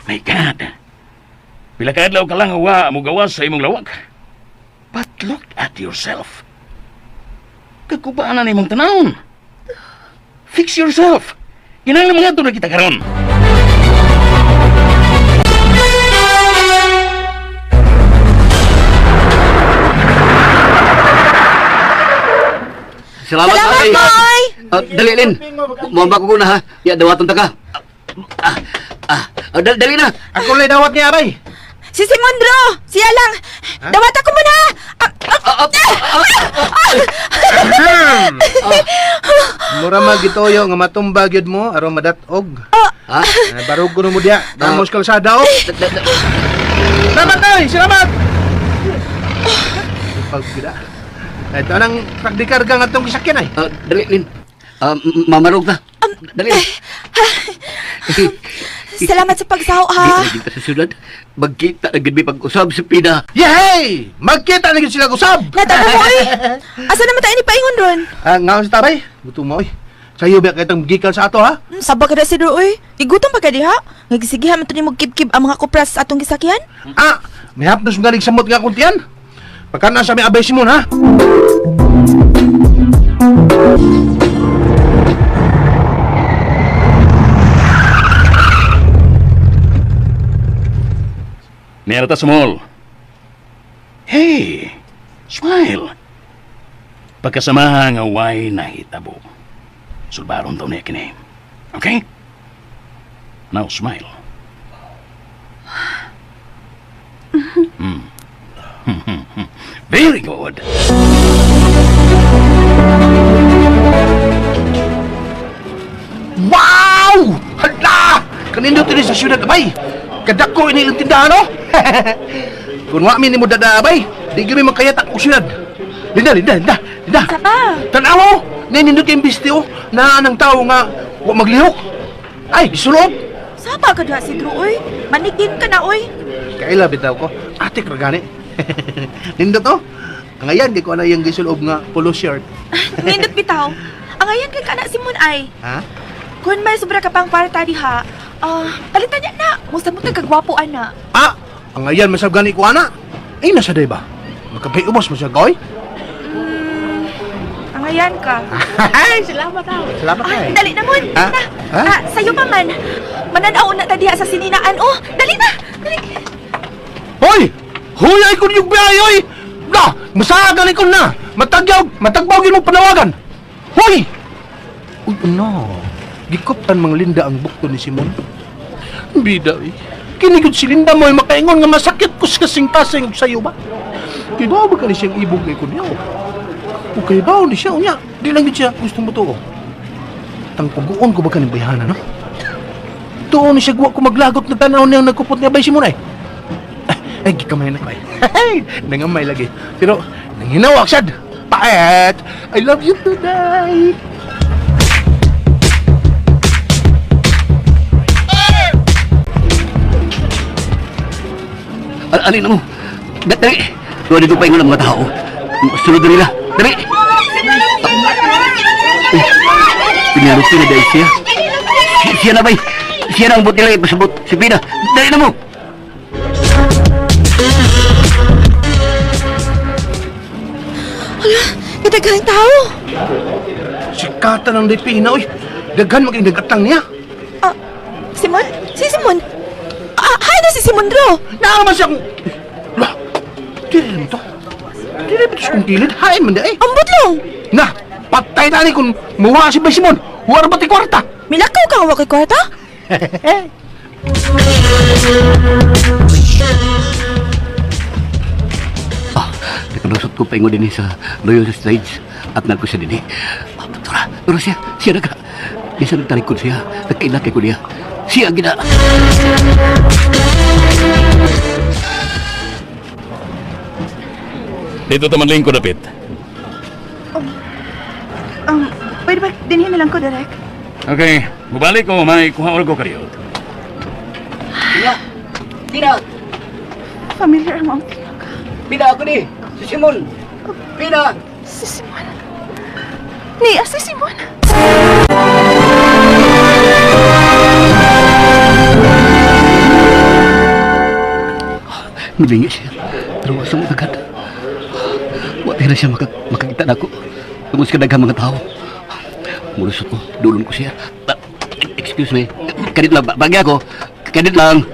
My God. Pila ka adlaw ka lang wa mo gawas sa imong lawag. But look at yourself. Kagubaan na imong tanawon. Fix yourself. Kinahanglan mga na kita karon. Salamat, Salamat, ay. Moy! Ah, dali, Lin. Muamba ko na, ha? Ya, dawaton ta ka. Ah, ah, ah, dali, dali na. Ako lang dawat niya, abay. Si Simon bro! Siya lang! Dawata ko muna! Ah, ah, ah, Mura magitoyo nga matumba gyud mo aron madatog. Ha? Ah, barog ko mo diya. Damos kalsada oh. Salamat ay, salamat. Pagkida. Ito nang pagdikarga nga tong gisakyan ay. Ah, dali, Lin. Ah, mamarog ta. Dali na. Salamat sa pagsaho Di ha! na kita sa syudad. Magkita na gid mi pag-usab sa Pina. Yehey! Magkita na gyud sila usab. Natabo mo oy! Asa naman tayo ni paingon ron? Ah, ngaon sa tabay. Gutom mo oy. Sayo ba kay tong gikan sa ato ha? Saba ka na si Drew, oy. Igutom pa ka diha. Nagsigihan man to nimo kibkib ang mga kupras sa atong gisakyan. Ah, may hapdos nga samot nga kuntian. Pagka sa may abay Simon ha. Meron ta sa mall. Hey, smile. Pagkasamahan nga way nahitabo. Sulbaron daw niya kini. Okay? Now smile. Very good. Wow! Hala! Kanindot ini sa syudad abay. Kadako ini ilang tindahan oh. Kung wa mi nimo dada abay, di gyud mi makayatak og syudad. Linda, Linda, Linda, Linda. Saba. Tanaw oh! Nanindot kay imbiste oh, na anang tao nga wa maglihok. Ay, isulob. Saba ka diha si Drew, oy. Manikin ka na, oy. Kaila bitaw ko, atik ra gani. Nindot oh. Ang ayan kay ko ana iyang gisulob nga polo shirt. Nindot bitaw. Ang ayan kay kana si Mon ay. Ha? Kun may sobra ka pang kwarta diha, ah, palitan niya na. Musta mo kagwapo ana. Ah, ang ayan masab gani ko ana. Ay nasa day ba? Makabay ubos mo siya goy. Ang ayan ka. Ay, salamat ah. Salamat Ah, ay. dali na mon. Ah? Na. Ah? Ah, sayo pa man. Mananaw na ta diha sa sininaan. Oh, dali na. Dali. Hoy! Huyay ko yung biyahe, hoy! Na! Masagan ko na! Matagyaw! Matagbaw yun mong panawagan! Hoy! Uy, ano? Gikoptan mang Linda ang bukto ni Simon. Bida, eh. Kinigod si Linda mo ay makaingon nga masakit ko sa kasing-kasing og sayo ba? Kibaw ba ka ni siyang ibog kay kunyaw? O kay baw ni siya, unya. Di lang yun siya gusto mo to. oh. Tangpuguon ko ba ka ng bayhana, no? Tuon ni siya guwa ko maglagot na tanaw niyang nagkupot niya bay Simon ay. Ay, gikamay na ko ay. Nangamay lagi. Pero, nanginawak sad. Paet! I love you today! Alin na mo. Dali. Tuwa dito pa ingon ang mga tao. Sunod na nila. Dali. Eh, Pinalo na dahil siya. Siya na bay. Siya na ang buti lang ipasabot. Si Pina. Dali na mo. Hala, kadaghang tao. Sikatan ang dipina, uy. Daghan maging dagatang niya. Ah, Simon? Si Simon? Ah, hi na si Simon Drew. Naama siya kung... Lah, dili naman to. Dili ba to sa kong kilid? Hain man di eh. Ambot lang. Na, patay na ni kung muwa si Bay Simon. Huwag ba ti kwarta? Milakaw ka nga wa kay kwarta? Ah, nakalusot ko pa ingon din sa Loyal Stage at nagko siya din eh. Ah, tura, tura siya. Siya na ka. Di siya nagtalikod siya. Nagkailak kay ko niya. Siya gina. Dito taman lingkod dapit. Pwede ba dinhin na lang ko direct? Okay, mubalik ko, may kuha ko kariyot. Pina! Pina! Familiar ang mga tingog. Pina ako ni! Si Simon! Pina! Si Simon. Niya si Simon. Nabingi siya. Pero wala sa agad. Wala na siya makakita na ako. Tungos ka daghang mga tao. Mulusot ko. Dulon ko siya. Excuse me. Kadit lang. Bagay ako. Kadit lang.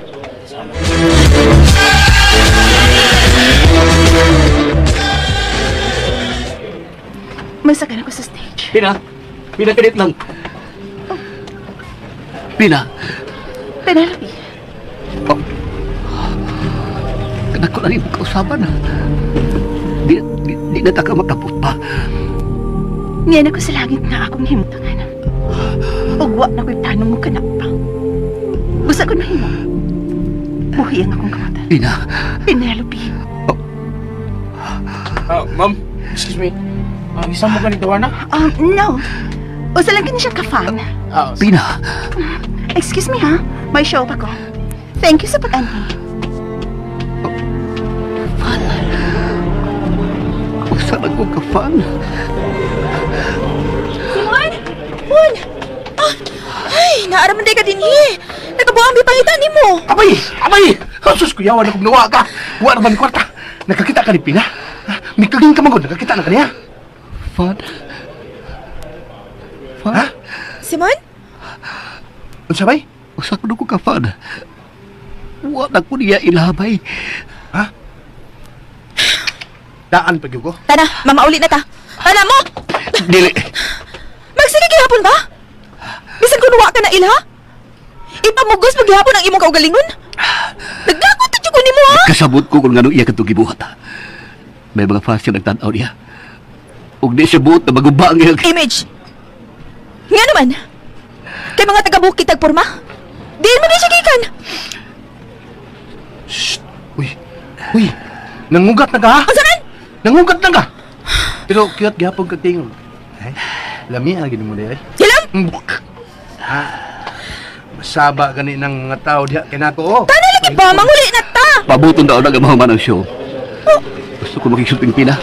Masakan ako sa stage. Pina! Pina, kadit lang. Pina! Penelope. Kanako na rin kausaban. Di na ta ka makapot pa. Niya na ko sa langit nga akong himutangan. Ugwa na ko'y plano mo kanak pa. Busa ko nahimo. Buhi ang akong kamata. Pina! Penelope. Ma'am, excuse me. Isang mo ganito, na? No. Usa lang kini siya ka-fan. Pina! Excuse me ha, may show pa ko. Thank you sa pag-anhi. Fan! Usa na ko ka-fan. Simon! Mon! Ah, ay, naaraman day ka din eh. Nakabuang mi pangita nimo. Abay! Abay! Oh, sus, kuyawan na kong nawa ka! Wa naman kwarta! Nakakita ka ni Pina? Mikaging ka man nakakita na kaniya? Fan? Fan? Ha? Simon? Unsa bay? Usa ko ko ka-fan. Wa na ko niya ilabay. Ha? Daan pa gyud ko. Tana, mamauli na ta. Tana mo! Dili. Magsige gihapon ba? Bisan kung wa ka na ilha? Ipamugos paghihapon ang imong kaugalingon? Nagdakot ta jud ko nimo ha? Kasabot ko kung nganong iya katong gibuhat. May mga fans siya nagtan-aw niya. Ug di siya buot na maguba ang iyang... Image. Nga naman. Kay mga taga-bukid tagporma. Diin mo di siya gikan. Shh! Uy! Uy! Nangugat na ka ha? Unsa man? Nangugat na ka! Pero cute gihapon kag tingog. Ay, lami ang gini mo ay. Hilam! Ha? Masaba gani ng mga tao diha kinako oh. Tana lagi ba manguli na ta. Pabuton daw na gamahuman ang show. Gusto ko makiksulting Pina.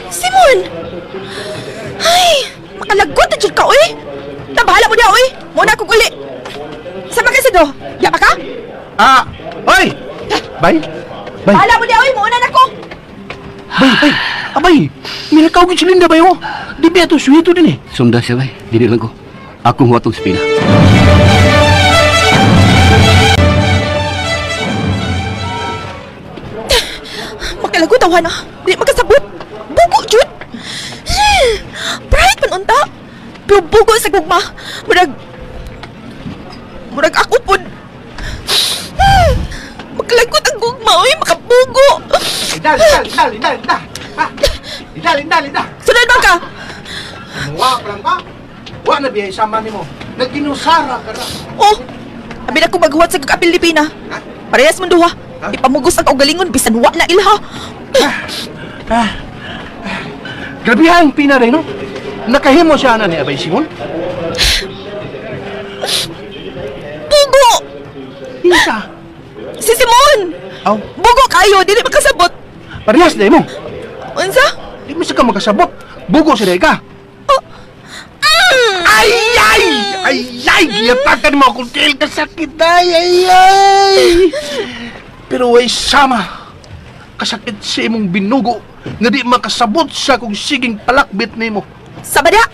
Simon! Ay, makalagot na jud ka oy. Ta bahala mo diha oy. Mo na akong uli. Sama ka sa do. Diya pa ka? Ah! Oy! Bay! Bay! Bahala mo diha oy, mo na nako. Bay! Bay! Abay! Milakaw gid si Linda bay oh. Di ba ito suwito din eh. Sunda siya bay. Dili lang ko. Akong huwatong si Pina. Makalagot awan na. Di makasabot. Bugo jud. Bright man unta. Pero bugo sa gugma. Murag ako pud. Makalagot ang gugma oy, makabugo. Dali, dali, dali, dali, dali. Ha? Dali, dali, dali. Sunod man ka. Wa pa lang ka. Wa na biyay sama nimo. Nagginusara ka ra. Oh. Abi na ko maghuwat sa kag Pilipina. Parehas man duha. Ipamugos ang kaugalingon bisan wa na ilha. Ah. Grabe ang Pina rin, no? Nakahimo siya na ni Abay Simon. Bugo! Isa. Si Simon! Aw, Bugo kayo, dili makasabot. parehas na mo. Unsa? Di mo siya ka makasabot. Bugo siya ka. Oh. Mm. Ay, ay! Ay, ay! Giyatakan mo akong tiil kasakit, ay, ay, ay! Pero way sama. Kasakit sa imong binugo nga di makasabot sa kung siging palakbit nimo. Sabada!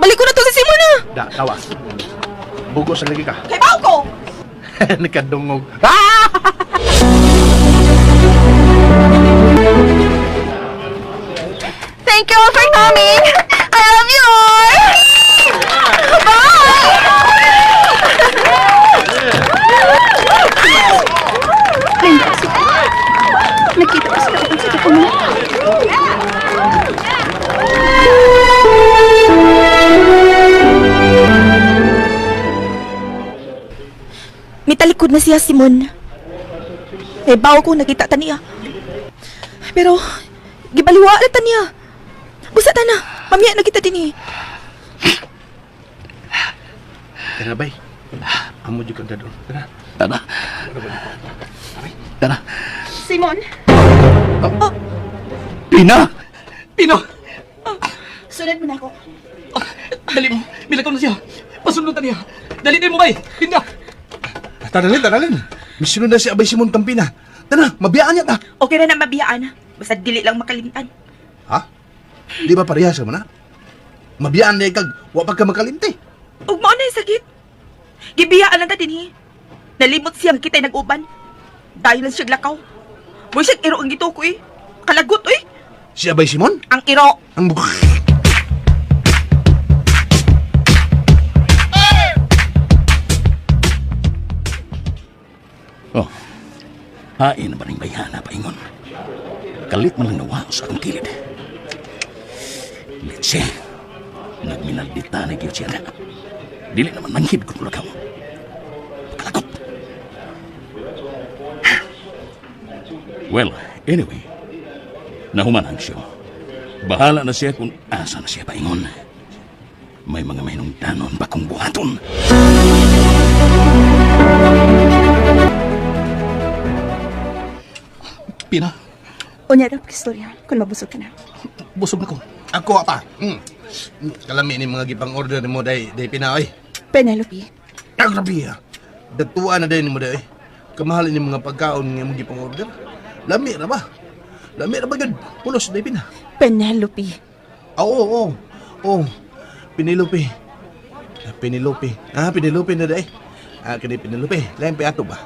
Balik ko na to si Simon ah! Da, tawa. Bugo sa lagi ka. Kay bawo ko! Nakadungog. Ah! Thank you all for coming. I love you all. Bye! Linda, sige. Nakita ko sila upang sa mga tao. Mitalikod na siya, Simon. May bawo ko nakita ta niya. Pero, Gibaliwa na ta niya. Busa ta na. Mamiya na kita dinhi. Tara, bay. Amo jud kang dadon. Tara. Tara. Tara. Simon! Pina! Pino! Sunod mo na ako. Dali mo. Milakaw na siya. Pasunod na niya. Dali din mo, bay. Linda. Tara, tara. Misunod na si Abay Simon Tampina. Tara, mabiyaan niya ta. Okay na na mabiyaan. Basta dili lang makalimtan. Ha? Di ba parehas mo na? Mabiyaan na kag wa pa ka makalimti. Ug mao na yung sakit. Gibiyaan lang ta dinhi. Nalimot siya nga kita'y nag-uban. Dayon lang siya lakaw. Mo siya iro ang gituko eh. Kalagot eh. Si Abay Simon? Ang iro. Ang Oh, hain na ba rin bayhana paingon? Kalit man lang nawa sa akong kilid. Litse, nagminaldita na gyud siya na. Dili naman manghid kung lakaw. Pagkalagot. Well, anyway, nahuman ang show. Bahala na siya kung asa na siya paingon. May mga mahinungdanon pa kong buhaton. Pina, Unya ra istorya kung mabusog ka na. busog na ko. Ako pa. Kalami ni mga gipang order nimo day day Pina oy. Penelope. Ah, grabe ah. Dagtuan na day nimo day. Kamahal ni mga pagkaon nga imong gipang order. Lami ra ba? Lami ra ba gud? Pulos day Pina. Penelope. Ah, oo, oo. Oo. Penelope. Ah, Penelope. Ah, Penelope na day. Ah, kani Penelope. Lain pa ato ba?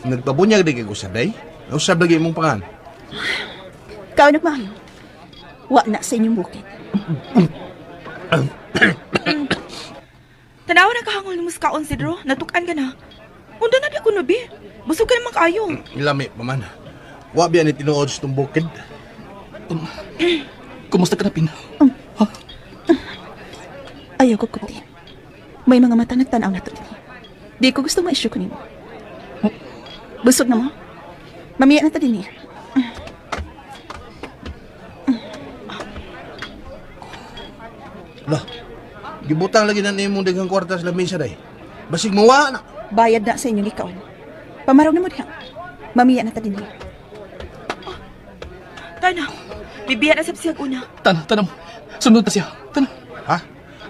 Nagpabunyag day kay usab day. Usab lagi imong pangan. Kaon maayo. Wa na sa inyong bukid. Tanawa na kahangol ni muskaon, Sidro. Natukan ka na. Unda na di ako nabi. Busog ka naman kaayo. Lami pa man. Wa biya ni tinuod sa itong bukid. Kumusta ka na, Pina? Ayaw ko kuti. May mga mata nagtanaw na to dinhi. Di ko gusto ma-issue ko nimo. Busog na mo? Mamiya na ta dinhi. Lah, gibutang lagi na nimong daghang kwarta sa lamesa day. Basig mawa na. Bayad na sa inyong ikaon. Pamaraw na mo diha. Mamiya na ta dinhi. Tana, bibiya na sa siyag una. Tana, tana mo. Sunod na siya. Tana. Ha?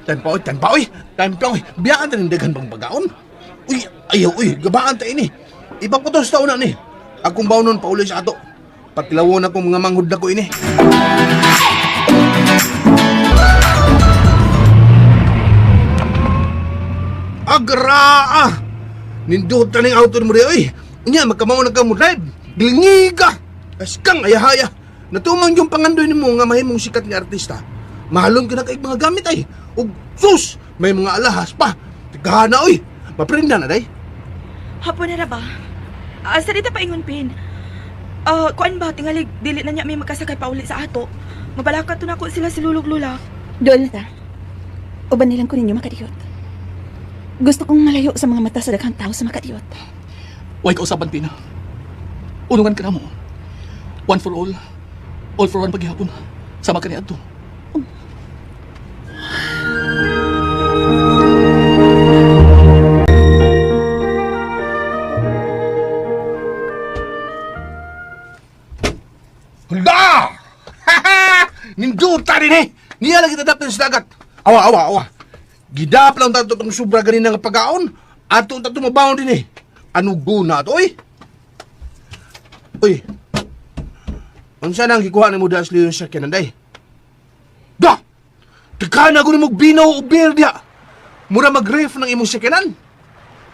Time pa oy, time pa oy. Time pa oy. Biyaan ta ning daghan pang pagkaon. Uy, ayaw uy, gabaan ta ini. Ipaputos ta una ni. Akong bawnon pauli sa ato. Patilawon akong mga manghud na ko ini. Agra! Nindot ta ning auto mo oy. Unya magkamao na ka mo drive. Glingiga. Askang ayahaya. Natumang yung pangandoy nimo nga mahimong sikat nga artista. Mahalon ka na kay mga gamit ay. Ug sus, may mga alahas pa. Tigana oy. Maprinda na day. Hapon na ra ba? Asa dita paingon, Pin? Ah, kuan ba, tingalig, dili na niya may magkasakay pa uli sa ato. Mabalaka to na ko sila si Lulog Lula. Doon na ta. Uban nilang ko ninyo makadiyot. Gusto kong malayo sa mga mata sa daghang tao sa makadiyot. Huwag kausaban, Pina. Unungan ka na mo. One for all. All for one paghihapon. Sama ka ni Adto. Hula! Ninduta rin eh! Niya lagi tadapin sa dagat. Awa, awa, awa. Gidap lang tato itong sobra ganin nga pagkaon. Ato tato mabaon din eh. Ano guna to, oy? Uy. Unsa nang gikuha ni mo das liyo sa kinanday? Da! Teka na ko ni mo binaw o beer diya. Mura mag-ref ng imong sakinan.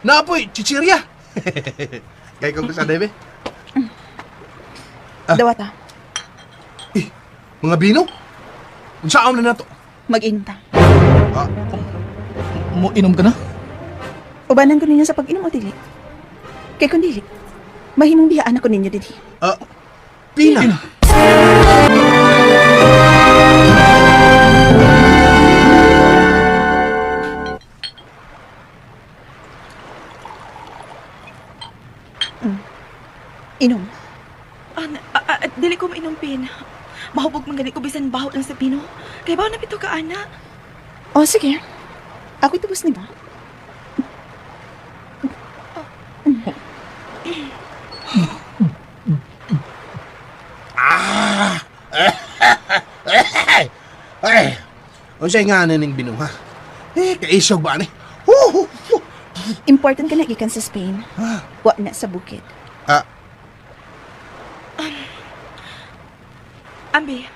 Naapoy, chichirya. Kay kong sa be. Ah. Dawata, Eh, mga bino? Unsa na nato? mag-inom ta. Ah, Mo inom ka na? Ubanan ko ninyo sa pag-inom o dili. Kay kung dili, mahimong biyaan ako ninyo dinhi. ah, Pina. Pina. Inom. Ah, dili ko mainom, Pin. Mahubog man gani ko bisan baho lang sa Pino. Kay baho na pito ka, ana. Oh, sige. Ako'y tubos ni ba? Ah! Ay! Unsay nga na ning binuha? Eh, kaisog ba ni? Hu, hu, hu. Important ka na gikan sa Spain. Wa na sa bukid. Ah, Ambi,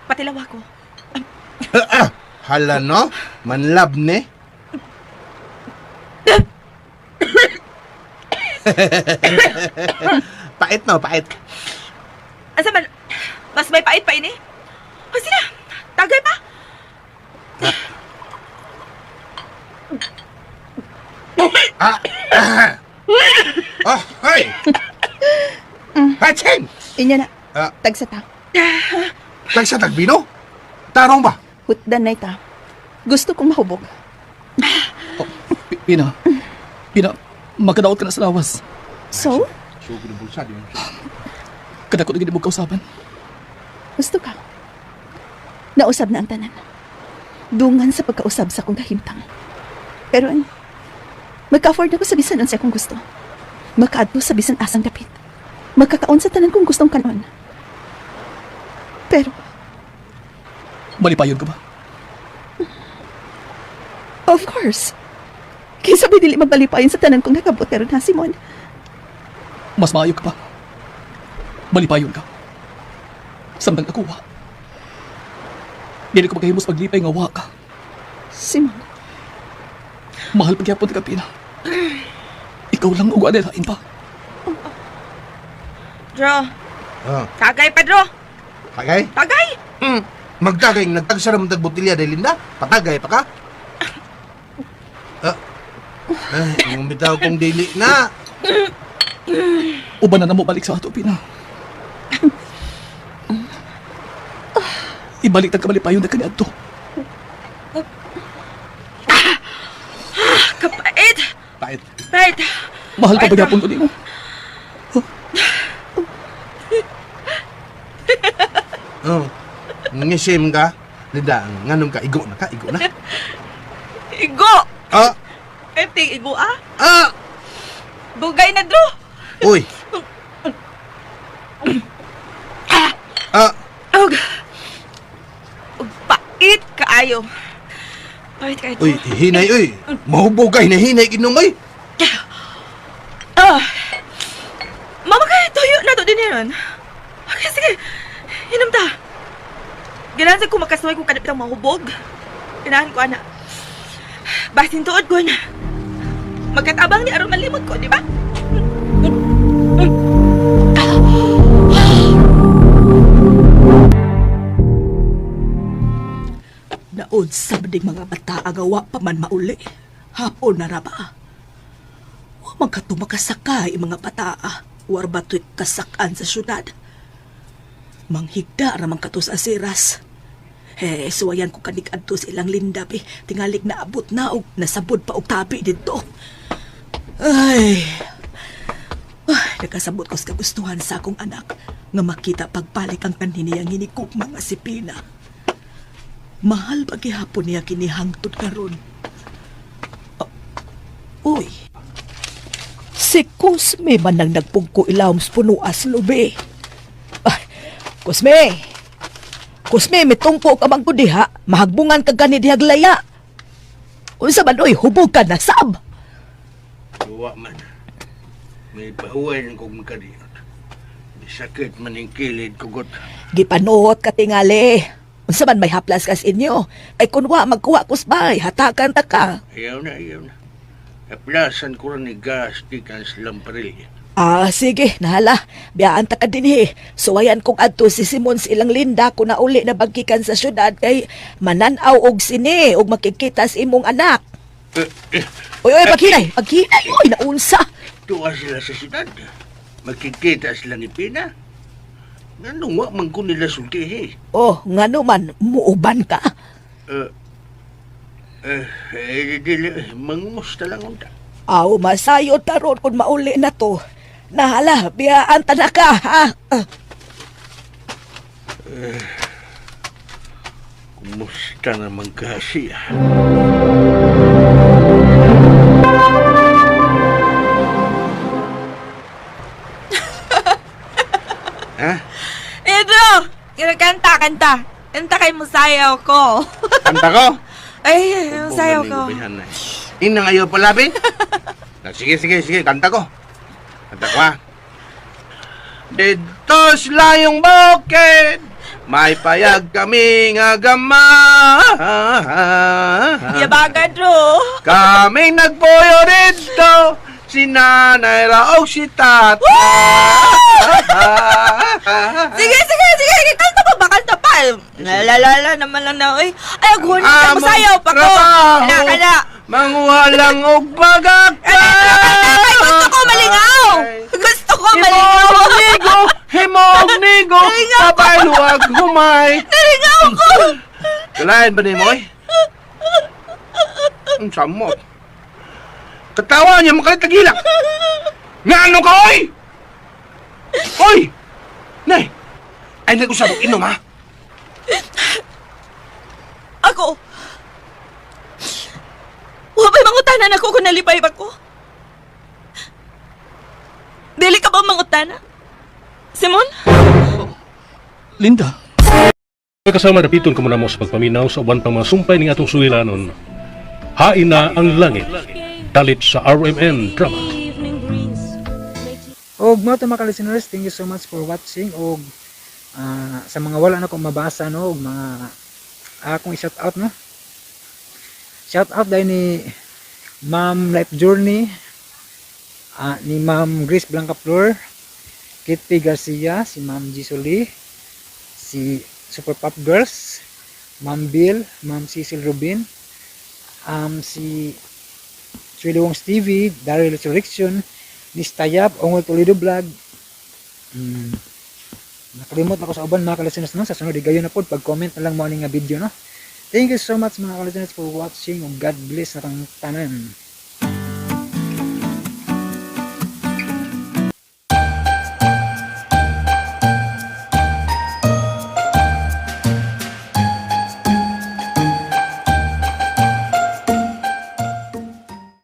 patilaw ako. ah, hala no? Manlab ni. Pait no, pait. Asa man, mas may pait pa ini. O sila, tagay pa. Ah! Ah! Oh, hey! Haching! Inya na. Ah. Tagsa ta. Tagsa tagbino? Tarong ba? Hutdan na ita. Gusto kong mahubog. Pina, Pina, makadaot ka na sa lawas. So, Sugod ang bulsa, di mo. Kadako na gid mo kausaban. gusto ka. Nausab na ang tanan. Dungan sa pagkausab sa akong kahimtang. Pero an, magka-afford ako sa bisan unsa akong gusto. Makaadto sa bisan asang dapit. Magkakaon sa tanan kong gustong kanon. Pero, Malipayon ka ba? of course, kinsa ba dili magbalipayon sa tanan kong nakabot karon ha, Simon? Mas maayo ka pa. Malipayon ka. Samtang ako wa. Dili ko makahimos paglipay nga wa ka. Simon, Mahal pagyapon ka, Pina. Ikaw lang ug anay lain pa. Dro, Ah, tagay pa, Dro. tagay? Tagay! Mm. Magtagay, nagtagsa naman tag botilya dahil Linda. Patagay pa ka. Ah. Ay, yung bitaw kong dili na. Uban na namo balik sa ato, Pina. Ibalik tag kamalipayon na kaniadto. Kapait! Pait. Pait! Mahal pa pagyapon ko nimo. Oh. Ngisim ka. Linda, nganong ka? Igo na ka, igo na. Igo! Ah! Eting igo ah. Ah! Dugay na, Dro. Uy! Ah! Og, og pait kaayo. Pait kaayo. Uy, hinay, uy! Mahubog ka, hinahinay kinom, uy! Ah. Mama kay tuyo na to din yun. Okay, sige. Hinom ta. Ganahan sa ko makasuway kung kanapitang mahubog. Ganahan ko, ana. Basin tuod ko na. Magkatabang ni aron malimot ko, di ba? Naod sa ding mga bata agawa pa man mauli. Hapon na ra ba? Wa man kato makasakay mga bataa. War ba to'y kasakan sa syudad? Manghigda ra man kato sa asiras. Eh, suwayan ko kanig adto sa ilang lindab eh. Tingalig naabot na og nasabod pa og tabi didto. Ay, ay, nakasabot ko sa kagustuhan sa akong anak nga makita pagbalik ang kanhin niyang hinikog mga si Pina. Mahal ba gihapon niya kini hangtod karon? Ah, uy. Si Cosme man ang nagpugko ilawom sa punuas lubi. Ah, Cosme! Cosme, mitungpo ka man ko diha. Mahagbungan ka gani dihag laya. Unsa man oy, hubog ka na sab. Wa man. May pahuway kong makadiyot. Sakit man yung kilid kugot. Gipanuhot ka tingali. Unsa man may haplas kas inyo. Ay kunwa magkuha kusbay, hatakan ta ka. Ayaw na, ayaw na. Aplasan ko rin ni gas gikan sa lamparil. Ah, sige, nahala. Biyaan ta ka dinhi. Suwayan kong adto si Simon sa ilang linda kung nauli na bagkikan sa syudad kay mananaw og sine og makikita sa imong anak. Uy, uy, paghinay, paghinay, uy, naunsa. Tuwa sila sa syudad. Makikita sila ni Pina. Nganong wa man ko nila sultihi. Oh, ngano man, muuban ka. Eh, eh, eh, dili, mangumusta lang unta. Aw, masayo taron kung mauli na to. Nahala, biyaan ta na ka, ha? Ah. Eh, kumusta naman kasi ah? Ha? Pedro! Kanta, kanta. Kanta kay musayaw ko. Kanta ko? Ay, musayaw ko. Inang ayaw palabin? Sige, sige, sige, kanta ko. Kanta ko ha. Dito sa layong bukid, may payag kami nga gamay. Yabagan, Drew. Kami nagpuyo dito, si nanay raog si tatay. Sige, sige, sige. Kanta pa ba? Kanta pa. Lalala naman lang na. Ay, ay, aghunin ka. Musayaw pa ko. Kana, kana. Manguha lang og bagak. Ay, gusto ko malingaw. Gusto ko malingaw. Himog nigo, himog nigo, sabay luwag humay. Nalingaw ko. Kalain ba ni mo eh? Ang samot. Katawa niya, makalit tagilak. Nga ano ka, oy? Oy! Nay! Ay, nag-usap og inom, ha? Ako. Wa ba'y mangutanan ako kung nalipay ba ko? Dili ka ba mangutana? Simon? Linda. Kasama dapiton ko muna mo sa pagpaminaw sa uban pang mga sumpay ning atong sulilanon. Hain na ang langit. Dalit sa RMN Drama. Og mo to mga listeners, thank you so much for watching og sa mga wala na akong mabasa no og mga akong i-shout out no. Shout out dahil ni Ma'am Life Journey, ni Ma'am Grace Blancaflor, Kitty Garcia, si Ma'am Gisoli, si Super Pop Girls, Ma'am Bill, Ma'am Cecil Rubin, si Chuy Wong's TV, Daryl Resurrection, Miss Tayab, Ongol Toledo Vlog. Nakalimot ako sa uban mga ka-listeners no. Sa sunod igayon na pod pag-comment na lang mo ani nga video no. Thank you so much mga ka-listeners for watching. God bless na tang tanan.